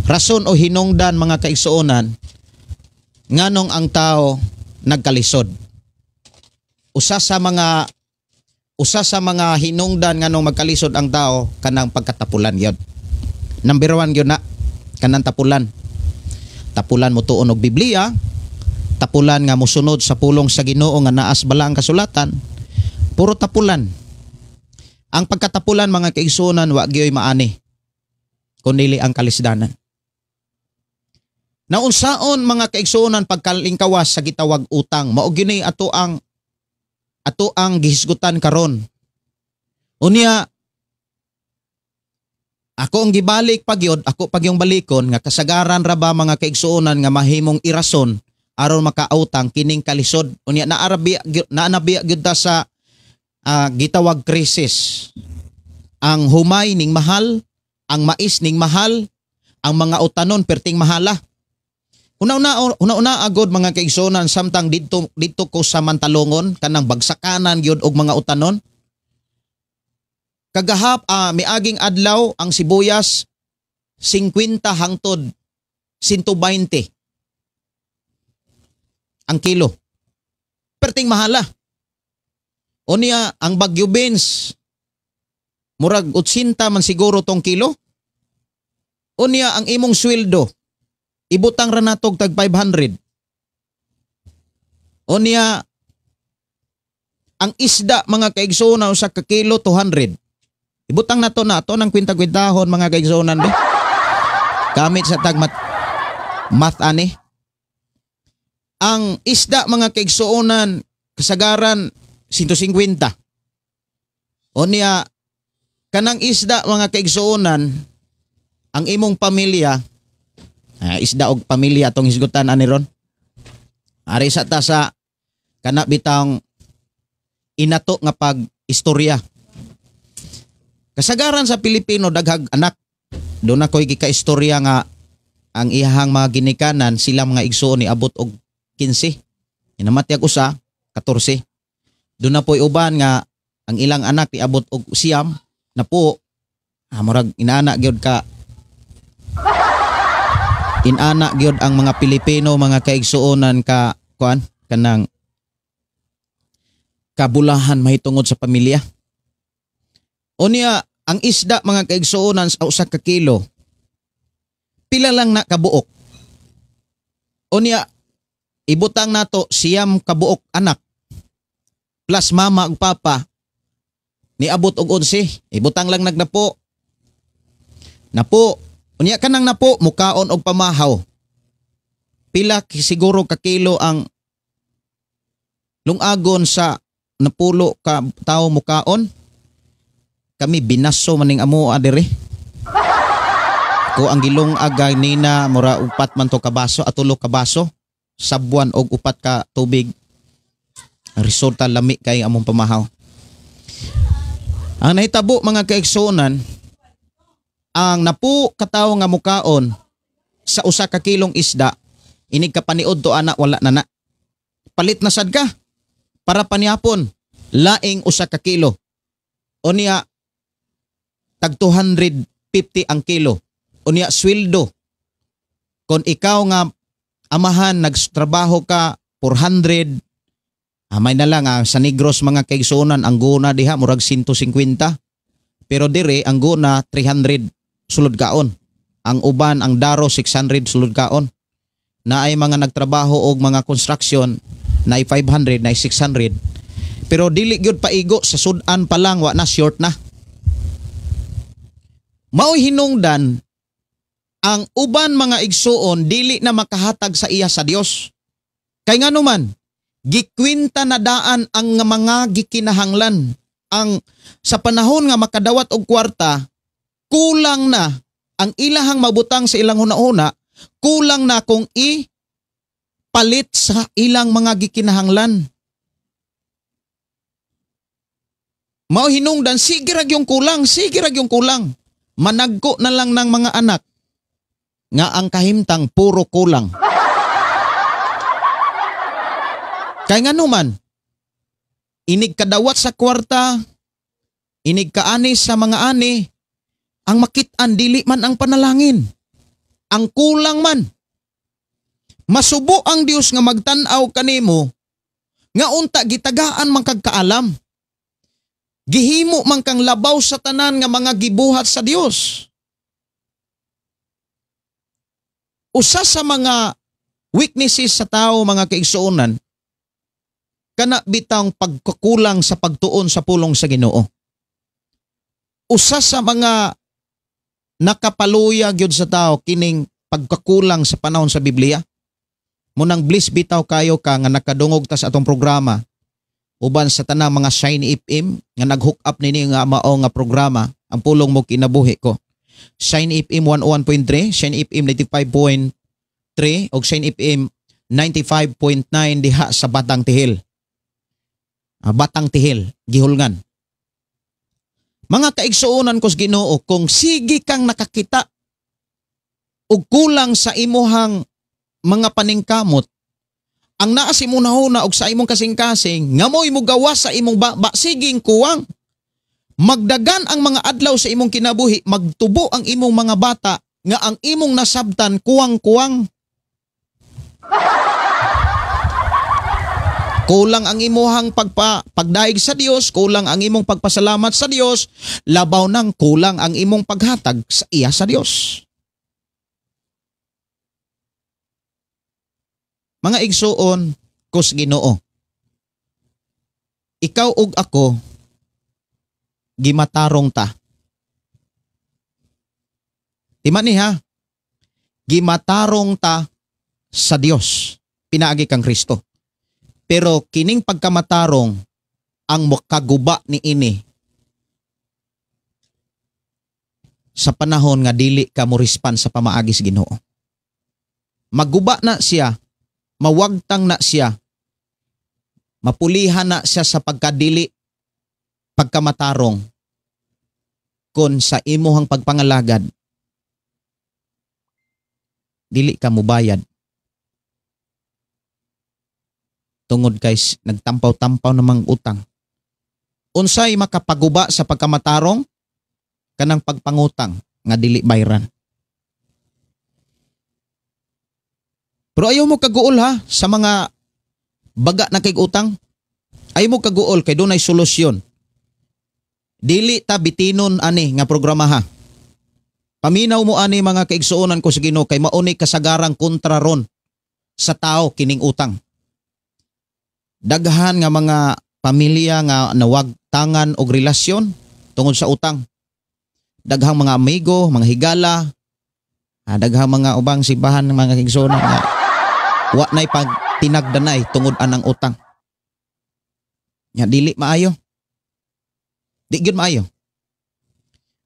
rason o hinungdan, mga kaigsuonan, nganong ang tao nagkalisod. Usa sa mga hinungdan nganong magkalisod ang tao, kanang pagkatapulan gyud. Number 1 gyud na kanang tapulan. Tapulan mo tuon og Biblia, tapulan nga mosunod sa pulong sa Ginoo nga naas bala ang kasulatan, puro tapulan. Ang pagkatapulan, mga kaigsuonan, wa gyoy maani kundi ang kalisdanan. Naunsaon, mga kaigsuonan, pagkalingkawas sa gitawag utang? Mao gyud ato ang gihisgutan karon. Unya ako ang gibalik pagyod, ako pag yung balikon nga kasagaran ra ba, mga kaigsuonan, nga mahimong irason aron makautang kining kalisod? Unya naanabi gyud ta sa gitawag krisis. Ang humay ning mahal, ang mais ning mahal, ang mga utanon perting mahala. Una-una, una-una agod, mga kaigsuonan, samtang didto didto ko sa Mantalongon, kanang bagsakanan gyud og mga utanon. Kagahap miaging adlaw, ang sibuyas 50 hangtod 120 ang kilo. Perting mahala. Unya ang Bagyo beans murag 80 man siguro tong kilo. Unya ang imong sweldo, ibutang ra natog tag 500. Unya ang isda, mga kaigsuonan, usa ka kilo 200. Ibutang nato na to ng kwinta-kwintahon, mga kaigsuonan be. Gamit sa tag math ani. Ang isda, mga kaigsuonan, kasagaran 150. Unya kanang isda, mga kaigsuonan, ang imong pamilya, isda og pamilya tong hisgutan ani ron. Ari sa ta sa kana bitang inato nga pag istorya. Kasagaran sa Pilipino daghag anak. Doon ako'y gika-istorya nga ang iyahang mga ginikanan, sila mga igsuon ni abot og 15. Inamatyag usa, 14. Doon na po'y uban nga ang ilang anak ni abot og 9 na po. Murag inana gyud ang mga Pilipino, mga kaigsuonan, ka kuan kanang kabulahan mahitungod sa pamilya. Unya ang isda, mga kaigsuonan, sa usa ka kilo, pila lang na kabuok? Unya ibutang nato 9 kabuok anak plus mama ug papa, niabot og 11. Ibutang lang nagnapo. Napo. Unya kanang napo mukaon og pamahaw. Pila siguro ka kilo ang lungagon sa 10 ka tawo mukaon? Kami binaso maning amo diri. Ko ang gilungag nina mura 4 man to ka baso, atulo ka baso, sabwan og 4 ka tubig. Ang resulta, lami kay among pamahaw. Ang nahitabo mga kaigsuonan, ang napu katawo nga mukaon sa usa ka kilong isda, inig kapaniod to ana wala na na. Palit na sad ka para paniapon laing usa ka kilo. Unya tag 250 ang kilo. Unya sweldo. Kon ikaw nga amahan nagtrabaho ka 400, amay na lang sa Negros mga kaigsuonan ang guna diha murag 150. Pero dire ang guna 300 sulod kaon. Ang uban ang daro 600 sulod kaon. Naay mga nagtrabaho og mga construction naay 500, naay 600. Pero dili gyud paigo sa sudan pa lang wa na short na. Maoy hinungdan ang uban mga igsuon dili na makahatag sa iya sa Dios. Kay ngano man gikwinta na daan ang mga gikinahanglan. Ang sa panahon nga makadawat og kwarta, kulang na ang ilahang mabutang sa ilang hunahuna, kulang na kung ipalit sa ilang mga gikinahanglan. Mao hinungdan sige ra gyung kulang, sige ra gyung kulang. Managko na lang ng mga anak nga ang kahimtang puro kulang. Kay ngano man, inig kadawat sa kwarta, inig kaani sa mga ani, ang makit-an dili man ang panalangin. Ang kulang man. Masubo ang Dios nga magtan-aw kanimo, nga unta gitagaan man kag kaalam. Gihimo man kang labaw sa tanan nga mga gibuhat sa Dios. Usa sa mga weaknesses sa tao mga kaigsuonan, kana bitang pagkukulang sa pagtuon sa pulong sa Ginoo. Usa sa mga nakapaluya gyud sa tao kining pagkakulang sa panahon sa Biblia. Munang bliss bitaw kayo ka nga nakadungog ta sa atong programa uban sa tanang mga Shine FM nga nag-hook up nini nga mao nga programa ang pulong mo kinabuhi ko. Shine FM 101.3, Shine FM 95.3 ug Shine FM 95.9 diha sa Batang Tihil. Batang Tihil, gihulngan. Mga kaigsuonan ko sa Ginoo, kung sige kang nakakita og kulang sa imuhang mga paningkamot, ang naa sa imong nahuna og sa imong kasing-kasing, ngamoy mo gawas sa imong baba, siging kuwang. Magdagan ang mga adlaw sa imong kinabuhi, magtubo ang imong mga bata, nga ang imong nasabtan kuwang-kuwang. Kulang ang imuhang pagdaig sa Dios, kulang ang imong pagpasalamat sa Dios, labaw nang kulang ang imong paghatag sa iya sa Dios. Mga igsuon kus Ginoo, ikaw ug ako gimatarong ta. Tima ni ha, gimatarong ta sa Dios pinaagi kang Kristo. Pero kining pagkamatarong ang makaguba ni ini sa panahon nga dili ka mo respond sa pamaagi sa Ginoo. Maguba na siya, mawagtang na siya, mapulihan na siya sa pagkadili, pagkamatarong kon sa imuhang pagpangalagad dili ka mubayad tungod kay nagtampaw-tampaw namang utang. Unsay makapaguba sa pagkamatarong? Kanang pagpangutang nga dili bayran. Pero ayaw mo kaguol ha sa mga baga na kay utang. Ayaw mo kaguol kay dunay solusyon. Dili ta bitinon ani nga programa ha. Paminaw mo ani mga kaigsuonan ko sa Ginoo kay mauni kasagarang kontra ron sa tao kining utang. Daghan nga mga pamilya nga nawagtangan og relasyon tungod sa utang. Daghang mga amigo, mga higala, daghang mga ubang simbahan ng mga kaigsuonan nga wa nay pagtinagdanay tungod anang utang. Nya dili maayo. Di gyud maayo.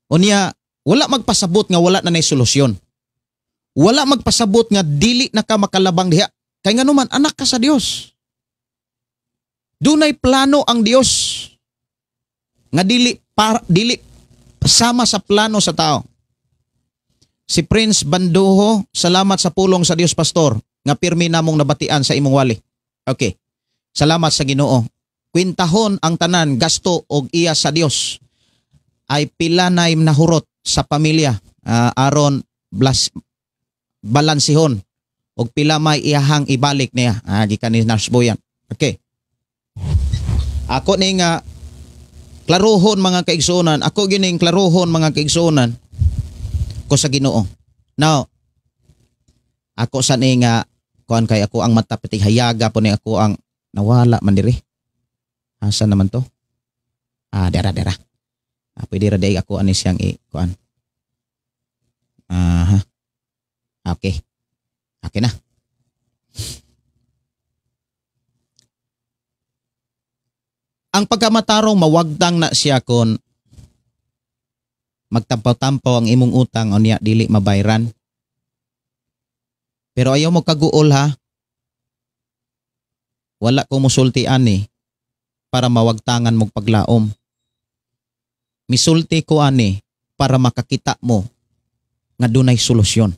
Unya wala magpasabot nga wala na nay solusyon. Wala magpasabot nga dili na ka makalabang diha. Kay nganuman anak ka sa Dios. Dunay plano ang Dios nga dili Para dili sama sa plano sa tao. Si Prince Banduho, salamat sa pulong sa Dios, pastor, nga pirmi namong nabatian sa imong wali. Okay. Salamat sa Ginoo. Kwintahon ang tanan gasto og iya sa Dios ay pila na nahurot sa pamilya aron balansihon og pila may iyahang ibalik niya. Gikan ni Nurse Boyan. Okay. Ako ni nga klarohon mga kaigsuonan, ako gining klarohon mga kaigsuonan ko sa Ginoo. Now, ako sa ni nga kuan kay ako ang mata pati hayaga po ni ako ang nawala man diri. Asa naman to? Dera dera. Pwede ra day ako ani siyang i-kuan. Aha. Okay. Okay na. Ang pagkamatarong mawagtang na siya kon magtampaw-tampaw ang imong utang unya dili mabayran. Pero ayaw mo kaguol ha. Wala ko musulti ani para mawagtangan mong paglaom. Misulti ko ani para makakita mo nga dunay solusyon.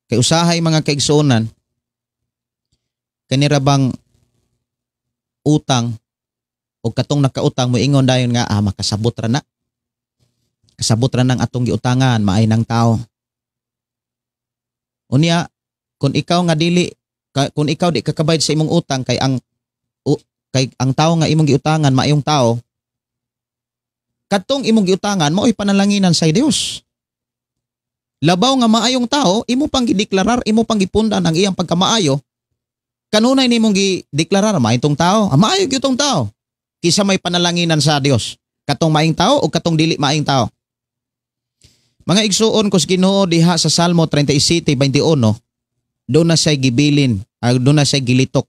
Kay usahay mga kaigsuonan, kanira bang utang o katong nakautang mo ingon dayon nga makasabot ra na. Kasabot ra nang atong giutangan, maay nang tao. Unya kung ikaw nga dili kung ikaw di kakabayad sa imong utang kay ang tao nga imong giutangan maayong tao, kadtong imong giutangan mao'y panalanginan sa Dios. Labaw nga maayong tao, imo pang gideklarar, imo pang gipundan ang iyang pagkamaayo. Kanunay nimong gideklarar maayong tao, maayo gyud tong tao. Kisa may panalanginan sa Dios, katong maayong tao o katong dili maayong tao. Mga igsuon ko sa Ginoo diha sa Salmo 37:21, doon na siya gibilin, doon na siya gilitok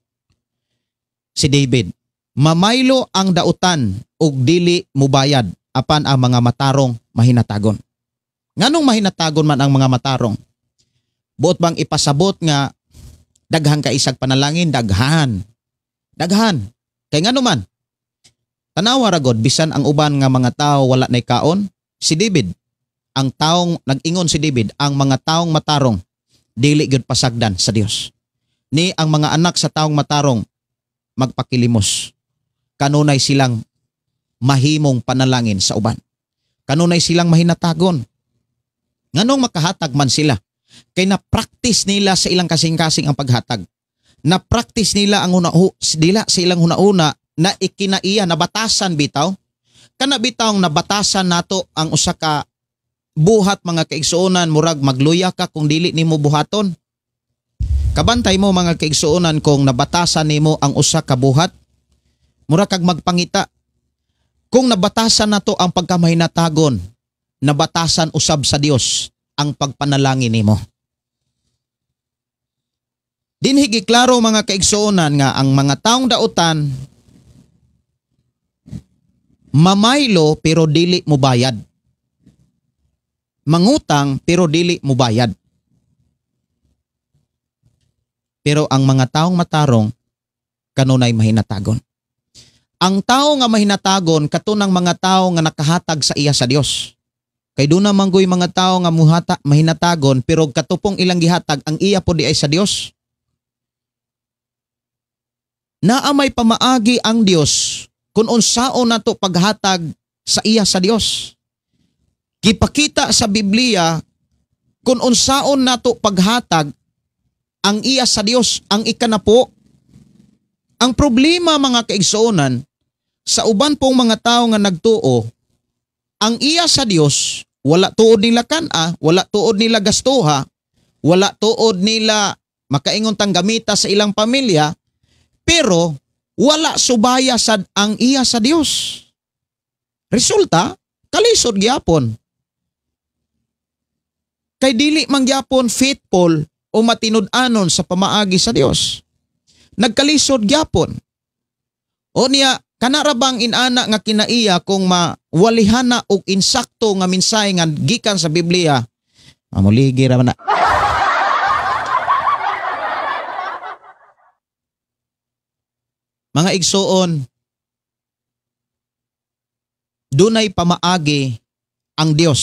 si David. Mamaylo ang dautan ug dili mubayad apan ang mga matarong mahinatagon. Nganong mahinatagon man ang mga matarong? Buot bang ipasabot nga daghang kaisag panalangin? Daghan. Daghan. Kay ngano man? Tanawa ra god bisan ang uban nga mga tao wala nay kaon, si David, ang taong nag-ingon si David, ang mga taong matarong dili gyud pasagdan sa Dios. Ni ang mga anak sa taong matarong magpakilimos. Kanunay silang mahimong panalangin sa uban. Kanunay silang mahinatagon. Nganong makahatag man sila? Kay na-practice nila sa ilang kasing-kasing ang paghatag. Na-practice nila ang sa ilang huna-una na ikinaiya, nabatasan bitaw. Kana bitaw nabatasan nato ang usa ka buhat mga kaigsuonan, murag magluya ka kung dili nimo buhaton. Kabantay mo mga kaigsuonan kung nabatasan nimo ang usa ka buhat, murag kag magpangita. Kung nabatasan nato ang pagkamahinatagon, nabatasan usab sa Dios ang pagpanalangin nimo. Dinhi giklaro mga kaigsuonan nga ang mga taong dautan mamaylo pero dili mubayad. Mangutang pero dili mubayad. Pero ang mga taong matarong kanunay mahinatagon. Ang tao nga mahinatagon katunang mga tao nga nakahatag sa iya sa Dios. Kay doon na manggoy mga tao nga muhata mahinatagon pero katupong ilang gihatag ang iya po di ay sa Dios. Naa may pamaagi ang Dios kung unsaon nato paghatag sa iya sa Dios. Gipakita sa Biblia kung unsaon nato paghatag ang iya sa Dios, ang ikanapo. Ang problema mga kaigsuonan sa uban pong mga tao nga nagtuo, ang iya sa Dios wala tuod nila kan-a, wala tuod nila gastuha, wala tuod nila makaingon tang gamita sa ilang pamilya, pero wala subaya sad ang iya sa Dios. Resulta, kalisod gyapon. Kay dili man gyapon faithful o matinud-anon sa pamaagi sa Dios. Nagkalisod gyapon. O niya, kanara bang inana nga kinaiya kung mawalihana og insakto nga mensahe nga gikan sa Biblia? Mamuligi ra man na. Mga igsuon, Dunay pamaagi ang Dios.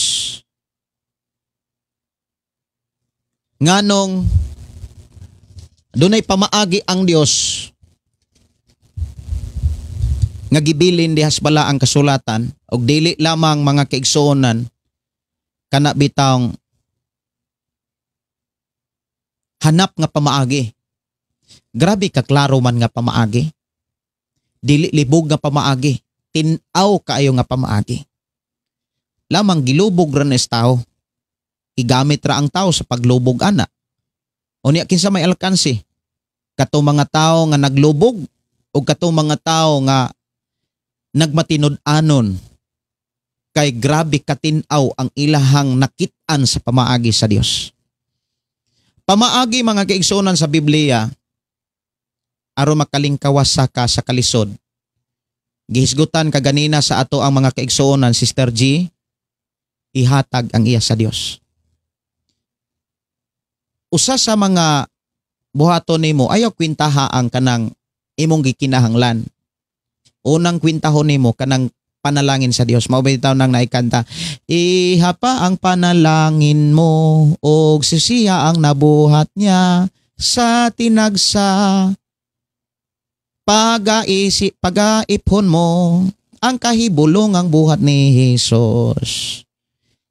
Nganong dunay pamaagi ang Dios nga gibilin dihas bala ang kasulatan og dili lamang mga kaigsuonan kana bitawng hanap nga pamaagi. Grabe ka klaro man nga pamaagi. Dili libog nga pamaagi. Tin-aw kaayo nga pamaagi. Lamang gilubog ra ni tao. Igamit ra ang tao sa paglubog ana. Unya kinsa may alkansi? Kato mga tao nga naglubog o kato mga tao nga nagmatinud-anon kay grabe katin-aw ang ilahang nakit-an sa pamaagi sa Dios. Pamaagi mga kaigsuonan sa Biblia aron makalingkawas ka sa kalisod. Gihisgutan kaganina sa ato ang mga kaigsuonan, Sister G, ihatag ang iya sa Dios. Usa sa mga buhaton nimo ayaw kwintaha ang kanang imong gikinahanglan. Unang kwintahon nimo kanang panalangin sa Dios. Mao bitaw nang naikanta, iha pa ang panalangin mo og sisiya ang nabuhat niya sa tinagsa. Pagaisi pagaipon mo ang kahibulong ang buhat ni Hesus.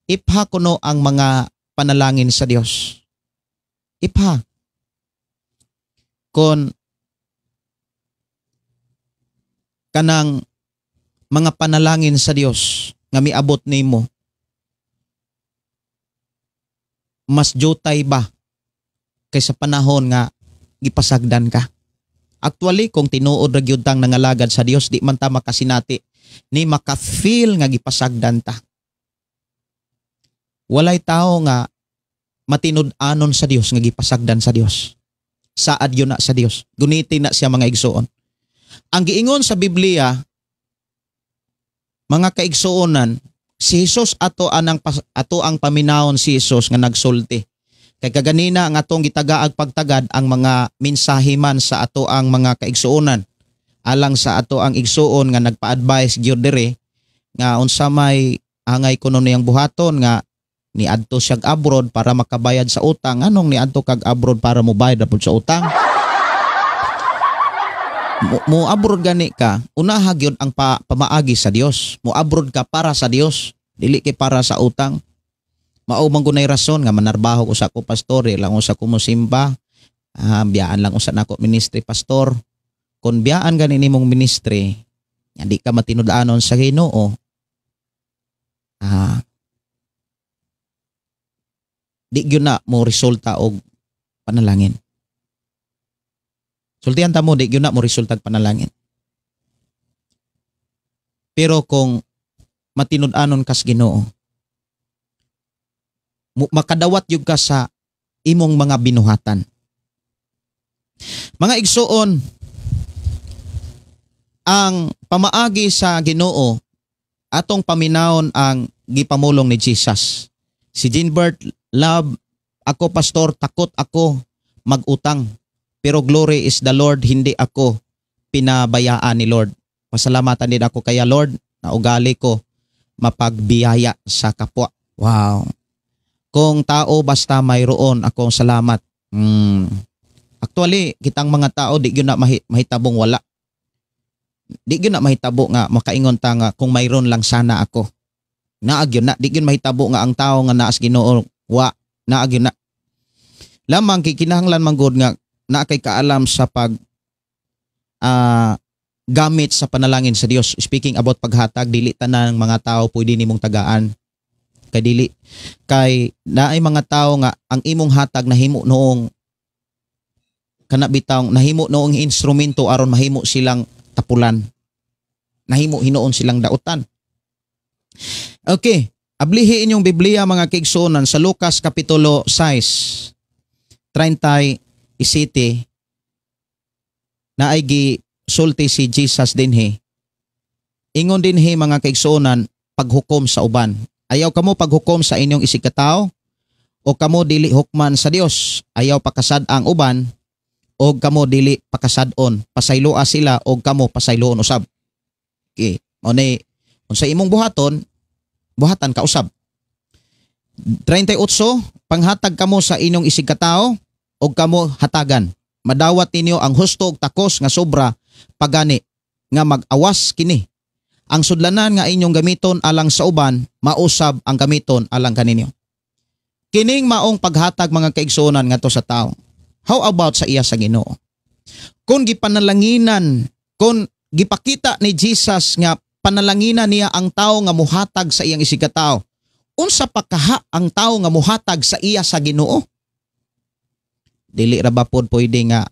Ipha kuno ang mga panalangin sa Dios. Ipha. Kon kanang mga panalangin sa Dios nga miabot nimo, mas jutay ba kaysa panahon nga gipasagdan ka? Actually, kung tinuod ra gyud tang nangalagad sa Dios, di man ta makasinati ni maka-feel nga gipasagdan ta. Walay tao nga matinud-anon sa Dios nga gipasagdan sa Dios. Saad yun na sa Dios. Gunitin na siya mga igsuon. Ang giingon sa Biblia, mga kaigsuonan, si Jesus ato ang paminawon si Jesus nga nagsulti. Kay kaganina ang atong gitagaag pagtagad ang mga mensahe man sa ato ang mga kaigsuonan. Alang sa ato ang igsuon nga nagpa-advise gyud diri nga unsa may angay kuno niyang buhaton nga niadto siyag abroad para makabayad sa utang. Anong niadto kag abroad para mobayad ra pud sa utang? Mo abroad gani ka, unaha gyud ang pamaagi sa Dios. Mo abroad ka para sa Dios, dili kay para sa utang. Mao man gunay rason nga manarbaho ko sa ko pastor, lang usa ko mosimba, biyaan lang usa nako ministry pastor. Kon biyaan gani nimong ministry, hindi ka matinud-anon sa Ginoo. Di gyud na mo resulta og panalangin. Sultihan ta mo, di gyud na mo resulta og panalangin. Pero kung matinud-anon kas Ginoo, makadawat yun ka sa imong mga binuhatan. Mga igsuon, ang pamaagi sa Ginoo, atong paminawon ang gipamulong ni Jesus. Si Ginbert Love, ako pastor, takot ako magutang. Pero glory is the Lord, hindi ako pinabayaan ni Lord. Pasalamatan din ako kaya Lord, na ugali ko mapagbiyaya sa kapwa. Wow. Kung tao basta mayroon akong salamat. Actually, kitang mga tao di gyud na mahitabong wala. Di gyud na mahitabo nga makaingon ta nga kung mayroon lang sana ako. Naa gyud na, di gyud mahitabo nga ang tao nga naas Ginoo wa, naa gyud na. Lamang kay kinahanglan man gud nga naa kay kaalam sa pag gamit sa panalangin sa Dios. Speaking about paghatag, dili tanan mga tao pwede nimong tagaan. Kay dili kay naay mga tao nga ang imong hatag nahimo noong kana bitawng nahimo noong instrumento aron mahimo silang tapulan. Nahimo hinuon silang dautan. Okay, ablihi inyong Biblia mga kaigsuonan sa Lucas kapitulo 6 37 naay gisulti si Jesus dinhi. Ingon dinhi mga kaigsuonan, paghukom sa uban. Ayaw kamo paghukom sa inyong isigkatao o kamo dili hukman sa Dios. Ayaw pakasad ang uban o kamo dili pakasad-on. Pasayloa sila o kamo pasayloon usab. Okay, mao ni Unsa imong buhaton, buhatan ka usab. 38, panghatag kamo sa inyong isig katao og kamo hatagan. Madawat ninyo ang husto og takos nga sobra pagani nga mag-awas kini. Ang sudlanan nga inyong gamiton alang sa uban, mausab ang gamiton alang kaninyo. Kining maong paghatag mga kaigsuonan ngadto sa tao. How about sa iya sa Ginoo? Kung gipanalanginan, kung gipakita ni Jesus nga panalanginan niya ang tao nga muhatag sa iyang isig katao, unsa pa kaha ang tao nga muhatag sa iya sa Ginoo? Dili ra ba pod pwede nga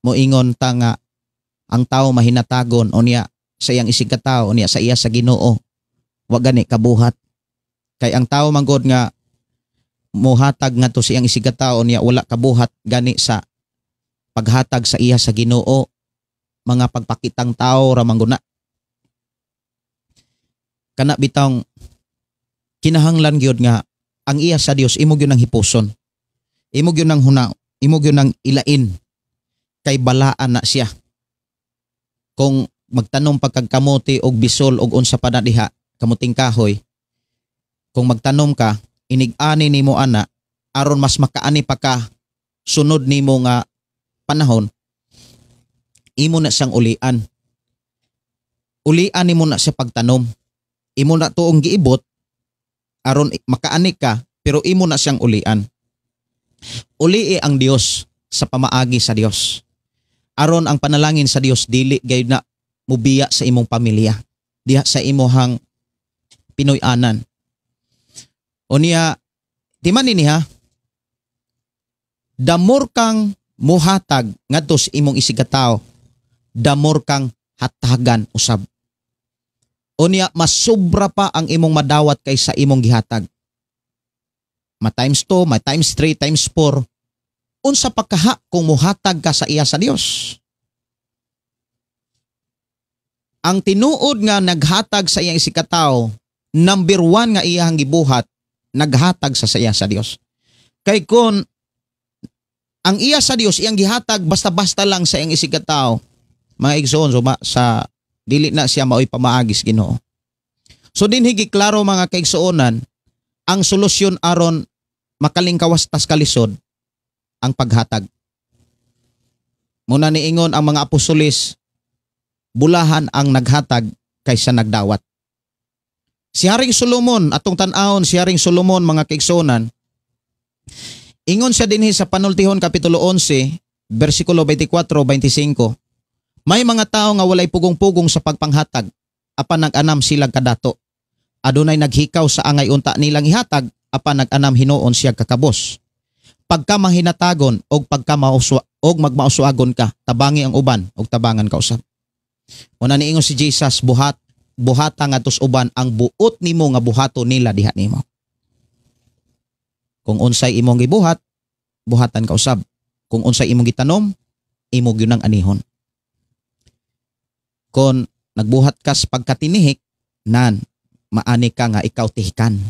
moingon ta nga ang tao mahinatagon unya sa iyang isig katao unya sa iya sa Ginoo wa gani kabuhat? Kay ang tao manggod nga muhatag ngadto sa iyang isig katao unya wala kabuhat gani sa paghatag sa iya sa Ginoo, mga pagpakitang tao ra man guna. Kana bitawng kinahanglan gyud nga ang iya sa Dios imo gyud nang hipuson. Imo gyud nang huna, imo gyud nang ilain kay balaan na siya. Kung magtanom pagkag kamote og bisol og unsa pa na diha, kamuting kahoy, kung magtanom ka, inig-ani nimo ana aron mas makaani pa ka sunod nimo nga panahon, imo na siyang ulian. Ulian nimo na siya pagtanom. Imo na tuong giibot aron makaani ka, pero imo na siyang ulian. Ulii ang Dios sa pamaagi sa Dios. Aron ang panalangin sa Dios dili gayud na mubiya sa imong pamilya, diha sa imuhang Pinoy-anan. Unya, di man nini ha, damor kang muhatag ngadto sa imong isigkatawo, damor kang hatagan usab. Unya, mas sobra pa ang imong madawat kaysa imong gihatag. Ma times 2, ma times 3, times 4. Unsa pa kaha kung muhatag ka sa iya sa Dios? Ang tinuod nga naghatag sa iyang isigkatawo, number 1 nga iyang gibuhat, naghatag sa iya sa Dios. Kay kung ang iya sa Dios iyang gihatag basta-basta lang sa iyang isigkatawo, mga igsoon, so sa dili na siya maoy pamaagis Ginoo. So dinhi giklaro mga kaigsuonan, ang solusyon aron makalingkawas tas kalisod ang paghatag. Muna niingon ang mga apostoles, bulahan ang naghatag kaysa nagdawat. Si Haring Solomon, atong tan-awon si Haring Solomon mga kaigsuonan, ingon siya dinhi sa Panultihon Kapitulo 11, versikulo 24-25, may mga tao nga walay pugong-pugong sa pagpanghatag, apan nag-anam silang kadato. Adunay naghikaw sa angay unta nilang ihatag, apan nag-anam hinuon siya kakabos. Pagka manghinatagon og pagka og magmauswagon ka, tabangi ang uban og tabangan ka usab. Una niingon si Jesus, buhata ngadto sa uban ang buot nimo nga buhato nila diha nimo. Kung unsay imong gibuhat, buhatan ka usab. Kung unsay imong gitanom, imo gyud ang anihon. Kung nagbuhat ka sa pagkatinihik, nan maani ka nga ikaw tihikan.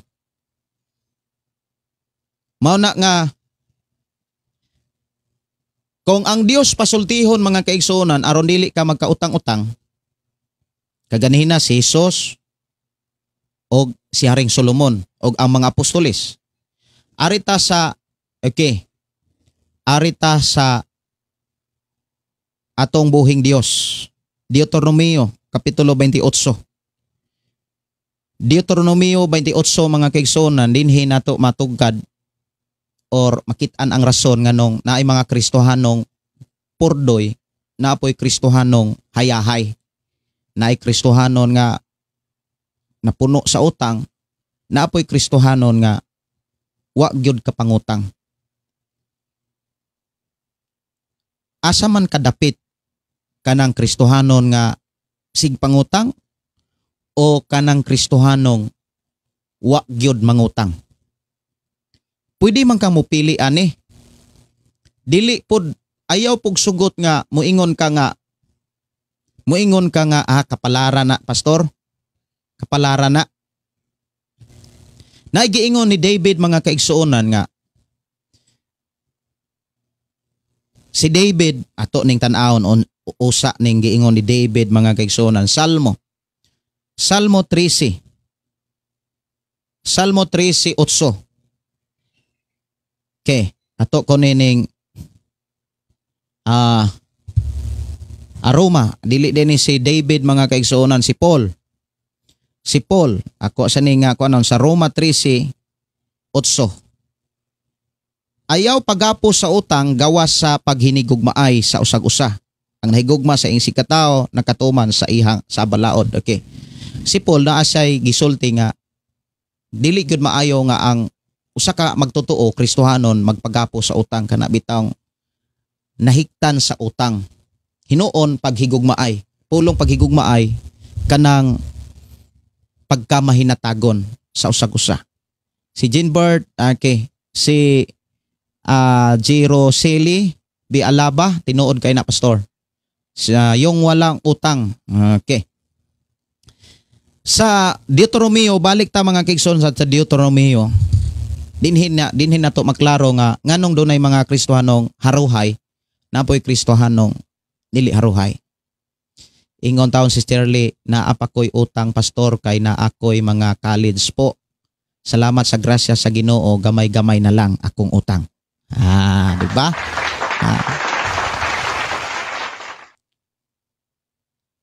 Mao na nga kung ang Dios pasultihon mga kaigsuonan aron dili ka magkautang-utang, kaganihina si Jesus og si Haring Solomon og ang mga apostoles. Arita sa arita sa atong buhing Dios. Deuteronomio kapitulo 28. Deuteronomio 28 mga kaigsuonan, dinhi nato matugkad or makit-an ang rason nganong naay mga Kristohanong purdoy, naapoy Kristohanong hayahay, naay Kristohanon nga napuno sa utang, naapoy Kristohanon nga wa gyud kapangutang. Asa man kadapit kanang Kristohanon nga sigpangutang o kanang Kristohanong wa gyud mangutang? Pwede man kang mupili ani. Dili pod ayaw pug sugot nga muingon ka nga kapalara na pastor. Kapalara na. Naigiingon ni David mga kaigsuonan nga si David ato ning tan-awon usa ning giingon ni David mga kaigsuonan, Salmo. Salmo 13. Salmo 13:8. Okay, ato ko nining aroma, dili din ni si David mga kaigsuonan, si Paul. Si Paul, ako sa ni nga kuanon sa Roma 13:8. Ayaw pagapo sa utang gawas sa paghinigugmaay sa usag-usa. Ang nahigugma sa iyang sikatao nakatuman sa ihang sa balaod. Okay. Si Paul naa siya'y gisulti nga dili gyud maayo nga ang usa ka magtotoo Kristohanon magpagapo sa utang, kana bitawng nahiktan sa utang. Hinuon paghigugmaay, pulong paghigugmaay kanang pagkamahinatagon sa usag-usa. Si Jean Bert, okay, si Jiro Seli B. Alaba, tinuod kay na pastor. Sa yung walang utang. Okay. Sa Deuteronomio, balik ta mga kaigsoon sa Deuteronomio. Dinhin na to maklaro nga nganong dunay mga Kristohanong haruhay, napoy Kristohanong dili haruhay. Ingon taon si Sterly, naa pa ko'y utang pastor kay na ako'y mga college po. Salamat sa grasya sa Ginoo, gamay-gamay na lang akong utang. Ah, di ba? Ah.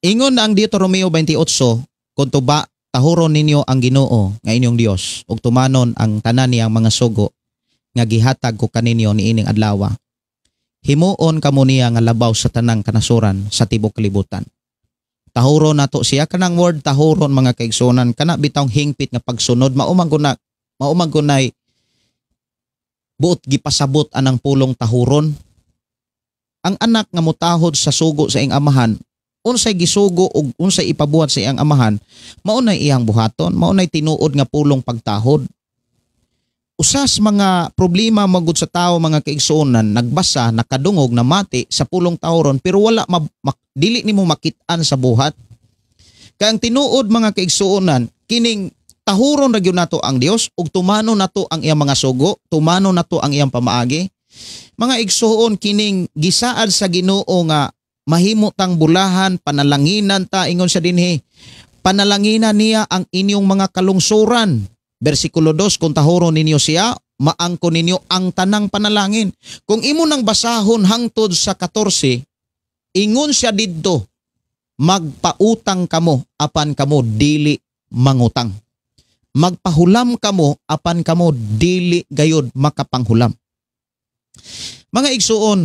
Ingon ang Deuteronomio 28, kung tuba tahuron ninyo ang Ginoo nga inyong Dios ug tumanon ang tanan niyang mga sugo nga gihatag ko kaninyo niining adlaw. Himuon kamo niya nga labaw sa tanang kanasuran sa tibok kalibutan. Tahuron nato siya, kanang word tahuron mga kaigsunan, kana bitawng hingpit nga pagsunod, maumang gunay buot gipasabot anang pulong tahuron. Ang anak nga mutahod sa sugo sa iyang amahan, unsay gisugo ug unsay ipabuhat sa iyang amahan, mao nay iyang buhaton, mao nay tinuod nga pulong pagtahod. Usas mga problema magud sa tao mga kaigsuonan, nagbasa, nakadungog, namati sa pulong tahuron, pero wala dili nimo makit-an sa buhat. Kay ang tinuod mga kaigsuonan, kining tahuron ra gyud nato ang Dios ug tumano nato ang iyang mga sugo, tumano nato ang iyang pamaagi. Mga igsuon, kining gisaad sa Ginoo nga mahimo tang bulahan, panalanginan ta, ingon siya dinhi. Panalanginan niya ang inyong mga kalungsuran. Versikulo 2, kung tahuron ninyo siya, maangko ninyo ang tanang panalangin. Kung imo nang basahon hangtod sa 14, ingon siya didto, magpautang kamo apan kamo dili mangutang. Magpahulam kamo apan kamo dili gayod makapanghulam. Mga igsuon,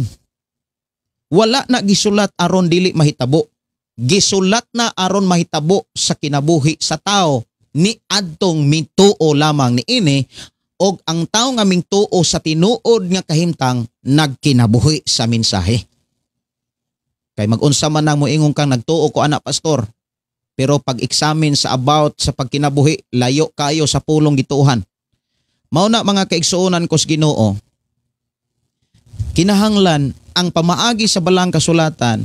wala na gisulat aron dili mahitabo. Gisulat na aron mahitabo sa kinabuhi sa tao ni adtong mituo lamang niini, og ang tao nga mingtuo sa tinuod nga kahimtang nagkinabuhi sa mensahe. Kay magunsa man nang moingon kang nagtuo ko ana pastor, pero pag-examine sa about sa pagkinabuhi, layo kayo sa pulong gituohan. Mao na mga kaigsuonan ko sa Ginoo, kinahanglan ang pamaagi sa balang kasulatan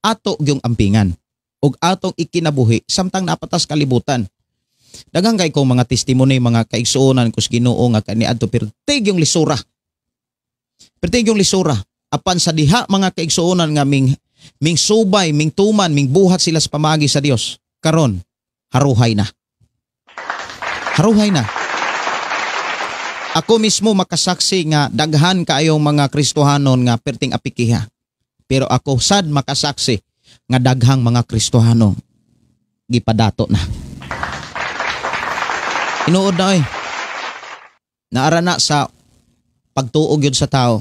ato gyung ampingan ug atong ikinabuhi samtang napatas kalibutan. Daghang kay kong mga testimony mga kaigsuonan ko sa Ginoo nga kaniadto pertig yung lisura. Pertig yung lisura apan sa diha mga kaigsuonan nga ming subay, ming tuman, ming buhat sila sa pamaagi sa Dios. Karon haruhay na. Haruhay na. Ako mismo makasaksi nga daghan kaayong mga Kristohanon nga perting apikiha. Pero ako sad makasaksi nga daghang mga Kristohano gipadato na. Inuod na oy. Naara na sa pagtuo gyud sa tao.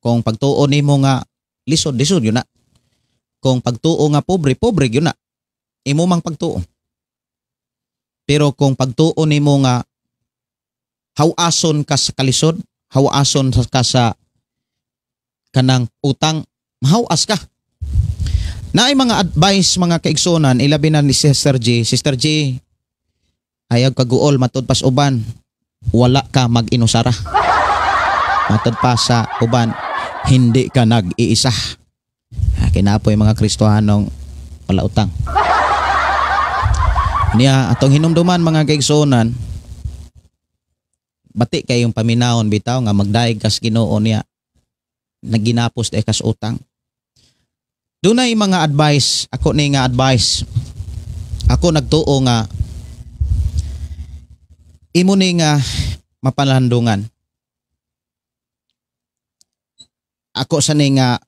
Kung pagtuo nimo nga lisod, lisod yun na. Kung pagtuo nga pobre, pobre gyud na. Imo mang pagtuo. Pero kung pagtuo nimo nga hawason ka sa kalisod, hawason ka sa kanang utang, mahawas ka. Naay mga advice mga kaigsuonan, ilabi na ni Sister G. Sister G, ayaw kaguol, matud pas uban, wala ka mag-inusara. Matud pa sa uban, hindi ka nag-iisa. Kinapoy mga Kristohanong wala utang. Niya, atong hinumduman mga kaigsuonan, bati kayong paminahon bitaw nga magdaig kas Ginoo niya, nagginapos dahil kas utang. Dunay mga advice, ako ni nga advice. Ako nagtuo nga imo ni nga mapalandungan. Ako sa ni nga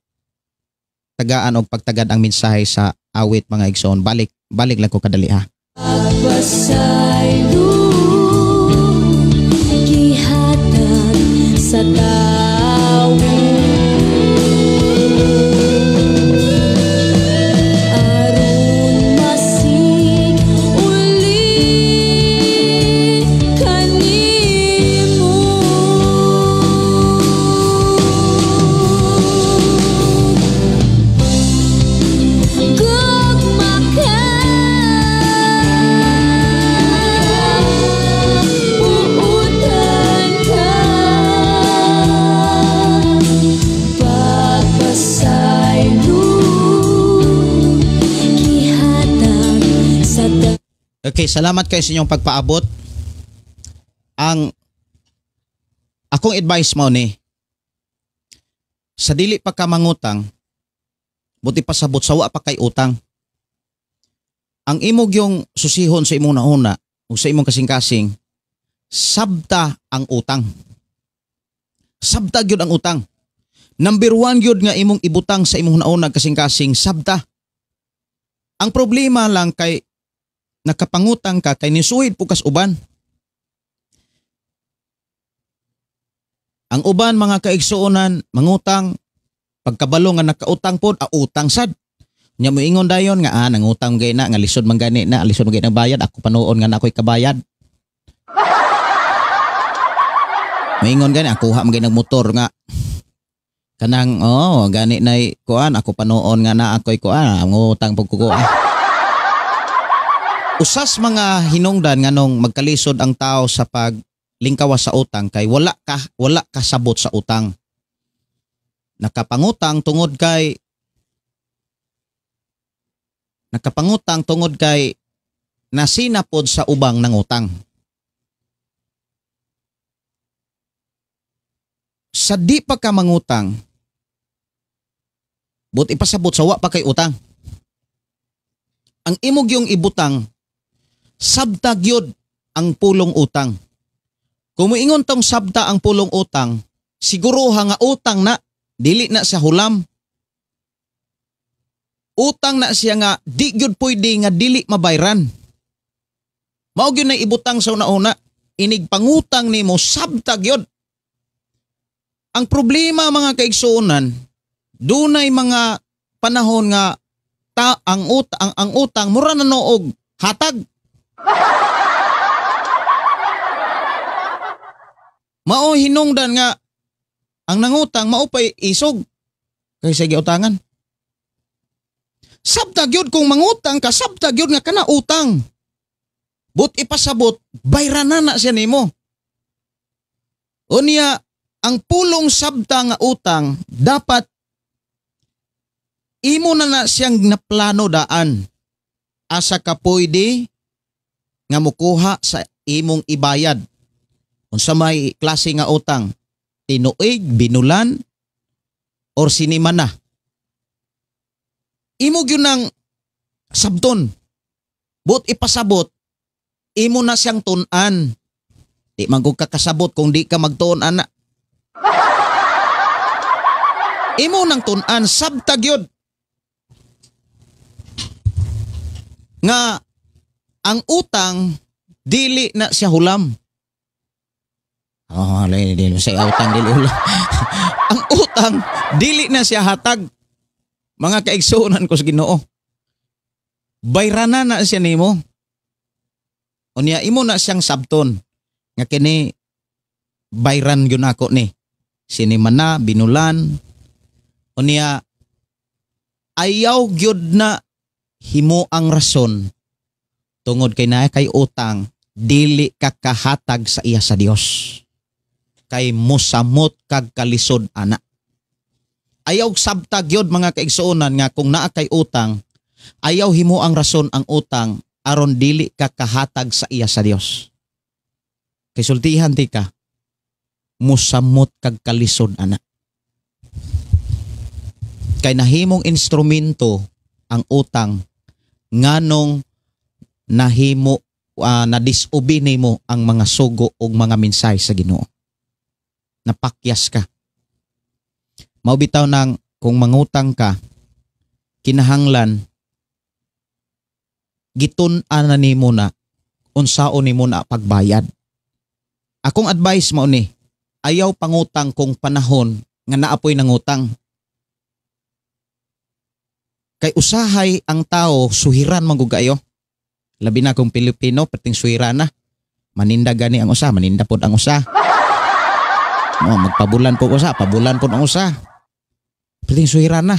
tagaan og pagtagad ang mensahe sa awit mga igsoon. Balik lang ko kadali ha. Pagpasaylo, gihatag sa tawo. Aron masig uli kanimo. Gugma ka, buutan ka, pagpasaylo, gihatag sa Okay, salamat kayo sa inyong pagpaabot. Ang akong advice mo ni, sa dili pa ka mangutang, buti pasabot sa wa pa kay utang. Ang imong yung susihon sa imong nauna o sa imong kasing-kasing, sabta ang utang. Sabta gyud ang utang. Number 1 gyud nga imong ibutang sa imong nauna kasing-kasing, sabta. Ang problema lang kay nakapangutang ka kay nisuhid po kas uban. Ang uban mga kaigsuonan mangutang, pagkabalo nga nakautang pod, utang sad. Nya moingon dayon nga nangutang gay na, nga lisod man gani na, lisod man gay nang bayad, ako panuon nga na ako'y kabayad. Moingon gani ako ha man gay nag motor nga kanang gani nay kuan, ako panuon nga na ako'y kuan, ngutang pud ko. Usas mga hinungdan nganong magkalisod ang tao sa paglingkawas sa utang kay wala ka sabot sa utang. Nakapangutang tungod kay nasinapod sa ubang nangutang. Sa di pa ka mangutang, but ipasabot sa wa pa kay utang. Ang imog yung ibutang, sabta gyud ang pulong utang. Kung moingon tong sabta ang pulong utang, siguruha nga utang na, dili na sa hulam. Utang na siya nga di gyud pwede nga dili mabayran. Mao gyud na ibutang sa una-una, inig pangutang nimo sabta gyud. Ang problema mga kaigsuonan, dunay mga panahon nga ang utang mura na noog hatag. Mao hinungdan nga ang nangutang mao pay isog kaysa giutangan. Sabta gyud kung mangutang ka, sabta gyud nga kana utang. But ipasabot, bayranan na siya nimo. Unya, ang pulong sabta nga utang dapat imo na siyang naplano daan. Asa ka pwede nga mukuha sa imong ibayad. Unsa may klase nga utang, tinuig, binulan, or sinimana. Imo gyud nang sabton. But ipasabot, imo na siyang tun-an. Di man kung kakasabot kung di ka magtuon ana. Imo nang tun-an, sabta gyud. Nga ang utang dili na siya hulam. Oh, dili siya utang, dili hulam. Ang utang dili na siya hatag. Mga kaigsuonan ko sa Ginoo. Bayrana na siya nimo. Unya imo na siyang sabton nga kini bayran gyud nako ni. Sinimana, binulan. Unya ayaw gyud na himo ang rason tungod kay naa kay utang dili ka kahatag sa iya sa Dios. Kay mosamot kag kalisod ana. Ayaw sabta gyud mga kaigsuonan nga kung naa kay utang, ayaw himo ang rason ang utang aron dili ka kahatag sa iya sa Dios. Kay sultihan ti ka, mosamot kag kalisod ana. Kay nahimong instrumento ang utang nganong nahimo na disobey nimo ang mga sugo og mga mensahe sa Ginoo. Napakyas ka. Mao bitaw nang kung mangutang ka, kinahanglan gitun-an na nimo na unsaon nimo na pagbayad. Akong advice mao ni, ayaw pangutang kung panahon nga naapoy nangutang. Kay usahay ang tao suhiran man gud kayo. Labi na kung Pilipino, perting suhiran na. Maninda gani ang usa, maninda pod ang usa. No, magpabulan po usa, pabulan pod ang usa. Perting suhiran na.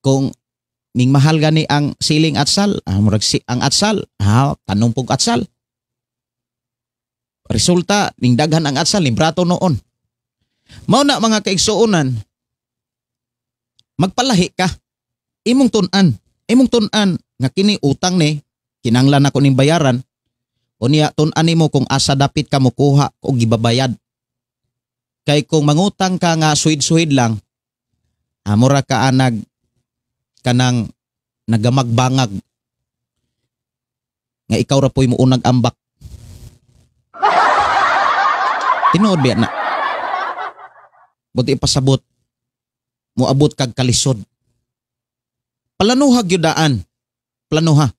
Kung ning mahal gani ang siling atsal, murag si, ang atsal, tanong pog atsal. Resulta, ning daghan ang atsal, limbrato noon. Mao na mga kaigsuonan, magpalahi ka. Imong tun-an nga kini utang ni, kinanglan ako ning bayaran. Unya tun-an nimo kung asa dapit ka mokuha og gibabayad. Kay kung mangutang ka nga suhid-suhid lang, mura ka anag kanang nagamagbangag nga ikaw ra poy muunag ambak. Tinuod biya na. Buti ipasabot, moabot kag kalisod. Planuha gyud daan. Planuha.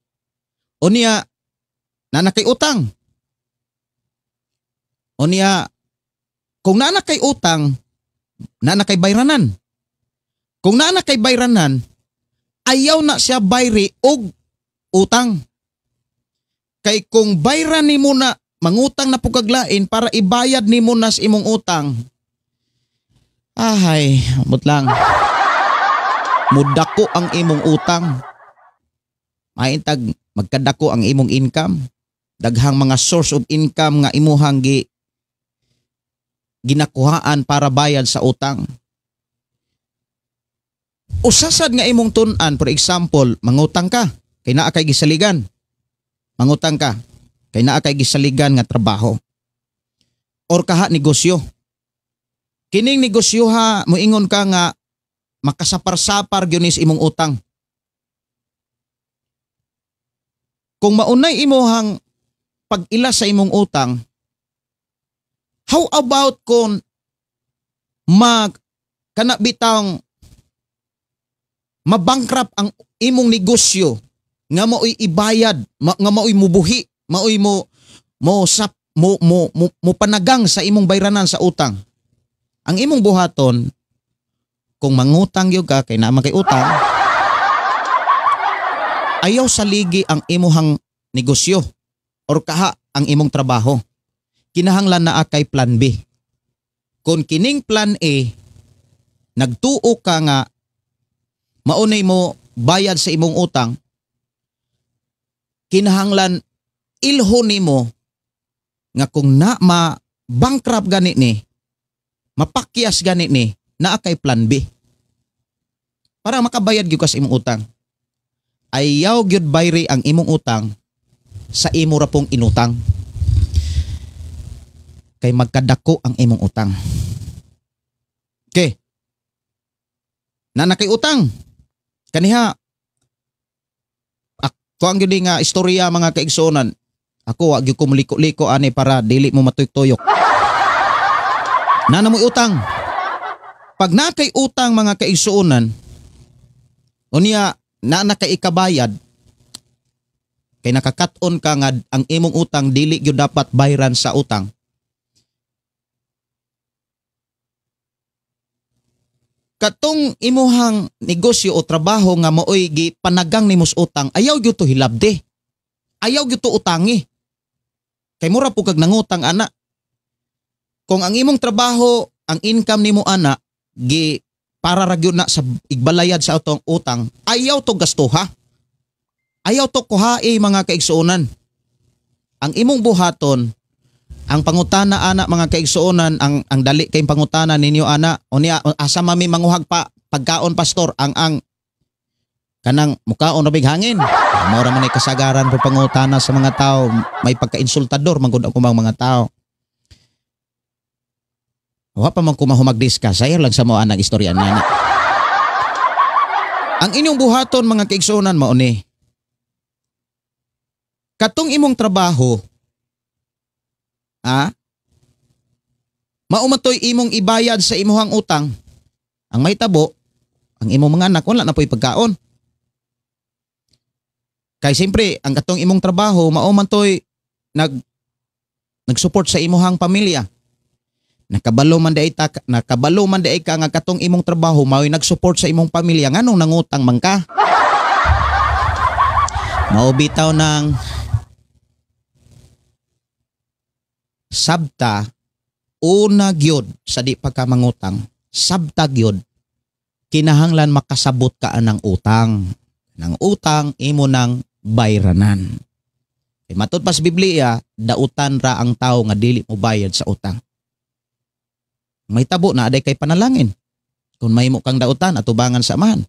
Unya naa na kay utang. Unya kung naa na kay utang, naa na kay bayranan. Kung naa na kay bayranan, ayaw na siya bayri og utang. Kay kung bayran nimo na, mangutang na pugaglain para ibayad nimo na sa imong utang. Ahay, amot lang. Mudako ang imong utang. Maintag magkadako ang imong income. Daghang mga source of income nga imuhang ginakuhaan para bayad sa utang. Usasad nga imong tun-an, for example, mangutang ka kay naa kay gisaligan. Mangutang ka kay naa kay gisaligan nga trabaho. Or kaha negosyo. Kining negosyo ha, moingon ka nga makasapar-sapar gyud ni sa imong utang. Kung maunay imuhang pag-ila sa imong utang, how about kung mag kana bitang mabankrupt ang imong negosyo nga maoy ibayad, nga maoy mubuhi, maoy mo mo sap mo mo mo panagang sa imong bayranan sa utang. Ang imong buhaton, kung mangutang gyud ka kay naa man kay utang, ayaw saligi ang imuhang negosyo or kaha ang imong trabaho. Kinahanglan naa kay plan B. Kung kining plan A nagtuo ka nga maunay mo bayad sa imong utang, kinahanglan ilho nimo nga kung na ma bankrupt gani ni, mapakyas gani ni, naa kay plan B para makabayad gyud ka sa imong utang. Ayaw gyud bayri ang imong utang sa imo ra pong inutang. Kay magkadako ang imong utang. Okay. Naa na kay utang. Kaniha, ako ang gyud nga istorya mga kaigsuonan. Ako wa gyud ko muliko-liko ani para dili mo matuyok-tuyok. Naa na mo'y utang. Pag naa kay utang mga kaigsuonan, unya naa na kay ikabayad, kay nakakat-on ka nga ang imong utang dili gyud dapat bayran sa utang. Katong imuhang negosyo o trabaho nga maoy gipanagang nimo sa utang, ayaw gyud to hilabde. Ayaw gyud to utangi. Kay mura po kag nangutang ana. Kung ang imong trabaho, ang income nimo ana, gi para ra gyud na sa igbalayad sa atong utang, ayaw to gastuha. Ayaw to kuhae mga kaigsuonan. Ang imong buhaton, ang pangutana ana mga kaigsuonan, ang dali kayong pangutana ninyo ana, unya asa mami manguhag pa pagkaon pastor, ang kanang mukaon rabig hangin. Mao ra man ay kasagaran po pangutana sa mga tao, may pagkainsultador man gud ako mga tao. Wa pa man ko mahumagdiscuss, sayo lang sa mo anang istorya nana. Ang inyong buhaton mga kaigsuonan mao ni, Katong imong trabaho, mao man to'y imong ibayad sa imuhang utang. Ang mahitabo, ang imong mga anak wala na po'y pagkaon. Kay siyempre, ang katong imong trabaho mao man to'y nag-support sa imuhang pamilya. Nakabalo man diay ka nga katong imong trabaho mao'y nag-support sa imong pamilya, nganong nangutang man ka? Mao bitaw ng sabta una gyud sa di pa ka mangutang, sabta gyud kinahanglan makasabot ka anang utang. Nang utang imo nang bayranan. Kay matud pa sa Biblia, dautan ra ang tawo nga dili mo bayad sa utang. May tabo na aday kay panalangin. Kung mahimo kang dautan atubangan sa amahan.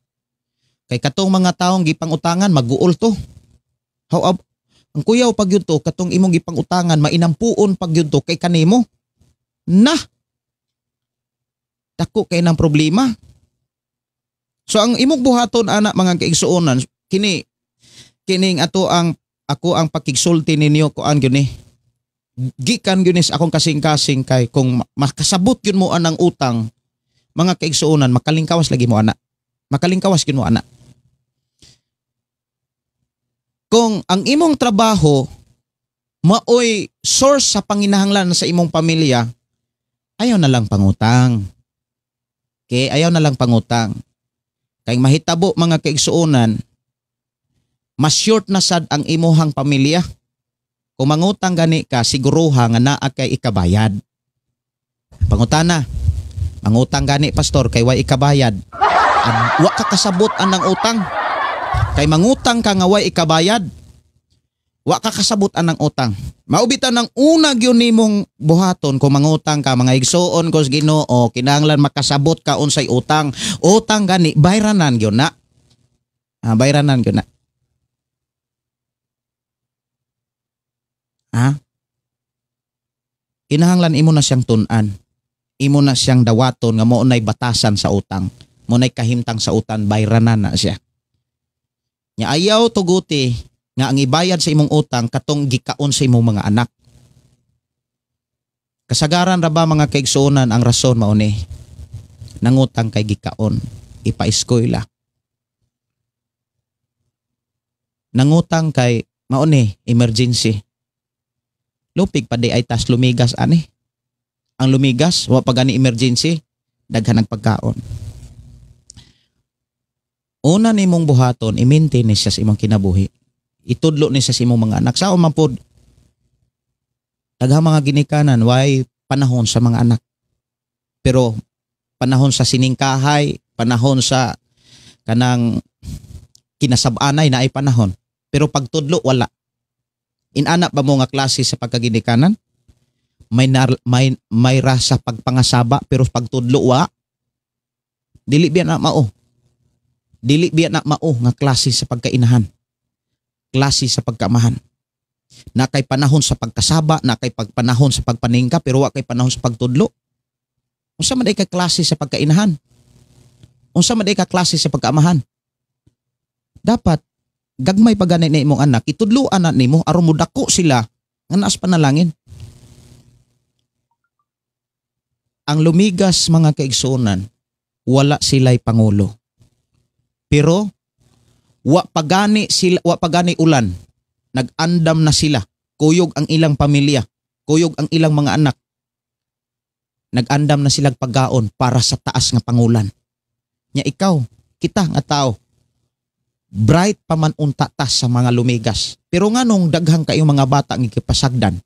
Kay katong mga taong gipangutangan maguol to. How ang kuyaw pag yun to, katong imong gipangutangan mainampuon pag yun to kay kanimo. Na. Dako kay nang problema. So ang imong buhaton ana mga kaigsuonan, kini kining ato ang ako ang pakigsulti ninyo kuan gyud ni. Gikan gyud ni sa akong kasing-kasing kay kung makasabot gyud mo anang utang mga kaigsuonan, makalingkawas lagi mo ana. Makalingkawas gyud mo ana. Kung ang imong trabaho maoy source sa panginahanglan sa imong pamilya, ayaw na lang pangutang. Okay, ayaw na lang pangutang. Kay mahitabo mga kaigsuonan, mas short na sad ang imuhang pamilya. Kung mangutang gani ka, siguruha nga naa kay ikabayad. Pangutana, mangutang gani pastor kay way ikabayad. At wa ka kasabot anang utang. Kay mangutang ka nga way ikabayad, wa ka kasabot anang utang. Maubita ng una gyud nimong buhaton kung mangutang ka mga igsuon ko sa Ginoo, kinahanglan makasabot ka unsay utang. Utang gani bayranan gyud na. Bayranan gyud na. Ha? Kinahanglan imo na siyang tun-an. Imo na siyang dawaton nga mo nay batasan sa utang. Mo nay kahimtang sa utang, bayranan na siya. Nya ayaw tuguti nga ang ibayad sa imong utang katong gikaon sa imong mga anak. Kasagaran ra ba mga kaigsuonan ang rason mao ni nangutang kay gikaon, ipa-eskwela. Nangutang kay mao ni emergency. Lupig pa di ay tas lumigas ani. Ang lumigas wa pa gani emergency, daghan ang pagkaon. Una nimong buhaton, i-maintain ni siya sa imong kinabuhi. Itudlo ni siya sa imong mga anak. Sao man pod daghang mga ginikanan way panahon sa mga anak. Pero panahon sa siningkahay, panahon sa kanang kinasab-anay na ay panahon. Pero pagtudlo wala. Inana ba mo nga klase sa pagkaginikanan? May rasa pagpangasaba pero pagtudlo wa. Dili biya na mao. Dili biya na mao nga klase sa pagkainahan. Klase sa pagkaamahan. Na kay panahon sa pagkasaba, na kay pagpanahon sa pagpaningka, pero wa kay panahon sa pagtudlo. Unsa man ay ka klase sa pagkainahan? Unsa man ay ka klase sa pagkaamahan? Dapat gagmay pa gani na imong anak, itudloan na nimo aron modako sila nga naas panalangin. Ang lumigas mga kaigsuonan, wala sila'y pangulo. Pero wa pagani sila, wa pagani ulan, nag-andam na sila, kuyog ang ilang pamilya, kuyog ang ilang mga anak. Nag-andam na silang pagkaon para sa taas nga pangulan. Nya ikaw, kita nga tao, bright pa man unta ta sa mga lumigas. Pero nganong daghang kayo mga bata nga gipasagdan?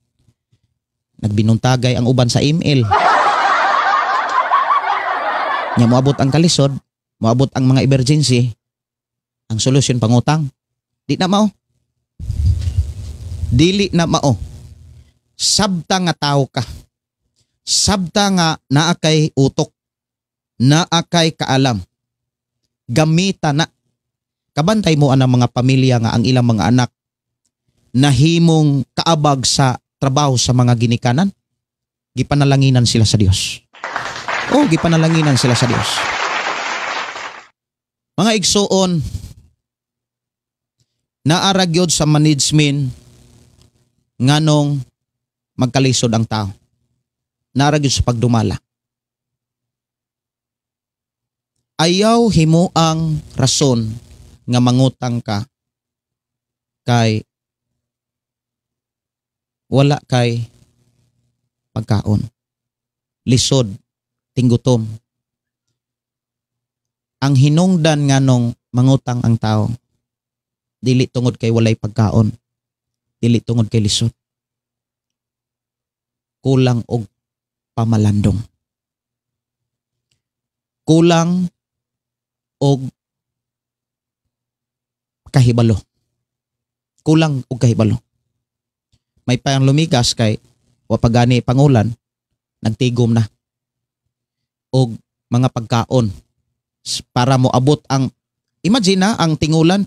Nagbinuntagay ang uban sa ML. Nya moabot ang kalisod, moabot ang mga emergency, ang solusyon pangutang. Di na mao. Dili na mao. Sabta nga tao ka. Sabta nga naa kay utok. Naa kay kaalam. Gamita na. Kabantay mo ang mga pamilya nga ang ilang mga anak nahimong kaabag sa trabaho sa mga ginikanan. Gipanalanginan sila sa Dios. Oh, gipanalanginan sila sa Dios. Mga igsuon, naara gyud sa management Nganong magkalisod ang tao? Naa ra gyud sa pagdumala. Ayaw himuang rason nga mangutang ka kay wala kay pagkaon. Lisod, tinggutom. Ang hinungdan nganong mangutang ang tao, dili tungod kay walay pagkaon, dili tungod kay lisod. Kulang og pamalandong. Kulang og kahibalo. Kulang og kahibalo. May payang lumigas kay wa pa gani pangulan, nagtigom na og mga pagkaon para moabot ang, imagine na ang tingulan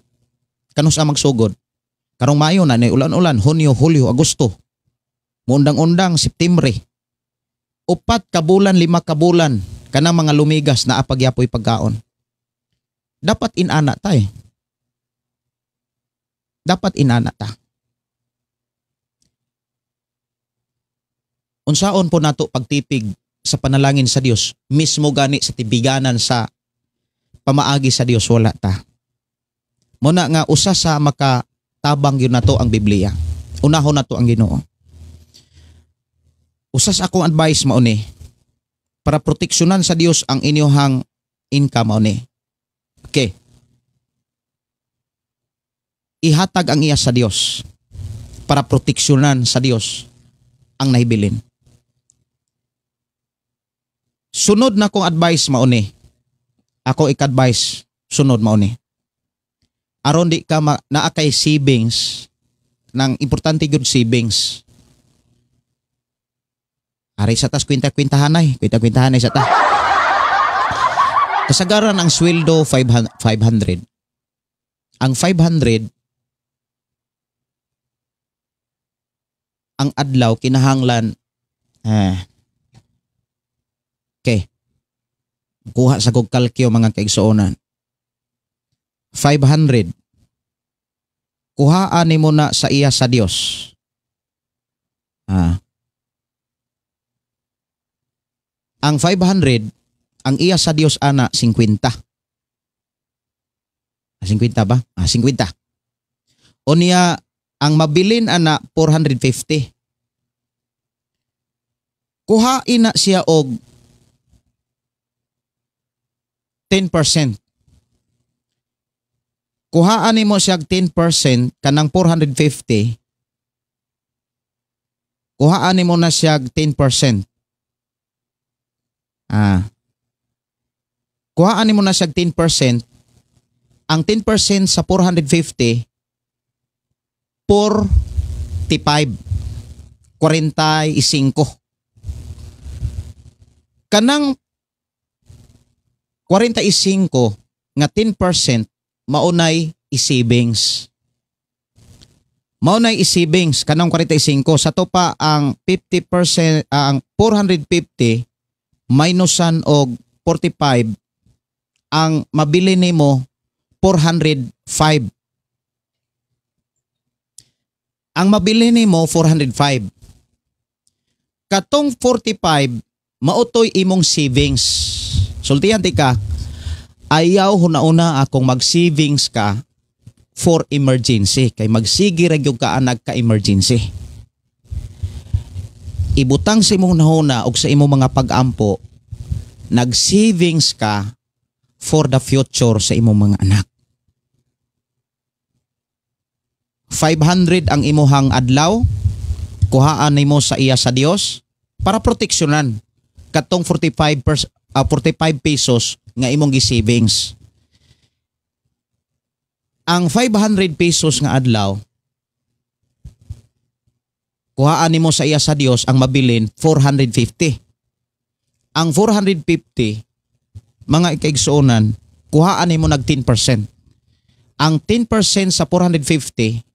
kanus-a magsugod. Karong Mayo na ni ulan-ulan, Hunyo, Hulyo, Agosto. Muundang-undang Septembre. 4 ka bulan, 5 ka bulan kanang mga lumigas na apagyapoy pagkaon. Dapat inana ta eh. Dapat inana ta. Unsaon po nato pagtipig sa panalangin sa Dios, mismo gani sa tibiganan sa pamaagi sa Dios, wala ta. Muna nga usa sa makatabang gyud nato ang Biblia. Unahon nato ang Ginoo. Usa sa akong advice mao ni para proteksyonan sa Dios ang inyohang income mao ni. Okay. Ihatag ang iya sa Dios para proteksyonan sa Dios ang nahibilin. Sunod na kong advice mao ni. Ako ik-advise sunod mao ni. Aron di ka naa kay savings, nang importante gyud savings. Ari sa tas kwinta-kwintahanay, kwinta-kwintahanay sa ta. Kasagaran ang sweldo 500. Ang 500 ang adlaw kinahanglan okay. Kuha sa kog kalkyo mga kaigsuonan. 500. Kuhaan nimo na sa iya sa Dios. Ang 500, ang iya sa Dios ana 50. 50 ba? 50. O niya ang mabilin ana 450. Kuhain na siya og 10%. Kuhaan nimo siya og 10% kanang 450. Kuhaan nimo na siya og 10%. Kuhaan nimo na siya og 10%. Ang 10% sa 450, 45. 45. Kanang 45 nga 10% maunay i-savings. Maunay i-savings kanang 45 sa to pa ang 50%, ang 450 minusan og 45, ang mabili nimo 405. Ang mabili nimo 405. Katong 45 maotoy imong savings. Sultihan ti ka, ayaw hunauna akong mag-savings ka for emergency kay magsige ra gyud ka anag ka emergency. Ibutang sa imong nahuna og sa imong mga pag-ampo, nag-savings ka for the future sa imong mga anak. 500 ang imuhang adlaw, kuhaan nimo sa iya sa Dios para proteksyonan katong 45 pesos nga imong gi-savings. Ang 500 pesos nga adlaw, kuhaan nimo sa iya sa Dios ang mabilin 450. Ang 450 mga ikaigsuonan, kuhaan nimo nag 10%. Ang 10% sa 450,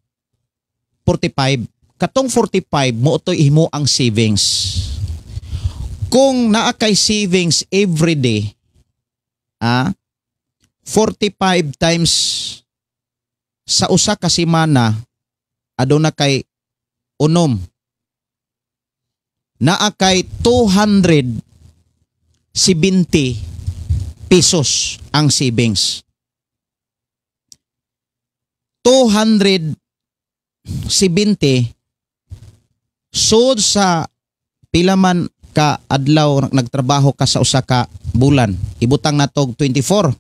45. Katong 45 mo utoy imo ang savings. Kung naa kay savings every day, 45 times sa usa ka semana, aduna kay unom. Naa kay 270 pesos ang savings. 270 sud sa pila man ka adlaw nagtrabaho ka sa usa ka bulan. Ibutang natog 24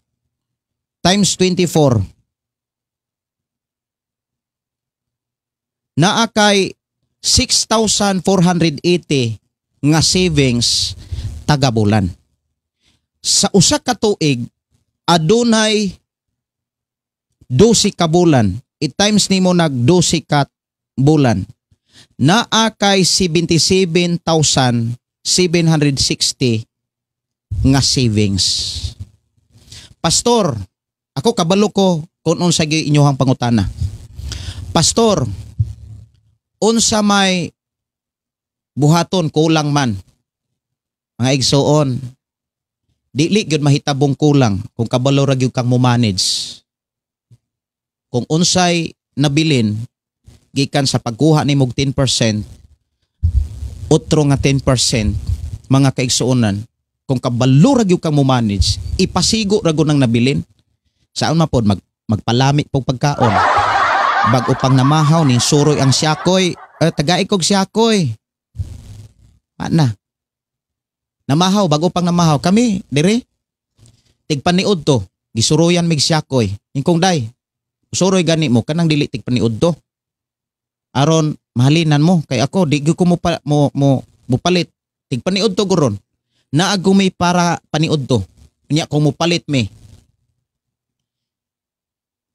times 24. Naa kay 6,480 nga savings taga bulan. Sa usa ka tuig adunay 12 ka bulan. I-times nimo nag 12 ka bulan. Naa kay 77,760 nga savings. Pastor, ako kabalo ko kung unsa gyud inyohang pangutana. Pastor, unsa may buhaton kulang man? Mga igsoon, dili gyud mahitabong kulang kung kabalo ra gyud kang mo manage. Kung unsay nabilin gikan sa pagkuha nimog 10%, otro nga 10% mga kaigsuonan, kung kabalo ra gyud kang mo manage, ipasigo ra gyud nang nabilin. Saan man pod magpalami pog pagkaon. Bag-o pang namahaw ning suroy ang siyakoy, tagai kog siyakoy. Ana. Namahaw, bago pang namahaw kami dire. Tigpaniod to, gisuroyan mig siyakoy. Ingkong day, suroy gani mo kanang dili tigpaniod to. Aron mahalinan mo kay ako di gyud ko mo mo palit. Tigpaniod to goron. Naagumi para paniod to. Unya kung mopalit mi.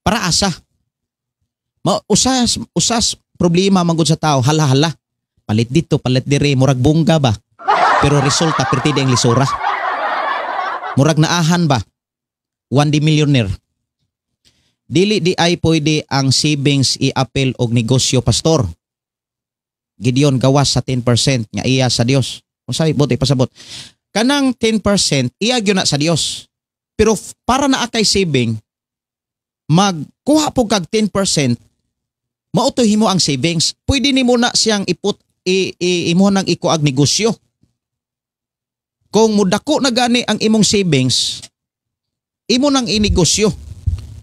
Para asa. Usas usas problema manggod sa tao, hala-hala. Palit dito, palit dire, murag bongga ba? Pero resulta pertide ang lisura. Murag naahan ba? One day millionaire. Dili di ay pwede ang savings i-apel og negosyo, pastor. Gideon, gawas sa 10% nga iya sa Dios. Unsay buot ipasabot? Kanang 10% iya gyud na sa Dios. Pero para naa kay saving, magkuha po kag 10%, mao to himo ang savings. Pwede nimo na siyang iput imo nang ikuag negosyo. Kung mudako na gani ang imong savings, imo nang inegosyo.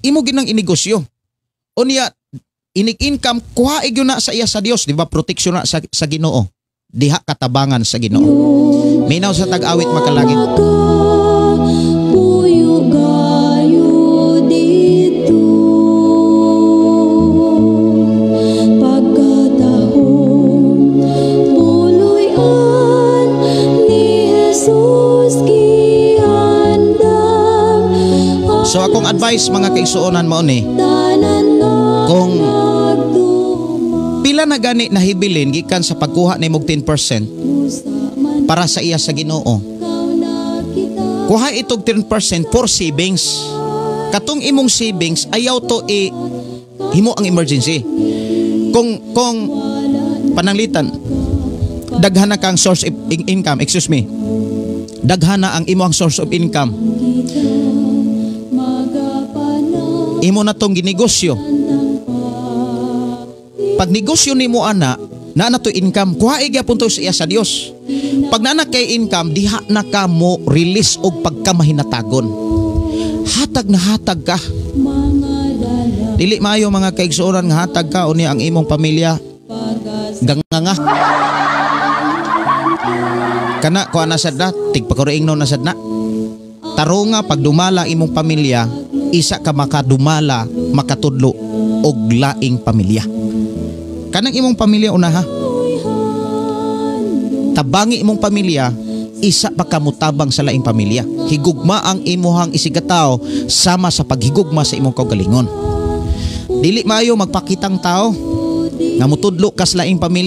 Imo ginang inegosyo. Unya inig income kuha gyud na sa iya sa Dios, di ba? Protection na sa Ginoo. Diha katabangan sa Ginoo. Minaw sa tag-awit makalangit. Puyo gayo dito pagkatahom puloy-an ni Jesus giandam. So akong advice mga kaigsuonan mao ni, tanan nga kung nagtuman pila na gani nahibilin gikan sa pagkuha nimog 10% usa man para sa iya sa Ginoo. ikaw nakita Kuha itog 10% for savings. Katong imong savings ayaw to i himo ang emergency. Kung pananglitan daghan na kang source of income, excuse me. Daghan na ang imong source of income. Magapana Imo na tong ginegosyo. Pag negosyo nimo ana, naa na to income, kuha gyapon to sa iya sa Dios. Pag naa na kay income, diha na ka mo release og pagkamahinatagon. Hatag na hatag ka. mga dala Dili maayo mga kaigsuonan nga hatag ka unya ang imong pamilya ganganga. Kana kuha na sad na, tigpakuriing no na sad na. Tarunga pag dumala imong pamilya, isa ka makadumala, makatudlo og laing pamilya. Kanang imong pamilya una ha. Tabangi imong pamilya, isa pa ka mutabang sa laing pamilya. Higugma ang imuhang isigataw sama sa paghigugma sa imong kaugalingon. Dili maayo magpakitang tao nga mutudlo ka sa laing pamilya.